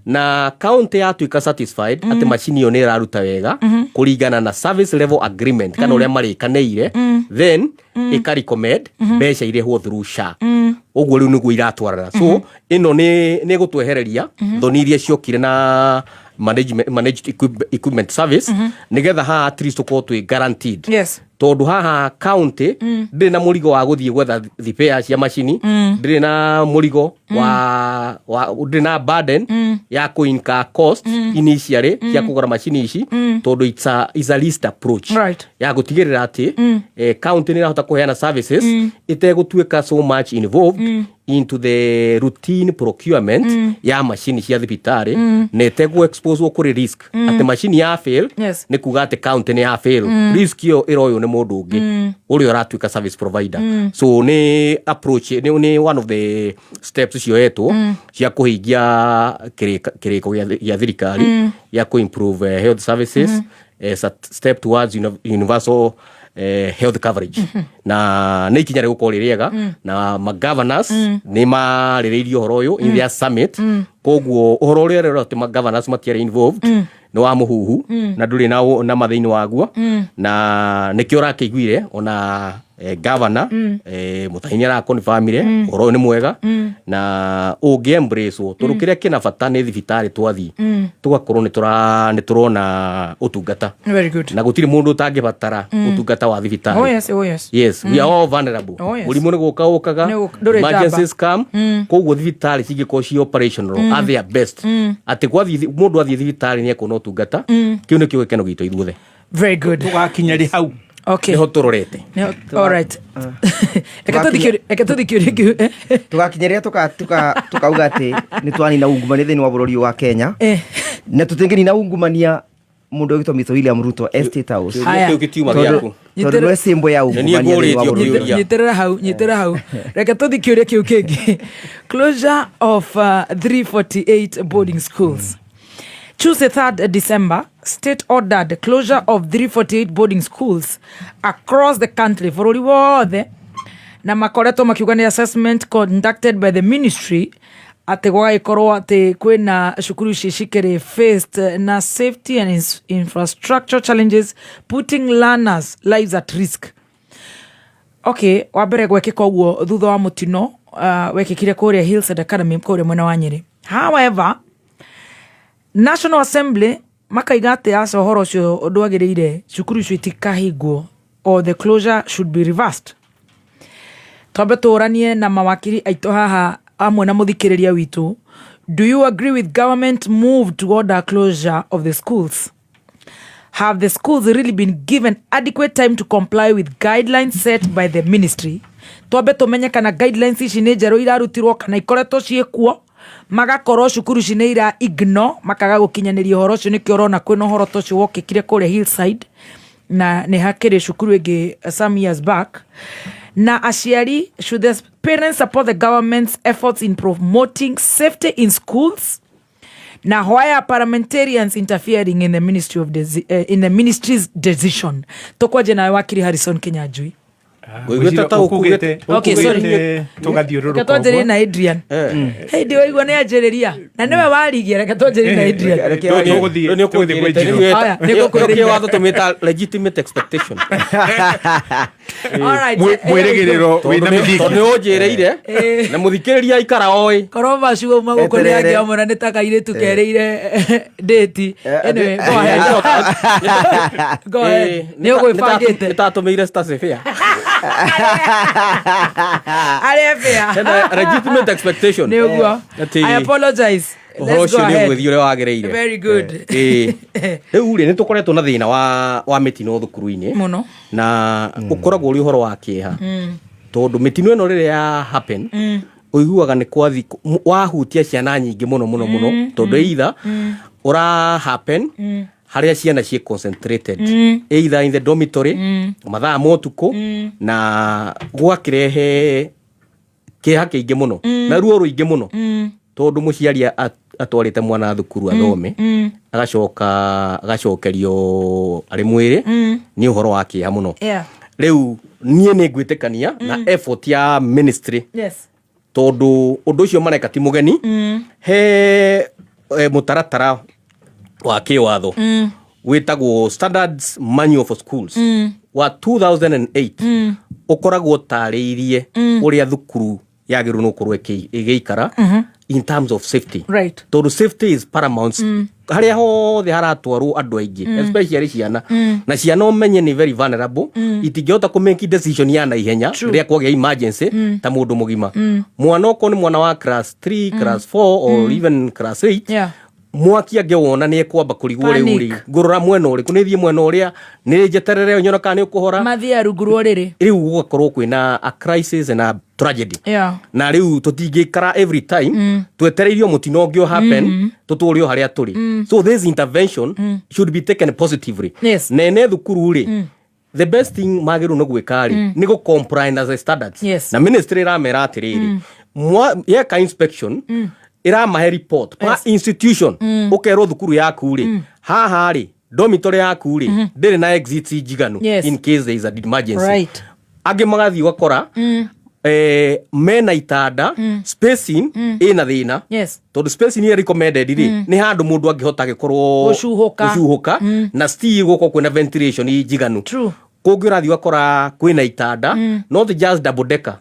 S5: na county yatuĩka satisfied atĩ macini ĩyo nĩ ĩraruta wega kũringana na service level agreement kana ũrĩa marĩkanĩire, then ĩka recommend mbeca irĩhwo through SHA. Ũguo rĩu nĩguo iratwarana. So ĩno nĩ gũtwehereria thoni iria ciokire na managed equipment service, nĩgetha haha at least tũkorwo twĩ guaranteed, tondũ haha county ndĩrĩ na mũrigo wa gũthiĩ gwetha thipea cia macini, ndĩrĩ na mũrigo wa ndĩrĩ na burden ya kũ cost initially cia kũgũra macini ici, tondũ it's a list approach ya gũtigĩrĩra atĩ county nĩ ĩrahota kũheana services ĩtegũtuĩka so much involved into the routine procurement ya macini cia thibitarĩ, na ĩtegũ expose kũrĩ risk atĩ macini ya fail nĩ kuga atĩ county nĩ ya fail. Risk ĩyo ĩroywo nĩ mũndũ ũngĩ ũrĩa ũratuĩka service provider. So nĩ approach nĩ one of the steps cioetwo cia kũhingia kĩrĩko gĩa thirikari gĩa kũ improve health services. as a step towards universal health coverage. Na nä ikinya rä gå korwo rä rĩega na magovernors nä marä rä irie å horo å yå in their summit. Koguo å horo å rä a rä atä magovernors matiarä involved nä wa må huhu na ndå rä na mathä-inä waguo. Na nä kä o rakä iguire ona governor Mutahi nä arakonfirmire å horo å yå nä mwega na å ngä embrace tondå kä rä a kä na bata nä thibitarä twathiä tågakorwo nä tå rona å tungata.
S8: Very good.
S5: Na gå tirä må ndå å tangä batara å tungata wa thibitarä.
S8: Oh yes, oh yes.
S5: Yes, we are all vulnerable.
S8: Oh, yes.
S5: Må rimå nä gå ka å kaga.
S8: Ndũrĩ njamba.
S5: Emergencies come. Koguo thibitarä cingä ci operational at their best, atä må ndå athiä thibitarä nä ekuona å tungata. Kä u nä kä o gä keno gitå ithuothe.
S8: Very good.
S19: Tũgakinya rĩ hau?
S8: Okay.
S5: Nä ho tå rorete.
S8: All right. Reke tũthiĩ kĩũria kĩu.
S6: Tugakinyĩrĩra tukauga atĩ nĩ twanina ungumania thĩinĩ wa bũrũri ũyũ wa Kenya na tũtingĩnina ungumania mũndũ ũgĩtwo Mr. William Ruto Estate House.
S8: Haya.
S5: Kĩu gĩtiuma
S6: Tondũ-
S5: gĩaku.
S6: tondũ nĩwe symbol ya
S5: Nĩ niĩ
S6: ungumania thĩinĩ wa
S5: ngũrĩtio
S6: bũrũri ũyũ.
S5: kĩũria.
S8: Nyitĩrĩra hau, nyitĩrĩra hau. Reke tũthiĩ kĩũria kĩu kĩngĩ. Closure of 348 boarding schools. Tuesday, 3rd December, state ordered closure of 348 boarding schools across the country, bũrũri wothe, na makoretwo makiuga nĩ assessment conducted by the ministry atĩ gwagĩkorwo atĩ kwĩna cukuru ici cikĩrĩ faced na safety and infrastructure challenges putting learners' lives at risk. Okay, wa mbere gwekĩka ũguo thutha wa mũtino wekĩkire kũrĩa Hillside Academy kũrĩa mwena wa Nyĩrĩ. However, National Assembly makaiga atĩ aca, ũhoro ũcio ndwagĩrĩire, cukuru icio itikahingwo or the closure should be reversed. Twambe tũranie na mawakiri aitũ haha amwe na mũthikĩrĩria witũ. Do you agree with government move to order closure of the schools? Have the schools really been given adequate time to comply with guidelines set by the ministry? Twambe tũmenye kana guidelines ici nĩ njerũ irarutirwo kana ikoretwo ciĩkuo, magakorwo cukuru ici nĩ ira ignore, makaga gũkinyanĩria ũhoro ũcio. Nĩkĩo ũrona kwĩna ũhoro ta ũcio wokĩkire kũrĩa Hillside na nĩ hakĩrĩ cukuru ĩngĩ some years back. Na aciari, should the parents support the government's efforts in promoting safety in schools? Na why are parliamentarians interfering in the ministry's decision? Tũkwanjia nawe, wakiri Harrison Kinyanjui.
S5: Ngũiguĩte ta ũkugĩte.
S8: Okay, sorry.
S19: Tũgathiũrũrũka.
S8: Reke twanjĩrĩrie na Adrian. Hey, ndiwaigua nĩ anjĩrĩria na nĩwe warigia. Reke twanjĩrĩrie na Adrian.
S19: Tũgũthiĩ kwĩ Njirũ.
S8: Aya, nĩngũkwĩrĩria.
S5: Watho tũmĩta legitimate expectation.
S8: All right.
S19: Mwĩrĩgĩrĩro wĩna mĩthingi.
S5: Tondũ nĩ ũnjĩrĩire na mũthikĩrĩria aikara oĩ.
S8: Korwo macuo uma gũkũ nĩ
S6: Eterere.
S8: angĩamũra nĩ ta kairĩtu kerĩire date. Anyway, go ahead. Go ahead. Nĩ ũgwĩbangĩte.
S5: Nĩ tatũmĩire Stasifia.
S8: Arĩa fair.
S5: Hena legitimate expectation.
S8: Nĩ ũguo.
S5: Atĩ
S8: I apologize.
S5: ũhoro
S8: Let's go
S5: ũcio nĩ
S8: ahead.
S5: ũgũthiĩ ũrĩa wagĩrĩire.
S8: Very good.
S5: Ĩĩ. Rĩu rĩ, nĩ tũkoretwo na thĩna wa mĩtino thukuru-inĩ
S8: Mũno.
S5: Na ũkoragwo ũrĩ ũhoro wa kĩeha tondũ mĩtino ĩno rĩrĩa ya happen, ũiguaga nĩ kwathi wahutia ciana nyingĩ mũno mũno mũno, tondũ either ũra happen harĩa ciana ciĩ concentrated, either in the dormitory mathaa ma ũtukũ, na gwakĩrehe kĩeha kĩingĩ mũno na ruo rũingĩ mũno, tondũ mũciari atwarĩte mwana thukuru athome, agacoka agacokerio arĩ mwĩrĩ. Nĩ ũhoro wa kĩeha mũno. Rĩu niĩ nĩ ngwĩtĩkania na effort ya ministry tondũ ũndũ ũcio mareka ti mũgeni. He mũtaratara wa kĩwatho wĩtagwo Standards Manual for Schools wa 2008, ũkoragwo ũtarĩirie ũrĩa thukuru yagĩrĩirwo nĩ gũkorwo ĩgĩikara in terms of safety, tondũ safety is paramount harĩa hothe haratwarwo andũ aingĩ, especially ciana. Na ciana ũmenye nĩ very vulnerable, itingĩhota kũ make decision ya naihenya rĩrĩa kwagĩa emergency ta mũndũ mũgima. Mwana okorwo nĩ mwana wa class 3, class 4 or even class 8, mwaki angĩwona nĩ ekwamba kũrigwo rĩu
S8: Panic.
S5: rĩ, ngũrora mwena ũrĩkũ, nĩ thiĩ mwena ũrĩa, nĩ njeterere nyona kana nĩ ũkũhora.
S8: Mathiĩ rungu rwa ũrĩrĩ.
S5: Rĩu gũgakorwo kwĩna a crisis and a tragedy. Na rĩu tũtingĩikara every time twetereirio mũtino ũngĩ o happen, tũtũre o harĩa tũrĩ. So this intervention should be taken positively. Nene thukuru rĩ, the best thing magĩrĩirwo nĩ gwĩka rĩ, nĩ gũ comply na the standards. Na ministry ĩramera atĩrĩrĩ, yeka inspection ĩramahe report per institution, ũkerwo thukuru yaku rĩ, haha rĩ Dormitory yaku rĩ, ndĩrĩ na exits njiganu in case there is an emergency. Angĩ magathiĩ ũgakora mena itanda, spacing ĩna thĩna, tondũ spacing ĩrĩa recommended rĩ, nĩ handũ mũndũ angĩhota agĩkorwo
S8: Gũcuhũka.
S5: Gũcuhũka, na still gũkorwo kwĩna ventilation njiganu. Kũngĩ ũrathiĩ ũgakora kwĩna itanda, not just double decker,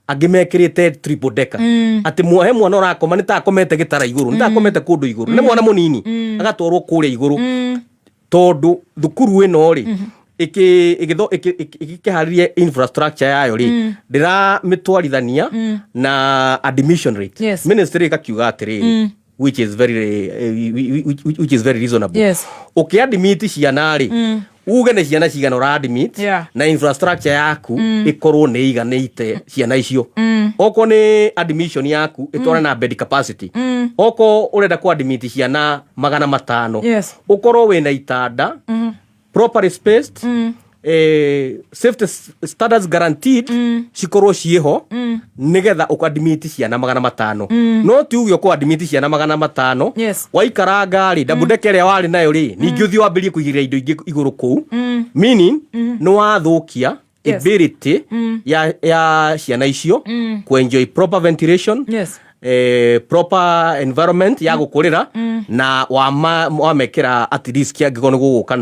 S5: angĩ mekĩrĩte triple decker, atĩ he mwana ũrakoma nĩ ta akomete gĩtara igũrũ, nĩ ta akomete kũndũ igũrũ, nĩ mwana mũnini agatwarwo kũrĩa igũrũ, tondũ thukuru ĩno rĩ, ĩkĩharĩria infrastructure yayo rĩ, ndĩramĩtwarithania na admission rate. Ministry ĩgakiuga atĩrĩrĩ, which is very reasonable, ũkĩadmit ciana rĩ, uge nĩ ciana cigana ũraadmit, na infrastructure yaku ĩkorwo nĩ iganĩte ciana icio. Okorwo nĩ admission yaku, ĩtwarane na bed capacity. Okorwo ũrenda kũ ciana 500, ũkorwo wĩna itanda properly spaced, safety standards guaranteed, cikorwo ciĩho, nĩgetha ũkadmit ciana 500. No ti uge ũkũadmit ciana 500, waikaranga rĩ, double decker ĩrĩa warĩ nayo rĩ, ningĩ ũthiĩ wambĩrĩrie kũigĩrĩra indo ingĩ igũrũ kũu, meaning nĩ wathũkia ability ya ciana icio kuenjoy proper ventilation, proper environment ya gũkũrĩra, na wamekĩra at risk angĩkorwo nĩ gũgũka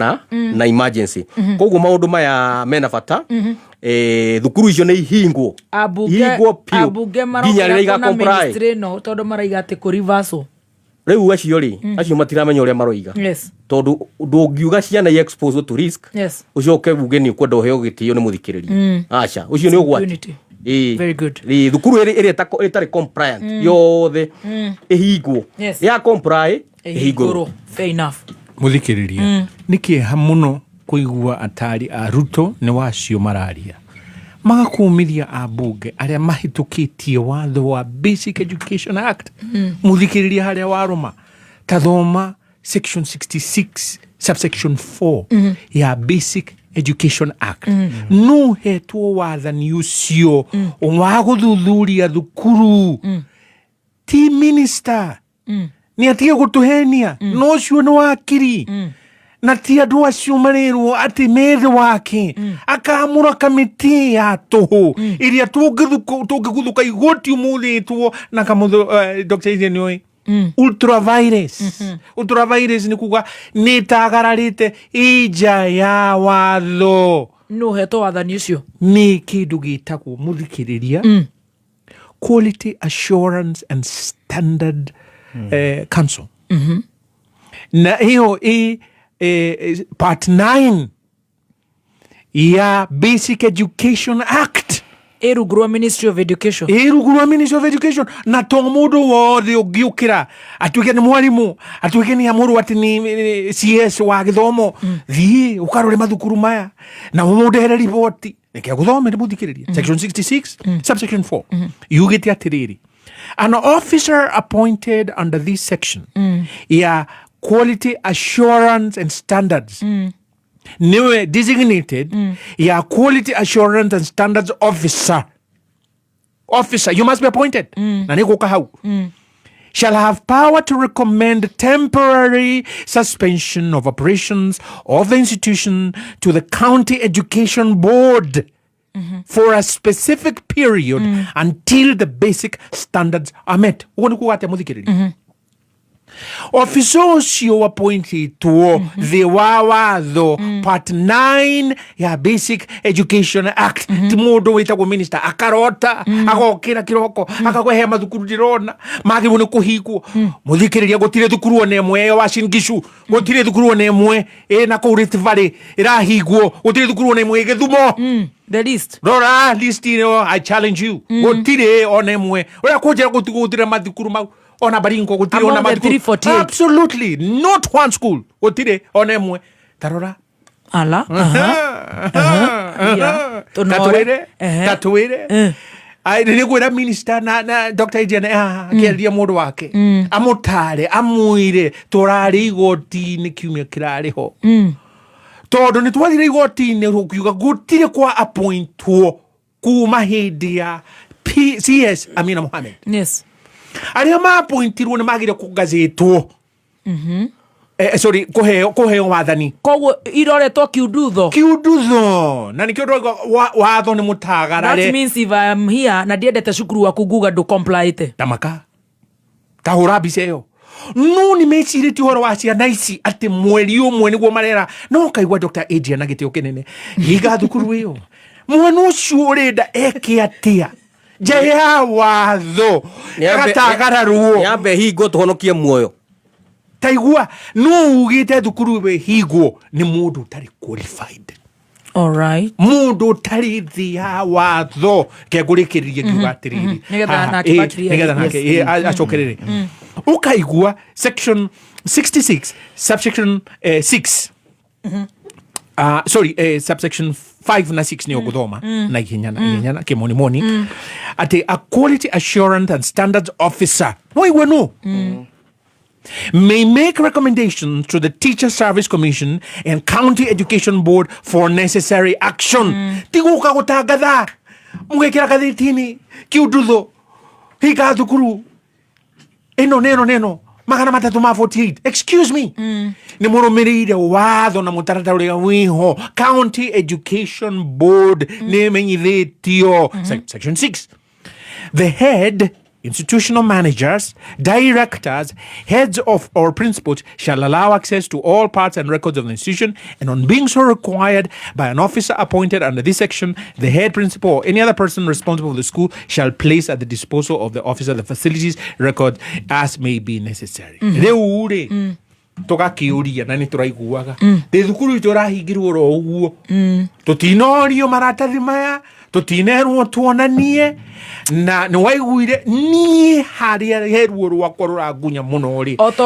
S5: na emergency. Koguo maũndũ maya mena bata. Thukuru icio nĩ ihingwo,
S8: Ambunge
S5: ihingwo biũ
S8: ambunge
S5: nginya rĩrĩa
S8: marokĩra
S5: iga
S8: kũna
S5: comply.
S8: ministry ĩno tondũ maraiga atĩ kũ reversal.
S5: Rĩu acio rĩ, acio matiramenya ũrĩa maroiga, tondũ ndũngiuga ciana i expose to risk, ũcoke uge nĩ ũkwenda ũheo gĩtĩo nĩ mũthikĩrĩria. Aca, ũcio nĩ ũgwati.
S8: Impunity.
S5: Ĩĩ.
S8: Very good.
S5: Ĩĩ, thukuru ĩrĩa ĩtarĩ compliant yothe ĩhingwo. Ya comply, ĩhingũrwo.
S8: Fair enough.
S19: Muthikiriria, nĩ kĩeha mũno kũigua atari a Ruto nĩ wacio mararia magakumithia ambunge arĩa mahĩtũkĩtie watho wa Basic Education Act. Muthikĩrĩria, harĩa warũma ta thoma section 66 subsection 4 ya Basic Education Act. No hetwo wathani ũcio wa gũthuthuria thukuru ti minister, nä atige gå tå henia no ũcio nĩ wakiri, na ti andũ acio marĩrwo atĩ methĩ wake akamũra kamĩtĩ ya tũhũ ĩrĩa tũngĩguthũka igoti ũmũthĩtwo na kamũthũ. Dr. Etienne, nĩũĩ ultravirus? Ultravirus nĩ kuga nĩ tagararĩte ija ya watho.
S8: Nũ hetwo wathani ũcio?
S19: Nĩ kĩndũ gĩtagwo, mũthikĩrĩria, Quality Assurance and Standard Council, na ĩyo ĩ part 9 ya Basic Education Act.
S8: Ĩ rungu rwa Ministry of Education.
S19: Ĩ rungu rwa Ministry of Education, na to mũndũ wothe ũngĩũkĩra atuĩke nĩ mwarimũ, atuĩke nĩ amũrwo atĩ nĩ CS wa gĩthomo, thiĩ ũkarore mathukuru maya na ũmũndehere riboti. Reke gũthomere, mũthikĩrĩria, section 66 subsection 4 yugĩte atĩrĩrĩ: an officer appointed under this section ya quality assurance and standards, niwe designated ya quality assurance and standards officer, officer, you must be appointed, na nĩ gũka hau, shall have power to recommend temporary suspension of operations of the institution to the county education board for a specific period until the basic standards are met. Ũguo nĩ kuga atĩa, mũthikĩrĩria? Officer ũcio appointĩtwo thĩ wa watho part 9 ya Basic Education Act, ti mũndũ wĩtagwo minister akarota agokĩra kĩroko akagwehea mathukuru ndĩrona magĩrĩirwo nĩ kũhingwo. Mũthikĩrĩria, gũtirĩ thukuru ona ĩmwe ĩyo Uasin Gishu, gũtirĩ thukuru ona ĩmwe ĩna kũu Rift Valley ĩrahingwo, gũtirĩ thukuru ona ĩmwe ĩ Gĩthumo.
S8: The list.
S19: Rora list ĩyo, I challenge you, gũtirĩ ona ĩmwe ũrĩa kũnjĩra gũtirĩ mathukuru mau, ona Baringo gũtirĩ ona
S8: Among the
S19: mathukuru.
S8: 348.
S19: Absolutely not one school, gũtirĩ ona ĩmwe. Tarora.
S8: Ala, aha. Yeah. Tũnore.
S19: Tatwĩre.
S8: Ehe.
S19: Tatwĩre nĩ kwĩra minister na Dr. Adrian akĩarĩria mũndũ wake amũtare amwĩre tũrarĩ igoti-inĩ kiumia kĩrarĩ ho, tondũ nĩ twathire igoti-inĩ gũkiuga gũtirĩ kwa appointwo kuma hĩndĩ ya CS Amina Mohamed. Arĩa maappointirwo nĩ magire kũgazĩtwo. Sorry, kuheo wathani.
S8: Koguo iroretwo kiundutho.
S19: Kiundutho na nikio ndauga watho ni mutagarare.
S8: That means if I am here na ndiendete cukuru waku nguga ndũ complyte.
S19: Tamaka tahũra mbica ĩyo, no nĩ mecirĩtie ũhoro wa ciana ici atĩ mweri ũmwe nĩguo marera, no kaigua Dr. Adrian na gĩtĩo kĩnene higa thukuru ĩyo, mwana ũcio ũrenda eke atĩa nja ya watho ĩgatagararwo?
S5: Yambe hingo tũhonokie muoyo.
S19: Taigua, no ugĩte thukuru ĩyo ĩhingwo nĩ mũndũ ũtarĩ qualified.
S8: Alright.
S19: Mũndũ ũtarĩ thĩ ya watho kengũrĩkĩrĩrie ngiuga atĩrĩrĩ.
S8: Nĩgetha
S19: Haha,
S8: nake Bakiri
S19: nĩgetha nake acokerere. Ũkaigua section 66 subsection 6, sorry, subsection 5 na 6 nä å gå thoma na ihenya na ihenya na kä monimoni atä a quality assurance and standards officer, no igue, no may make recommendations to the Teacher Service Commission and County Education Board for necessary action. Ti gũka gũtangatha mũgekĩra gathĩti-inĩ kiundutho hinga thukuru ĩno neno neno 348. Excuse me, nĩ mũrũmĩrĩire watho na mũtaratara ũrĩa wĩho. County Education Board nĩ ĩmenyithĩtio. Section 6, the head, institutional managers, directors, heads of or principals shall allow access to all parts and records of the institution, and on being so required by an officer appointed under this section, the head, principal, or any other person responsible for the school shall place at the disposal of the officer the facilities, records as may be necessary. Rĩu rĩ, tũgakĩũria na nĩ tũraiguaga thĩ thukuru itũ ĩrahingirwo oro ũguo, tũtinorio maratathi maya, tũtinerwo tuonanie na nĩ waiguire niĩ harĩa he ruo rwakwa rũrangunya mũno rĩ.
S8: O ta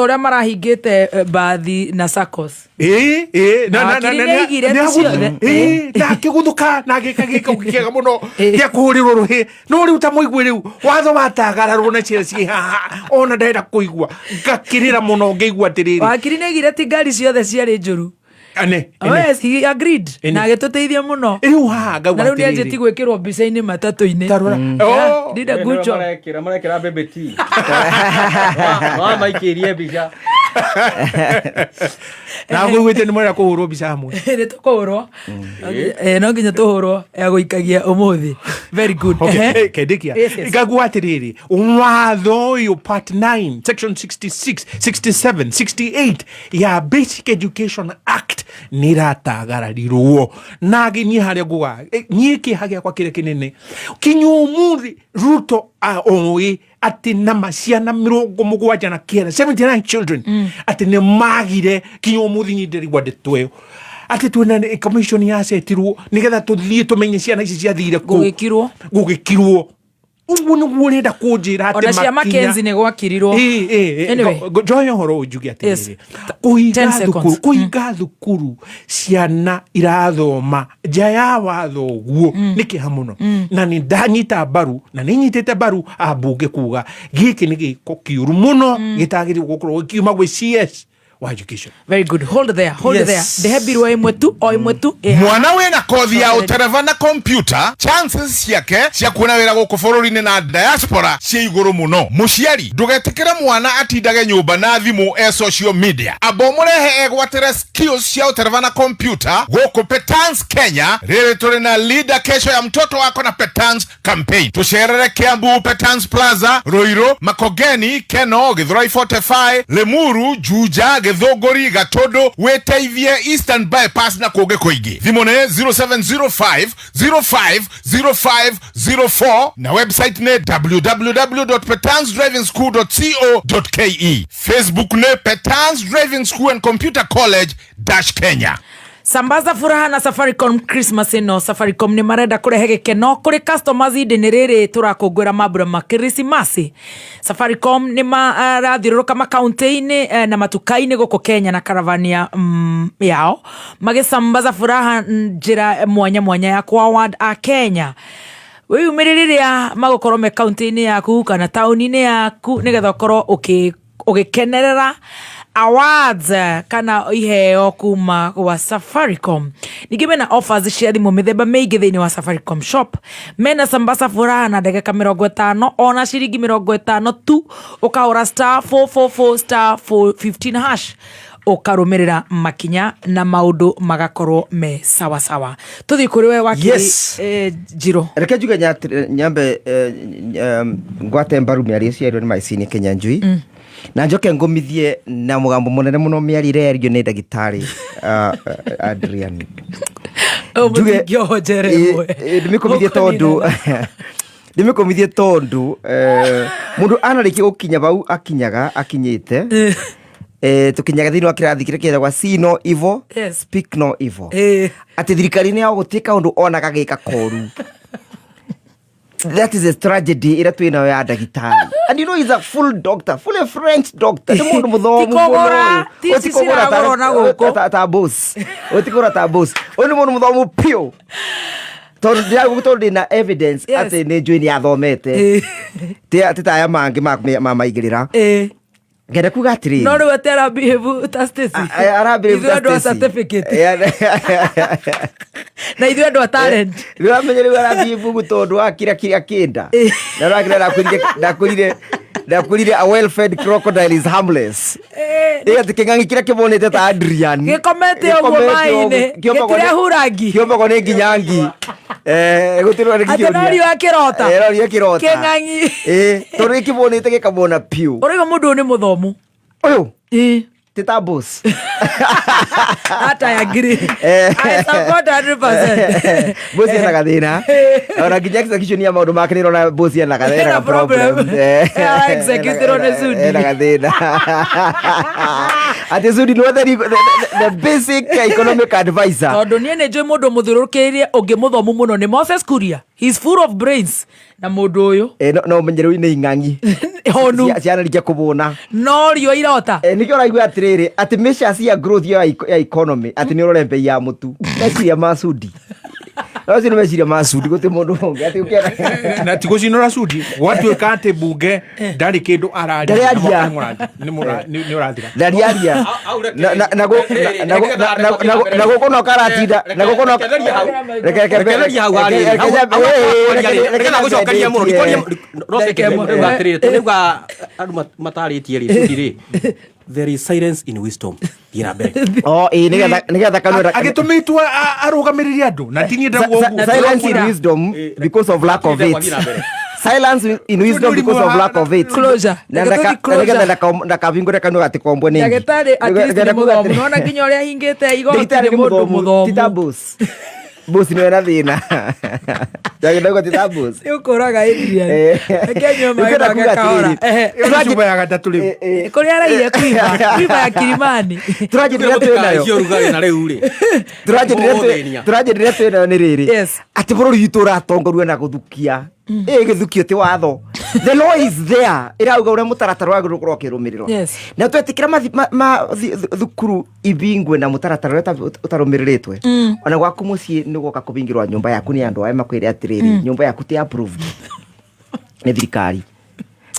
S8: ũrĩa marahingĩte bathi na SACCOs.
S19: Ĩĩ, ĩĩ,
S8: Na wakiri nĩaigire ti ciothe.
S19: Ĩĩ, na akĩguthũka na agĩka gĩko kĩega mũno gĩa kũhũrĩrwo rũhĩ, no rĩu ta mũigue rĩu watho watagararwo na ciana ciĩ haha, ona ndenda kũigua ngakĩrĩra mũno ngĩigua atĩrĩrĩ.
S8: Wakiri nĩaigire ti ngari ciothe ciarĩ njũru.
S19: Ane.
S8: Oh, yes, he agreed. Na agĩtũteithia mũno.
S19: Rĩu haha ngauga
S8: Na rĩu
S19: atĩrĩrĩ.
S8: nĩanjĩtie gwĩkĩrwo mbica-inĩ matatũ-inĩ.
S19: Tarora.
S8: Yeah, did a good job.
S5: Marekĩra bebe ti wamaikĩrie mbica.
S19: Na ngũiguĩte nĩ mwera kũhũrwo mbica hamwe.
S8: Nĩ tũkũhũrwo. No nginya tũhũrwo ya gũikagia ũmũthĩ. Very good.
S19: Okay,
S8: Ehe.
S19: kendikia.
S8: Yes.
S19: Ngagua atĩrĩrĩ, watho ũyũ part 9 section 66, 67, 68 ya Basic Education Act nĩ ĩratagararirwo na niĩ harĩa nguga, niĩ kĩeha gĩakwa kĩrĩa kĩnene kinya ũmũthĩ Ruto oĩ atĩ nama ciana 79, 79 children, atĩ nĩ magire. Kinya ũmũthĩ niĩ ndĩraigua ndeto ĩyo atĩ twĩna commission yacetirwo nĩgetha tũthiĩ tũmenye ciana ici ciathire kũ.
S8: Gũgĩkirwo.
S19: Gũgĩkirwo ũguo nĩguo ũrenda kũnjĩra atĩ
S8: Ona cia Mackenzie nĩ gwakirirwo.
S19: Ĩĩ,
S8: Anyway.
S19: Njoe ũhoro ũyũ njuge atĩrĩrĩ, kũhinga
S8: 10 seconds.
S19: thukuru, kũhinga thukuru ciana irathoma nja ya watho ũguo nĩ kĩeha mũno, na nĩ ndanyita mbaru na nĩ nyitĩte mbaru ambunge kuga gĩkĩ nĩ gĩko kĩũru mũno gĩtagĩrĩirwo gũkorwo gĩkiuma gwĩ CS wa education.
S8: Very good. Hold there, hold there. Ndehe mbirwa ĩmwe tu, o ĩmwe tu.
S7: Mwana wina kothi ya utereva na kompyuta, chances ciake cia kuona wira guku bururi-ini na diaspora cia iguru muno. Muciari, ndugetikire mwana atindage nyumba na thimu e social media. Amba umurehe egwatire skills cia utereva na kompyuta guku Petans Kenya. Riri turi na leader kesho ya mtoto wako na Petans campaign. Tucerere Kiambu Petans Plaza, Ruiru, Makongeni, Keno, Githurai 45, Limuru, Juja, Githunguri, Gatundu, witeithie Eastern Bypass na kungi kuingi. Thimu ni 0705 05 05 04 na website ni www.petansdrivingschool.co.ke. Facebook ni Petans Driving School and Computer College dash Kenya.
S8: Sambaza furaha na Safaricom Christmas ĩno. Safaricom nĩ marenda kũrehe gĩkeno kũrĩ customers indĩ-inĩ rĩrĩ tũrakũngũĩra mambura ma Kĩrĩcimasi. Safaricom nĩ marathiũrũrũka makaunti-inĩ na matuka-inĩ gũkũ Kenya na karavani yao magĩsambaza furaha njĩra mwanya mwanya ya kwa award a Kenya. Wĩyumĩrie rĩrĩa magũkorwo me kaunti-inĩ yaku kana taũni-inĩ yaku nĩgetha ũkorwo ũgĩkenerera. Awards kana iheo kuma gwa Safaricom. Ningĩ mena offers cia thimũ mĩthemba mĩingĩ thĩinĩ wa Safaricom shop. Mena Sambasa Furaha na ndagĩka 50 ona ciringi 50 tu, ũkahũra star 444 star 415 hash, ũkarũmĩrĩra makinya na maũndũ magakorwo me sawa sawa. Tũthiĩ kũrĩ we wakiri.
S6: Yes.
S8: Njirũ.
S6: Reke njuge nyambe ngwate mbaru mĩario ĩcio yario nĩ maicini Kenya Njui, na njoke ngũmithie na mũgambo mũnene mũno mĩario ĩrĩa yario nĩ ndagĩtarĩ Adrian.
S8: Mũtingĩohonjere ĩmwe.
S6: Ndĩmĩkũmithie tondũ mũndũ anarĩkia gũkinya bau akinyaga akinyĩte, tũkinyaga thĩinĩ wa kĩrathi kĩrĩa kĩretagwa see no evil, speak no evil, atĩ thirikari-inĩ yao gũtirĩ kaũndũ ona gagĩka koru. That is a tragedy ĩrĩa twĩ nayo ya ndagĩtarĩ, and you know he's a full doctor, fully French doctor, nĩ mũndũ mũthomu.
S8: Ti kũgũra,
S6: Mũno.
S8: ti ici
S6: Ti kũgũra
S8: ciragũrwo na gũkũ.
S6: Ta boss, ũtikũgũra ta boss. Ũyũ nĩ mũndũ mũthomu piũ, tondũ ndĩraigua, tondũ ndĩna evidence atĩ nĩ njũĩ nĩ athomete, ti ta aya mangĩ mamaigĩrĩra. Ngenda kuga atĩrĩrĩ,
S8: No rĩu atĩ arabehave ta Stacy.
S6: Arabehave
S8: Ithuĩ
S6: ta
S8: andũ a
S6: Stacy.
S8: certificate na ithuĩ andũ a talent.
S6: Rĩu amenye rĩu arathiĩ mbugu tondũ wa kĩrĩa kĩrĩa kĩnda na ũrakĩra ndakwĩrire a well fed crocodile is harmless. Ĩ atĩ kĩng'ang'i kĩrĩa kĩmonete ta Adrian
S8: Gĩkomete ũguo
S6: gĩkomete
S8: maĩ-inĩ,
S6: ũguo, kĩombagwo nĩ-
S8: gĩtirehurangi.
S6: Kĩombagwo nĩ nginyangi. Gũtirĩ nĩ
S8: Atĩ no riũa kĩrota.
S6: No riũa kĩrota.
S8: Kĩng'ang'i.
S6: Tondũ gĩkĩmonete gĩkamona piũ.
S8: Ũrauga mũndũ ũyũ nĩ mũthomu?
S6: Ũyũ ti ta boss.
S8: Hata I agree. I support 100%.
S6: Boss ena gathĩna, ona nginya execution ya maũndũ make nĩrona boss ena gathĩna.
S8: Ena problem. Ara execute-irwo nĩ Sudi.
S6: Ena gathĩna atĩ Sudi nĩwe the basic economic advisor.
S8: Tondũ niĩ nĩ njũĩ mũndũ mũthiũrũrũkĩirie ũngĩ mũthomu mũno nĩ Moses Kuria. He's full of brains, na mũndũ ũyũ
S6: No ũmenye rĩu nĩ ing'ang'i
S8: honu.
S6: Cianarikia kũbũna.
S8: No riũa irota.
S6: Nĩkĩo ũraigua atĩrĩrĩ atĩ measures ya growth ya economy atĩ nĩ ũrore mbei ya mũtu. Meciria ma Sudi, acio nĩ meciria ma Sudi, gũtirĩ mũndũ ũngĩ atĩ ũkĩona.
S19: Na ti gũcinũra Sudi, gwatuĩka atĩ bunge ndarĩ kĩndũ araria.
S6: Ndarĩ aria.
S19: Nĩ ũrathira.
S6: Ndariaria na gũkũ no karatinda na gũkũ no reke
S5: Rekereria hau harĩ. Reke ndagũcokeria mũno. No reke ndauga atĩrĩrĩ, tondũ nĩuga andũ matarĩtie rĩ, Sudi rĩ, there is silence in wisdom. Thiĩ na mbere.
S6: Oh, ĩ nĩgetha kanua
S19: Agĩtũmĩtwo arũgamĩrĩre andũ na tinie ndauga ũguo.
S6: Silence in wisdom because of lack of it. Silence in wisdom because of lack of it.
S8: Closure.
S6: Na
S8: Reke tũthiĩ closure.
S6: nĩgetha ndakahingũre kanua gatikombwo nĩ ngi.
S8: Ndagĩtarĩ at least nĩ mũthomu, nona nginya ũrĩa ahingĩte igoti.
S6: Ndagĩtarĩ
S8: nĩ mũndũ mũthomu.
S6: Ti ta boss. Boss nĩwe na thĩna. Ndagĩtarĩ ti ta boss.
S8: Nĩ ũkũraga Adrian. Reke nyue maĩ
S6: Nĩngwenda
S8: make
S6: kuga
S8: kahora.
S6: atĩrĩrĩ,
S8: Ehe.
S19: Cuba ya gatatũ rĩu.
S8: Kũrĩa araire kuiba ya Kilimani.
S6: Tragedy ĩrĩa twĩ nayo.
S5: Icio ũrugarĩ na rĩu rĩ.
S6: Tragedy ĩrĩa twĩ nayo nĩ rĩrĩ atĩ bũrũri witũ ũratongorio na gũthukia ĩ gĩthukio ti watho. The law is there, ĩrauga ũrĩa mũtaratara wagĩrĩirwo gũkorwo ũkĩrũmĩrĩrwo. Na twetĩkĩra thukuru ibingwe na mũtaratara ũrĩa ũtarũmĩrĩrĩtwe, ona gwaku mũciĩ nĩ gũka kũbingĩrwo nyũmba yaku nĩ andũ aya makwĩre atĩrĩrĩ, nyũmba yaku ti approved nĩ thirikari,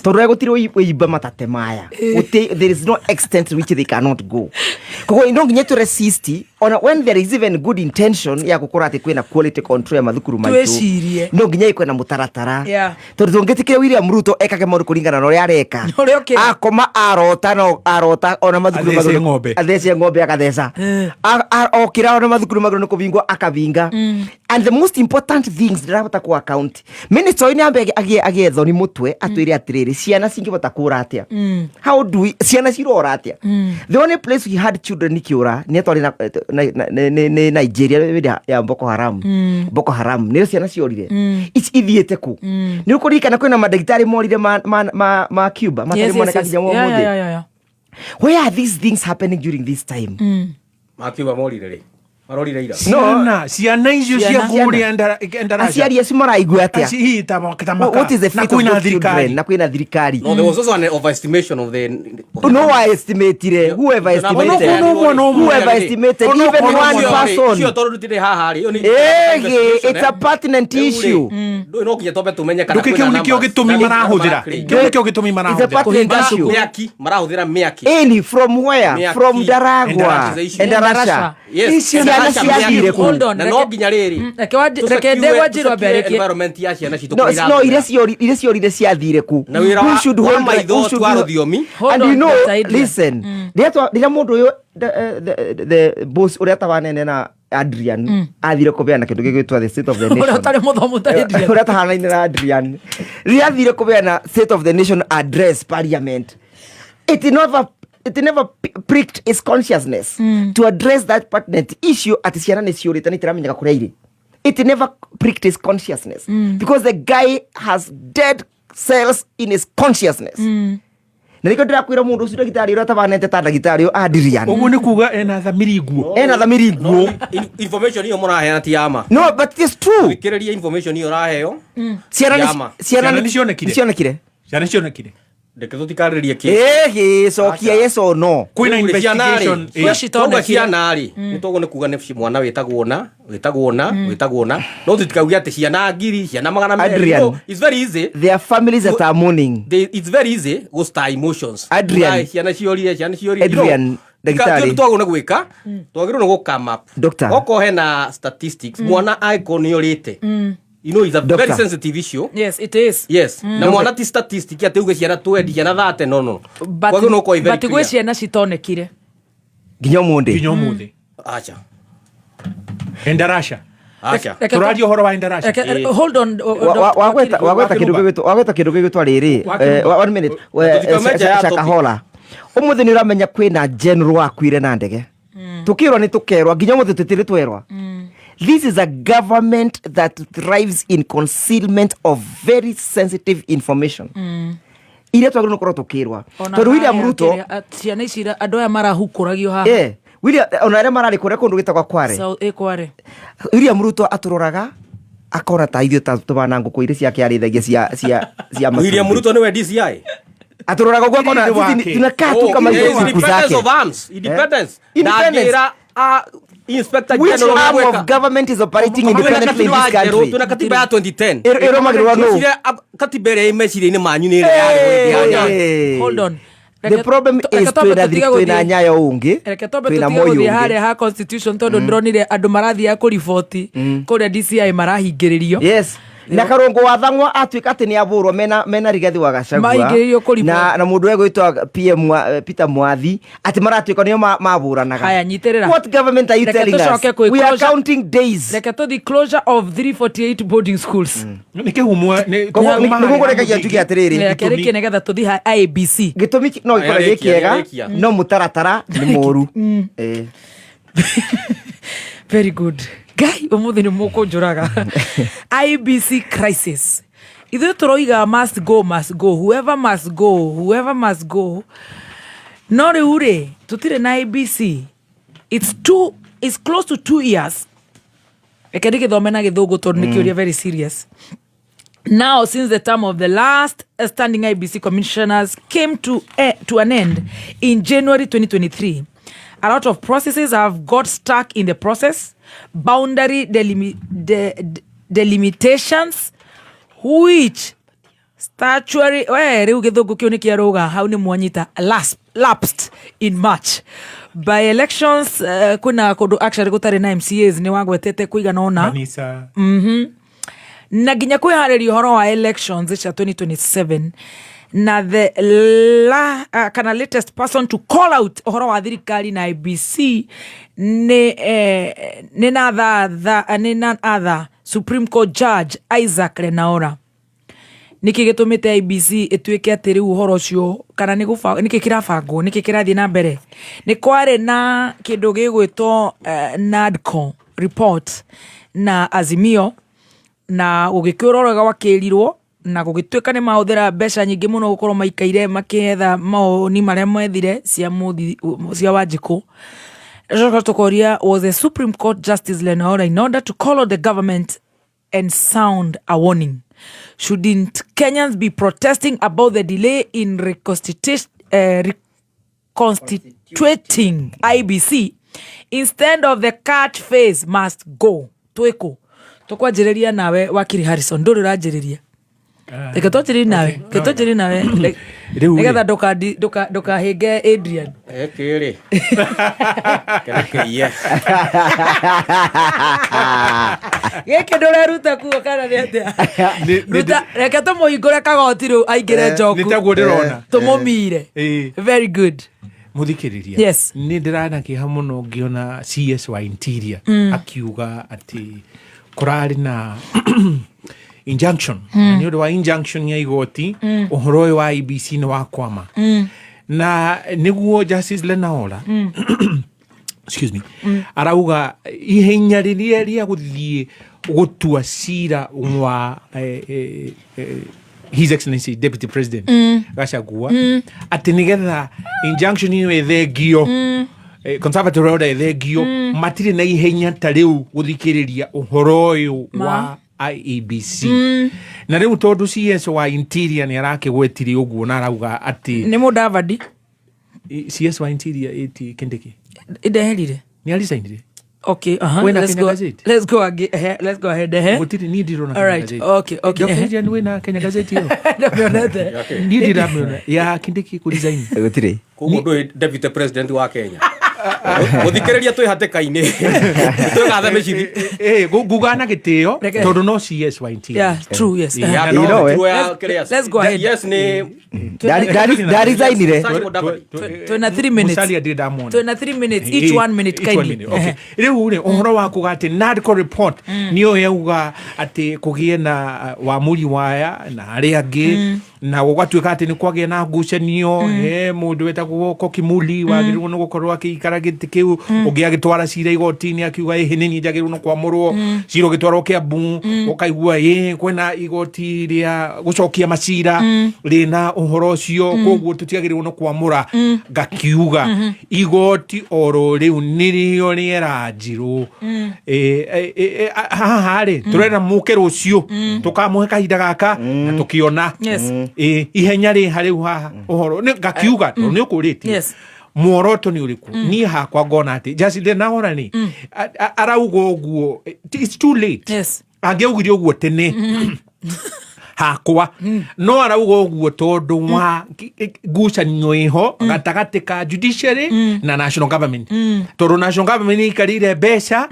S6: tondũ gũtirĩ wĩimba matate maya. There is no extent to which they cannot go. Koguo no nginya tũ resist ona when there is even good intention ya gũkorwo atĩ kwĩna quality control ya mathukuru maitũ.
S8: Twĩcirie.
S6: No nginya ĩkwe na mũtaratara, tondũ tũngĩtĩkĩra William Ruto ekage maũndũ kũringana na ũrĩa areka,
S8: Ũrĩa ũkĩra.
S6: akoma arota, no arota ona mathukuru
S19: Athece
S6: magĩrĩirwo-
S19: ng'ombe.
S6: Athece ng'ombe akatheca. Okĩra ona mathukuru magĩrĩirwo nĩ kũbingwo akabinga. And the most important things ndĩrahota ku account, minister ũyũ nĩ ambe agĩe thoni mũtwe atwĩre atĩrĩrĩ, ciana cingĩhota kũra atĩa? How do we, ciana cirora atĩa? The only place we had children ikĩũra nĩ atwarĩ nĩ Nigeria hĩndĩ ya Boko Haram. Boko Haram nĩyo ciana ciorire. Ici ithiĩte kũ? Nĩ ũkũririkana kwĩna mandagĩtarĩ morire ma Cuba matarĩ moneka nginya ũmũthĩ. Where are these things happening during this time?
S5: Makiuga morire rĩ, marorire ira.
S19: Ciana icio cia
S6: Ciana.
S19: kũrĩa ndaraca.
S6: Aciari acio maraigua atĩa?
S19: Aci- hihi ta maka.
S6: What is the
S19: Na
S6: fate of
S19: kwĩna
S6: those children?
S19: thirikari.
S6: Na kwĩna thirikari.
S5: No, there was also an overestimation of the of the
S6: No one estimated, whoever estimated, whoever estimated, even one person.
S5: Cio tondũ ndutire haha rĩ, ĩyo nĩ
S6: Ĩgĩ,
S5: investigation,
S6: it's a
S5: eh.
S6: pertinent
S5: Rĩu rĩ,
S6: issue.
S5: Ndũĩ no nginya twambe tũmenye kana
S19: Ndũkĩ
S5: kwĩna
S19: kĩu nĩkĩo
S5: numbers.
S19: gĩtũmi
S5: Na nĩ-
S19: marahũthĩra?
S5: claim.
S19: Kĩu nĩkĩo gĩtũmi
S6: It's a
S19: marahũthĩra
S6: pertinent issue.
S5: Mĩaki marahũthĩra mĩaki
S6: Ĩni, from where?
S5: Mĩaki.
S6: From Daragwa
S5: Endarasha.
S6: Endarasha.
S5: Yes.
S6: Ciana
S5: Endarasha,
S6: ciathire
S5: mĩaki.
S6: kũ?
S8: Hold on,
S5: Na no nginya rĩrĩ
S8: Reke reke ndegwa njirwo ambe arĩkie.
S5: environment ya ciana citũ
S6: No,
S5: kũrĩa
S6: no
S5: irathomera.
S6: iria ciorire ciathire ku
S5: Na wĩra
S6: Who
S5: wa-
S6: should
S5: wa
S6: hold the-
S5: maitho
S6: who should
S5: twa
S6: hold-
S5: rũthiomi.
S8: Hold
S6: And
S8: on,
S6: you know,
S8: Dr. Adrian.
S6: listen, rĩrĩa mũndũ ũyũ the boss ũrĩa tabanene na Adrian athire kũbeana kĩndũ gĩgwĩtwo the state of the
S8: Ũrĩa
S6: nation
S8: ũtarĩ mũthomu ta Adrian.
S6: ũrĩa tahanaine na Adrian rĩrĩa athire kũbeana state of the nation address parliament it never pricked his consciousness to address that pertinent issue atĩ ciana nĩ ciũrĩte na itiramenyeka kũrĩa irĩ. It never pricked his consciousness because the guy has dead cells in his consciousness. Na nĩkĩo ndĩrakwĩra mũndũ ũcio ndagĩtarĩ ũrĩa tabanete ta ndagĩtarĩ ũyũ Adrian
S19: ũguo nĩ kuga ena thamiri nguo.
S6: Ena thamiri nguo.
S5: Information iyo mũraheana ti ya ma.
S6: No, but it's true.
S5: Thikĩrĩria information iyo ũraheo.
S6: Ciana
S5: Ti
S6: nĩ
S5: ya ma.
S6: ciana
S19: Ciana
S6: nĩ
S19: nĩ cionekire.
S6: cionekire.
S19: Ciana cionekire.
S5: Reke tũtikarĩrie kĩ.
S6: Ĩhĩ, cokia yes or no.
S19: Kwĩna
S5: Rĩu rĩ, ciana rĩ,
S19: investigation.
S8: Kwĩ
S5: twauga
S8: citonekire.
S5: ciana rĩ nĩ toguo nĩ kuga nĩ mwana wĩtagwo na wĩtagwo na wĩtagwo na no tũtikauge atĩ ciana ngiri ciana 200.
S6: Adrian.
S5: No, it's very easy.
S6: There are families that are mourning.
S5: It's very easy gũ stir emotions.
S6: Adrian.
S5: Kuga, ciana ciorire ciana ciorire.
S6: Adrian, ndagĩtarĩ.
S5: Twagĩrĩirwo nĩ gwĩka twagĩrĩirwo nĩ gũ come up.
S6: Doctor.
S5: Okorwo hena statistics mwana angĩkorwo nĩ orĩte, you know, it's a
S6: Doctor.
S5: very sensitive issue.
S8: Yes, it is.
S5: Yes. Na mwana ti statistic atĩ uge ciana 20 ciana 30, no no.
S8: But
S5: Kwagĩrĩirwo nĩ gũkorwo very
S8: but gwĩ
S5: clear.
S8: ciana citonekire.
S6: Nginya ũmũthĩ.
S19: Nginya ũmũthĩ.
S5: Acha.
S19: Endarasha.
S5: Acha.
S8: Reke
S19: Tũraria ũhoro wa Endarasha.
S8: Hold on,
S6: Wagweta
S8: Wakiri.
S6: wagweta kĩndũ gĩgwĩtwo wagweta kĩndũ gĩgwĩtwo rĩrĩ
S19: Wakirumba.
S6: one minute.
S5: Tũtikaume nja ya topic.
S6: Shakahola ũmũthĩ nĩ ũramenya kwĩna general wakuire na ndege tũkĩrwo nĩ tũkerwa nginya ũmũthĩ tũtirĩ twerwa. This is a government that thrives in concealment of very sensitive information iria twagĩrĩirwo nĩ gũkorwo tũkĩrwa
S8: Ona
S6: tondũ William
S8: haya,
S6: Ruto
S8: kĩrĩa, ciana ici andũ aya marahukũragio haha.
S6: William ona arĩa mararĩ kũrĩa kũndũ gĩtagwa Kware.
S8: Kware.
S6: William Ruto atũroraga akona ta ithuĩ ta tũbana ngũkũ iria ciake arĩithagia cia
S5: William
S6: matumbĩ.
S5: Ruto nĩwe DCI.
S6: Atũroraga ũguo akona
S19: Thirĩ
S6: sisi
S19: wake.
S6: tunakaa tu kama
S5: Oh,
S6: hizo
S5: yes,
S6: kuku
S5: independence
S6: zake.
S5: of arms. Independence.
S6: Independence.
S5: Na ngĩra, Inspector
S6: Which
S5: General
S6: arm
S5: gwĩka.
S6: of government is operating
S5: Twĩna
S6: independently in
S5: katiba
S6: this
S5: njerũ,
S6: country?
S5: twĩna katiba ya 2010.
S6: Ĩrũmagĩrĩrwo nũ?
S5: Meciria, katiba ĩrĩa ĩ meciria-inĩ manyu nĩ ĩrĩa yarĩ hĩndĩ ya Nyayo.
S6: Hey.
S8: Hold on.
S6: The problem
S8: Reke
S6: is
S8: twambe
S6: twĩna
S8: tũtige
S6: twĩna
S8: gũthiĩ-
S6: Nyayo ũngĩ
S8: reke twambe
S6: twĩna
S8: tũtige
S6: Moi
S8: gũthiĩ
S6: ũngĩ.
S8: harĩa ha constitution tondũ ndĩronire andũ marathiaga kũriboti kũrĩa DCI marahingĩrĩrio.
S6: Yes, na Karungu wa Thang'wa atuĩka atĩ nĩ abũrwo mena Rigathi wa Gachagua
S8: Maingĩrĩirio kũriboti.
S6: na mũndũ egwĩtwo PM Peter Mwathi atĩ maratuĩka nĩo mabũranaga.
S8: Haya, nyitĩrĩra.
S6: What government are you
S8: Reke
S6: telling us?
S8: tũcoke kwĩ
S6: We are counting days.
S8: Reke tũthiĩ closure of 348 boarding schools.
S19: Nĩ kĩhumwa nĩ
S6: Koguo
S19: kuma
S6: nĩguo
S19: harĩa
S6: ngũrekagia
S19: mũthingi.
S6: njuge atĩrĩrĩ
S8: Reke rĩkie nĩgetha tũthiĩ ha IEBC.
S6: Gĩtũmi no gĩkorwo gĩ
S5: Arĩkia,
S6: kĩega
S5: arĩkia.
S6: no mũtaratara nĩ mũru.
S8: Very good ngai ũmũthĩ nĩ mũkũnjũraga. IEBC crisis ithuĩ tũroiga must go, must go, whoever must go, whoever must go, no rĩu rĩ tũtirĩ na IEBC. It's close to 2 years. Reke ndĩgĩthome na gĩthũngũ tondũ nĩ kĩũria very serious. Now, since the term of the last standing IEBC commissioners came to an end in January 2023, a lot of processes have got stuck in the process. Boundary delimitations, which statutory we rĩu gĩthũngũ kĩu nĩ kĩarũga hau nĩ mwanyita lapsed in March by elections kwĩna kũndũ actually gũtarĩ na MCAs nĩ wagwetete kũigana ũna
S19: Kanitha.
S8: Na nginya kwĩharĩria ũhoro wa elections cia 2027 na the kana latest person to call out ũhoro wa thirikari na IEBC nĩ na tha nĩ none other Supreme Court Judge Isaac Lenaola. Nĩkĩ gĩtũmĩte IEBC ĩtuĩke atĩ rĩu ũhoro ũcio kana nĩ nĩkĩ kĩrabangwo, nĩkĩ kĩrathiĩ na mbere? Nĩ kwarĩ na kĩndũ gĩgwĩtwo NADCO report na Azimio na gũgĩkĩũra ũrĩa gwakĩrirwo na gũgĩtuĩka nĩ mahũthĩra mbeca nyingĩ mũno gũkorwo maikaire makĩetha mawoni marĩa methire cia mũthi cia Wanjikũ. Coka tũkoria, was the Supreme Court Justice Lenaola in order to call on the government and sound a warning? Shouldn't Kenyans be protesting about the delay in reconstituting IEBC instead of the catch phrase must go? Twĩkũ Tũkwanjĩrĩria nawe wakiri Harrison, ndũrĩ ũranjĩrĩria. Reke twanjĩrĩrie nawe, reke twanjĩrĩrie nawe.
S19: Rĩu rĩ.
S8: Nĩgetha ndũkahĩnge Adrian.
S5: Gĩkĩ rĩ kĩrekeiye.
S8: Gĩkĩ ndũreruta kuo kana nĩ atĩa? Ruta, reke tũmũhingũre kagoti rĩu aingĩre njoku.
S19: Nĩ taguo ndĩrona.
S8: Tũmũmire. Very good.
S19: Muthikĩrĩria,
S8: Yes.
S19: nĩ ndĩrana kĩeha mũno ngĩona CS wa Interior akiuga atĩ kũrarĩ na injunction, na nĩ ũndũ wa injunction ya igoti ũhoro ũyũ wa IEBC nĩ wakwama, na nĩguo Justice Lenaola, excuse me, arauga ihenya rĩrĩa rĩa gũthiĩ gũtua cira wa His Excellency Deputy President Gachagua, atĩ nĩgetha injunction ĩyo ĩthengio, conservative order ĩthengio, matirĩ na ihenya ta rĩu gũthikĩrĩria ũhoro ũyũ wa IEBC. Na rĩu tondũ CS wa Interior nĩ arakĩgwetire ũguo na arauga atĩ
S8: Nĩ Mũdavadi.
S19: CS wa Interior ĩti Kindiki
S8: Ndeherire.
S19: Nĩ aricainire.
S8: Okay, uh-huh.
S19: Wĩna
S8: Let's
S19: Kenya
S8: go.
S19: Gazette?
S8: Let's go again. Let's go ahead.
S19: Gũtirĩ, niĩ ndirona
S8: All right.
S19: Kenya Gazette.
S8: Okay.
S19: Dr. Adrian, wĩna Kenya Gazette ĩyo?
S8: Ndamĩonete.
S19: Niĩ ndiramĩona ya Kindiki kũresign.
S6: Gũtirĩ.
S5: Koguo ndũĩ deputy president wa Kenya gũthikĩrĩria twĩ hatĩka-inĩ twĩgathe mĩcibi.
S19: Nguga na gĩtĩo
S8: Reke.
S19: tondũ no CS wa Interior.
S8: Yeah, true, yes.
S5: Ya,
S6: You know, eh?
S5: no, ya kĩrĩa-
S8: Let's go ahead.
S5: Yes, nĩ
S6: Ndaricainire.
S5: Musalia Mudavadi.
S8: Twĩna 3 minutes.
S19: Musalia ndirĩ ndamwona.
S8: Twĩna 3 minutes, each 1 minute
S19: Each one
S8: kindly.
S19: minute, okay. Rĩu rĩ, ũhoro wa kuga atĩ NADCO report nĩyo yauga atĩ kũgĩe na wamũri waya na arĩa angĩ, na gũgatuĩka atĩ nĩ kwagĩa na ngucanio, he mũndũ wetagwo Kokimuli wagĩrĩirwo nĩ gũkorwo akĩikara gĩtĩ kĩu, ũngĩ agĩtwara cira igoti-inĩ akiuga ĩhĩ nĩ niĩ njagĩrĩirwo nĩ kwamũrwo, cira ũgĩtwarwo Kĩambu, ũkaigua ĩ kwĩna igoti rĩa gũcokia macira rĩna ũhoro ũcio, koguo tũtiagĩrĩirwo nĩ kwamũra. Ngakiuga igoti oro rĩu nĩrĩo rĩera njirũ. Haha rĩ, tũrenda mũke rũciũ, tũkamũhe kahinda gaka na tũkĩona.
S8: Yes.
S19: Ihenya rĩ harĩu haha ũhoro ngakiuga tondũ nĩ ũkũrĩtie
S8: Yes.
S19: muoroto nĩ ũrĩkũ. Niĩ hakwa ngona atĩ Justice Lenaola nĩ arauga ũguo, it's too late.
S8: Yes.
S19: Angĩaugire ũguo tene hakwa, no arauga ũguo tondũ wa ngucanio ĩho gatagatĩ ka judiciary na national government, tondũ national government nĩ ikarĩire mbeca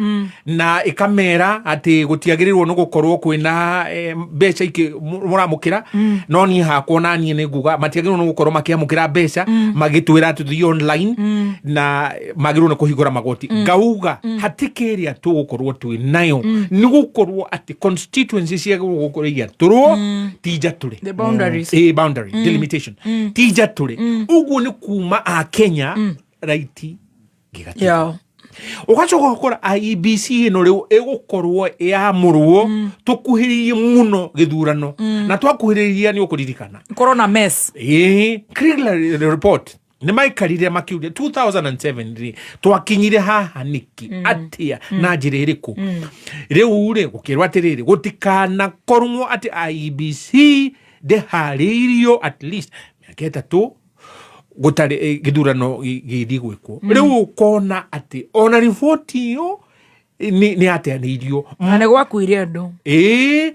S19: na ĩkamera atĩ gũtiagĩrĩirwo nĩ gũkorwo kwĩna mbeca ingĩ mũramũkĩra. No niĩ hakwa na niĩ nĩ nguga matiagĩrĩirwo nĩ gũkorwo makĩamũkĩra mbeca magĩtwĩra atĩ tũthiĩ online, na magĩrĩirwo nĩ kũhingũra magoti. Ngauga hatĩka ĩrĩa tũgũkorwo twĩ nayo nĩ gũkorwo atĩ constituency ciagĩrĩirwo gũkorwo igĩatũrwo ti njatũre.
S8: The boundaries.
S19: Boundary delimitation ti njatũre. Ũguo nĩ kuma a Kenya right gĩgatiga. Ũgacoka ũgakora IEBC ĩno rĩu ĩgũkorwo yamũrwo tũkuhĩrĩirie mũno gĩthurano, na twakuhĩrĩria nĩ ũkũririkana
S8: Corona mess.
S19: Ĩĩ, Kriegler report nĩ maikarire makiuria 2007 rĩ twakinyire haha nĩkĩ, atĩa na njĩra ĩrĩkũ. Rĩu rĩ, gũkĩrwo atĩrĩrĩ, gũtikanakorwo atĩ IEBC ndĩharĩirio at least mĩaka 3 gũtarĩ gĩthurano gĩgĩthiĩ gwĩkwo. Rĩu ũkona atĩ ona riboti ĩyo nĩ yateanĩirio.
S8: Na nĩ gwakuire andũ.
S19: Ĩĩ,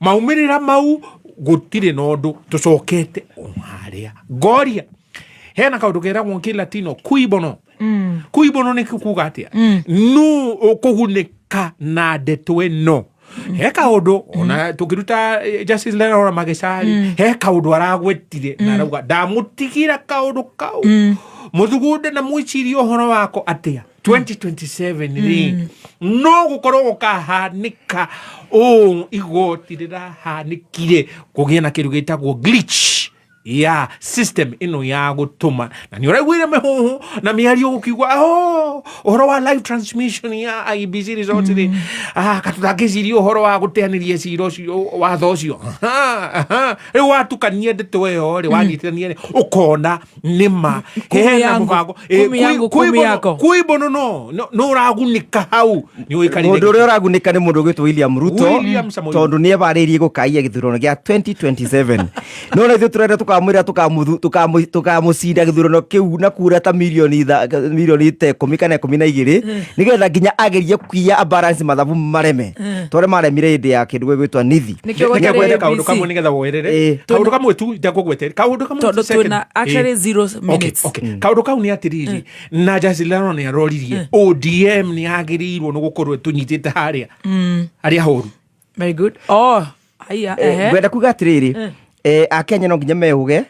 S19: maumĩrĩra mau gũtirĩ na ũndũ tũcokete o harĩa. Ngoria hena kaũndũ keragwo kĩlatino cui bono. Cui bono nĩ kuga atĩa? Nũ ũkũgunĩka na ndeto ĩno? He kaũndũ ona tũkĩruta Justice Lenaola Magicari, he kaũndũ aragwetire na arauga ndamũtigĩra kaũndũ kau mũthugunde na mwĩcirie ũhoro wako atĩa 2027 rĩ no gũkorwo gũkahanĩka ũũ igoti rĩrahanĩkire kũgĩe na kĩndũ gĩtagwo glitch ya system ĩno ya gũtũma, na nĩ ũraiguire mĩhuhu na mĩario gũkiugwa, oh, ũhoro wa live transmission ya IEBC results rĩ, katũtangĩciria ũhoro wa gũteanĩria cira ũcio, watho ũcio. Aha, aha. Rĩu watukania ndeto ĩyo rĩ, wanyitithania rĩ, ũkona nĩma
S8: Kumi
S19: hena
S8: yangu,
S19: mũbango.
S8: kumi yangu, kumi yako.
S19: Kuibono no ũragunĩka hau nĩ ũikarire.
S6: Mũndũ ũrĩa ũragunĩka nĩ mũndũ ũgwĩtwo William Ruto,
S19: William Samoei.
S6: tondũ nĩ ebarĩirie gũkaia gĩthurano gĩa 2027, no na ithuĩ tũrenda tũkamũ Tũkamwĩra tũkamũcinda gĩthurano kĩu na kura ta milioni milioni ta 10 kana 12 nĩgetha nginya agerie kuiya abalance mathabu mareme. Tondũ maremire hĩndĩ ya kĩndũ gĩgwĩtwo nithi.
S19: Nĩkĩo kaũndũ kamwe nĩgetha woerere kaũndũ kamwe tu ndakũgwetere kaũndũ kamwe
S8: Tondũ twĩna actually 0 minutes.
S19: Okay. Kaũndũ kau nĩ atĩrĩrĩ, na Jasilano nĩ aroririe ODM nĩ yagĩrĩirwo nĩ gũkorwo ĩtũnyitĩte harĩa harĩa horu.
S8: Very good. Oh, haya, ehe.
S6: Ngwenda kuga atĩrĩrĩ, Akenya no nginya mehũge.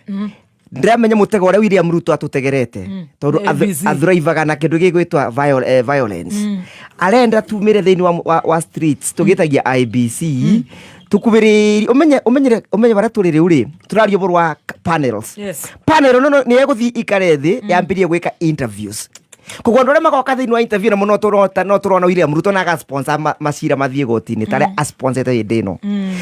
S6: Ndĩramenya mũtego ũrĩa William Ruto atũtegerete, tondũ
S8: ABC.
S6: athuraivaga na kĩndũ gĩgwĩtwa violence. Arenda tumĩre thĩinĩ wa streets tũgĩtagia IBC tũkuhĩrĩrie. Ũmenye ũmenyere ũmenye barĩa tũrĩ rĩu rĩ, tũraria ũhoro wa panels. Panel no nĩ ĩgũthiĩ ikare thĩ yambĩrĩrie gwĩka interviews. Koguo andũ arĩa magoka thĩinĩ wa interview na mũno no tũrona William Ruto na agasponsor macira mathiĩ goti-inĩ tarĩa asponsete hĩndĩ ĩno.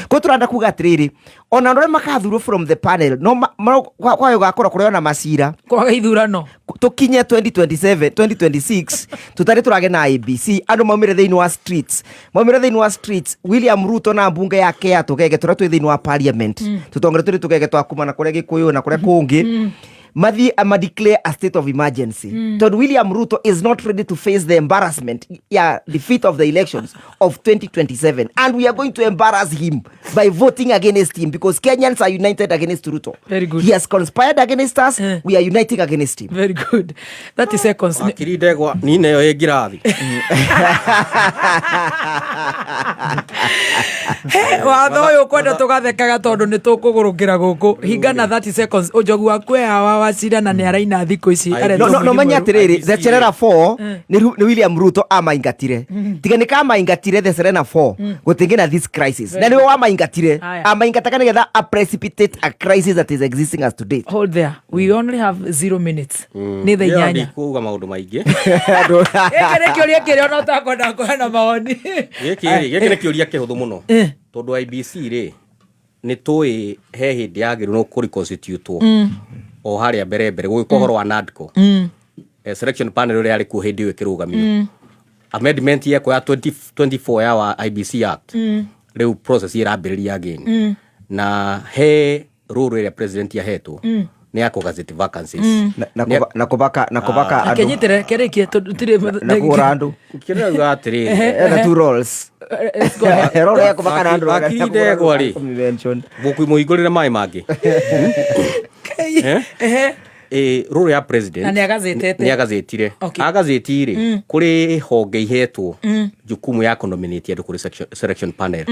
S6: Koguo tũrenda kuga atĩrĩrĩ, ona andũ arĩa makathurwo from the panel no kwayo gakorwo kũrĩ ona macira
S8: kwaga ithurano
S6: tũkinye 2027 2026 tũtarĩ tũrage na IBC, andũ maumĩre thĩinĩ wa streets, maumĩre thĩinĩ wa streets. William Ruto na mbunge yake ya tũgege tũrĩa twĩ thĩinĩ wa parliament, tũtongore tũrĩ tũgege twa kuma na kũrĩa Gĩkũyũ na kũrĩa kũngĩ, mathiĩ ama declare a state of emergency, tondũ William Ruto is not ready to face the embarrassment ya defeat of the elections of 2027, and we are going to embarrass him by voting against him, because Kenyans are united against Ruto.
S8: Very good.
S6: He has conspired against us. We are uniting against him.
S8: Very good. 30 seconds.
S5: Wakiri Ndegwa nina ĩyo ĩ ngirathi.
S8: He, watho ũyũ kwenda tũgathekaga tondũ nĩ tũkũgũrũkĩra gũkũ hingana. 30 seconds, ũnjogu waku e hawa wacira na nĩ araina thikũ ici, aretwo
S6: No
S8: mũini
S6: menye
S8: mwerũ.
S6: atĩrĩrĩ, the Cherera 4 nĩ William Ruto amaingatire. Tiga nĩ kamaingatire the Serena 4, gũtingĩ na this crisis, na nĩwe wamaingatire.
S8: Aya.
S6: Amaingataga nĩgetha a precipitate a crisis that is existing as today.
S8: Hold there, we only have 0 minutes, nĩ thaa
S5: Ĩyo
S8: 8.
S5: Ndikuuga maũndũ maingĩ.
S8: Gĩkĩ nĩ kĩũria kĩrĩa ona ũtakwenda kũheana mawoni.
S5: Gĩkĩ rĩ, gĩkĩ nĩ kĩũria kĩhũthũ mũno, tondũ IBC rĩ, nĩ tũĩ he hĩndĩ yagĩrĩirwo kũ reconstitutwo o harĩa mbere mbere gũgĩkwo ũhoro wa NADCO. Selection panel ĩrĩa yarĩ kuo hĩndĩ ĩyo ĩkĩrũgamio, amendment yekwo ya 2024 ya wa IBC Act, rĩu process ĩrambĩrĩria again, na he role ĩrĩa president ahetwo nĩ ya kũgazeti vacancies.
S6: Na kũbaka andũ.
S8: Kenyitĩre kĩrĩkie tondũ tirĩ
S6: Na kũgũra andũ.
S5: Kĩrĩa atĩrĩrĩ,
S6: Ena two roles.
S8: Let's go ahead.
S6: Role ya kũbaka na andũ.
S5: Wakiri Ndegwa rĩ, mũhingũrĩre maĩ mangĩ. Eh?
S8: Ehe.
S5: Role ya president
S8: Na nĩ agazetete.
S5: Nĩ agazetire. Agazeti rĩ, kũrĩ honge ihetwo jukumu ya kũnominate andũ kũrĩ selection panel.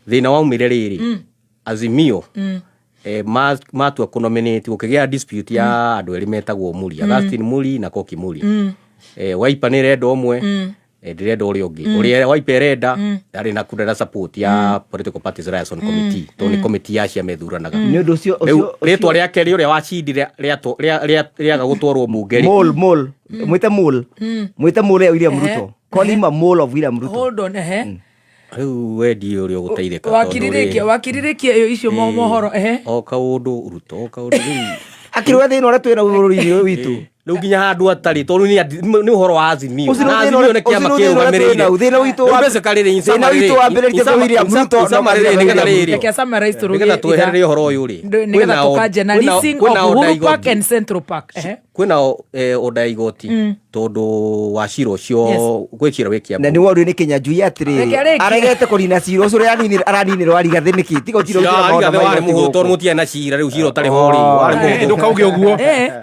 S5: Thĩna waumire rĩrĩ, Azimio matua kũnominate, gũkĩgĩa dispute ya andũ erĩ metagwo Muri, Augustine Muri na Koki Muri. Wiper nĩ ĩrenda ũmwe, ndĩrenda ũrĩa ũngĩ. Ũrĩa Wiper ĩrenda arĩ na kũrera support ya Political Parties Liaison Committee, tondũ nĩ committee ya ciama ĩthuranaga.
S6: Nĩ ũndũ ũcio
S5: Rĩu rĩtwa rĩake rĩ ũrĩa wacindire rĩaga gũtwarwo mbunge rĩ.
S6: Mole, mole, mwĩte mole, mwĩte mole ya William Ruto. Call him a mole of William Ruto.
S8: Hold on, ehe.
S5: Rĩu wendi ũrĩa ũgũteithĩka.
S8: Wakirĩrĩkia, wakirĩrĩkia ĩyo icio mohoro, ehe.
S5: O kaũndũ Ruto, o kaũndũ rĩu.
S6: Akĩrũa thĩna ũrĩa twĩna bũrũri-inĩ ũyũ witũ.
S5: Rĩu nginya handũ atarĩ, tondũ nĩ ũhoro wa Azimio.
S6: Ũcio
S5: Na
S6: nĩ
S5: Azimio
S6: thĩna
S5: nĩ kĩama
S6: ũcio nĩ thĩna ũrĩa
S5: kĩrũgamĩrĩire.
S6: twĩnau. Thĩna witũ
S5: Rĩu basically rĩ, in
S6: thĩna
S5: summary
S6: witũ
S5: rĩ,
S6: wambĩrĩirie kwĩ William Ruto
S5: in summary rĩ, nĩgetha rĩrĩ,
S8: Reke summarize tũrũgie
S5: nĩgetha tweherere ũhoro ũyũ rĩ,
S8: nĩgetha tũkanjia na leasing of
S5: kwĩna order
S8: Uhuru
S5: igoti.
S8: Park and Central Park, ehe.
S5: Kwĩna order ya igoti, tondũ wa cira ũcio gwĩ cira wĩ Kiambu.
S6: Na nĩ worio nĩ Kĩnyanjui atĩrĩrĩ,
S8: Reke arĩkie.
S6: aregete kũnina cira ũcio ũrĩa araninĩrwo Arigathĩ nĩkĩ tiga ũcira
S5: Cira
S6: ũcio
S5: wa
S6: maũndũ
S5: Rigathĩ
S6: ma
S5: warĩ
S6: igoti
S5: mũhũthũ tondũ
S6: gũkũ.
S5: mũtiarĩ na cira. Rĩu cira ũtarĩ ho rĩ, warĩ mũhũthũ.
S19: Ndũkauge ũguo,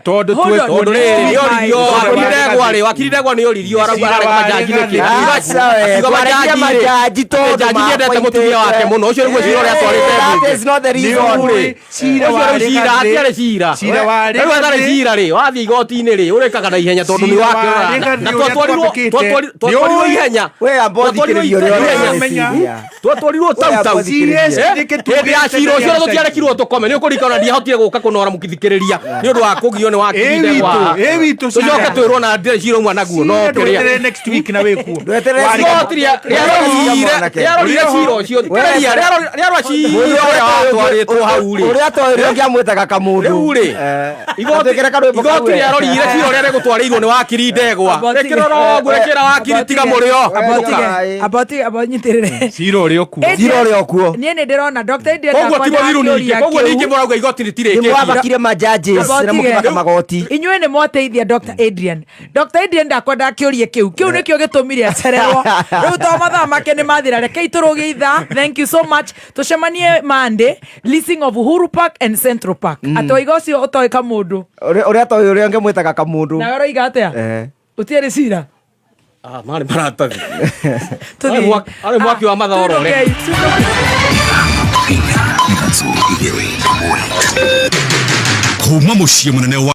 S19: tondũ
S8: Hold on.
S5: Tondũ rĩrĩ, nĩ oririo
S19: Cira
S5: wakiri Ndegwa rĩ, wakiri Ndegwa nĩ oririo arauga
S19: Cira
S5: ararega
S19: wa
S5: majaji nĩkĩ.
S19: Rigathĩ.
S6: Aca we,
S5: Akiuga
S6: twaragia
S5: majaji rĩ,
S6: majaji tondũ
S5: jaji nĩendete mũtumia wake mũno, ũcio nĩguo cira ũrĩa atwarĩte
S6: That
S5: mbunge.
S6: is not the reason.
S19: Nĩ ũĩ, cira
S5: Ũcio
S19: wa
S5: rĩu cira
S19: Rigathĩ-
S5: hatiarĩ cira.
S19: Cira wa
S5: Rĩu hatarĩ
S19: Rigathĩ-
S5: cira rĩ, wathiĩ igoti-inĩ rĩ, ũrĩkaga na ihenya tondũ nĩ
S19: Cira wa
S5: wakĩrora
S19: Rigathĩ
S5: na
S19: ũrĩa
S5: twatwarirwo
S19: twambĩkĩte.
S5: twatwarirwo
S19: Nĩ ũĩ.
S5: ihenya.
S6: We amba
S5: Twatwarirwo
S6: ũthikĩrĩrie ũrĩa
S5: ihenya.
S6: ũreciria.
S5: Twatwarirwo tau
S6: We
S5: tau.
S6: amba ũthikĩrĩrie.
S5: Hĩndĩ ya cira ũcio tũtiarekirwo tũkome, nĩ ũkũririkana ndiahotire gũka kũnora mũkithikĩrĩria nĩ ũndũ wa kũgio nĩ wakiri
S19: Ĩ
S5: Ndegwa.
S19: witũ, ĩ witũ cira.
S5: Tũcoke twĩrwo na ndirĩ cira ũmwe naguo no
S19: Cira
S5: kĩrĩa
S19: ndweterere next week na wĩkuo.
S6: Ndweterere
S19: Wa
S6: cira.
S5: Igoti rĩarorire cira ũcio, thikĩrĩria, rĩarora cira ũrĩa watwarĩtwo hau rĩ.
S6: Ũrĩa atoĩrwo ngĩamwĩtaga kamũndũ.
S5: Rĩu rĩ,
S6: Atuĩkĩre karwĩmbo kau
S5: igoti Gũtirĩ arorire cira ũrĩa regũtwarĩirwo nĩ wakiri ndegwa. Ĩkĩra oro ũguo, ĩkĩra wakiri tiga mũrĩo.
S8: Abotige abonyitĩrĩre.
S19: Cira ũrĩ okuo.
S6: Cira ũrĩ okuo.
S8: Niĩ nĩ ndĩrona Dr. Adrian
S5: Koguo
S8: ndakwa
S5: ti mũthiru ningĩ,
S8: ndakĩũria
S5: koguo
S8: kĩu.
S5: ningĩ mũrauga igoti rĩtirĩkĩtie.
S6: Nĩ mwabakire ma judges na mũkĩbaka magoti.
S8: Inyuĩ nĩ mwateithia Dr. Adrian. Dr. Adrian ndakwenda akĩũrie kĩu. Kĩu nĩkĩo gĩtũmire acererwo. Rĩu to mathaa make nĩ mathira. Rekei tũrũgie ithaa. Thank you so much. Tũcemanie Monday, leasing of Uhuru Park and Central Park. Atĩ waiga ũcio ũtoĩ kamũndũ.
S6: Ũrĩa atoĩ ũrĩa ũngĩmwĩtaga kamũndũ.
S8: Nawe ũroiga atĩa? Ũtiarĩ cira?
S5: Ah, marĩ maratathi.
S8: Tũthiĩ.
S5: Arĩ mwaki wa mathoro
S8: Tũinũkei,
S3: Kuma mũciĩ mũnene wa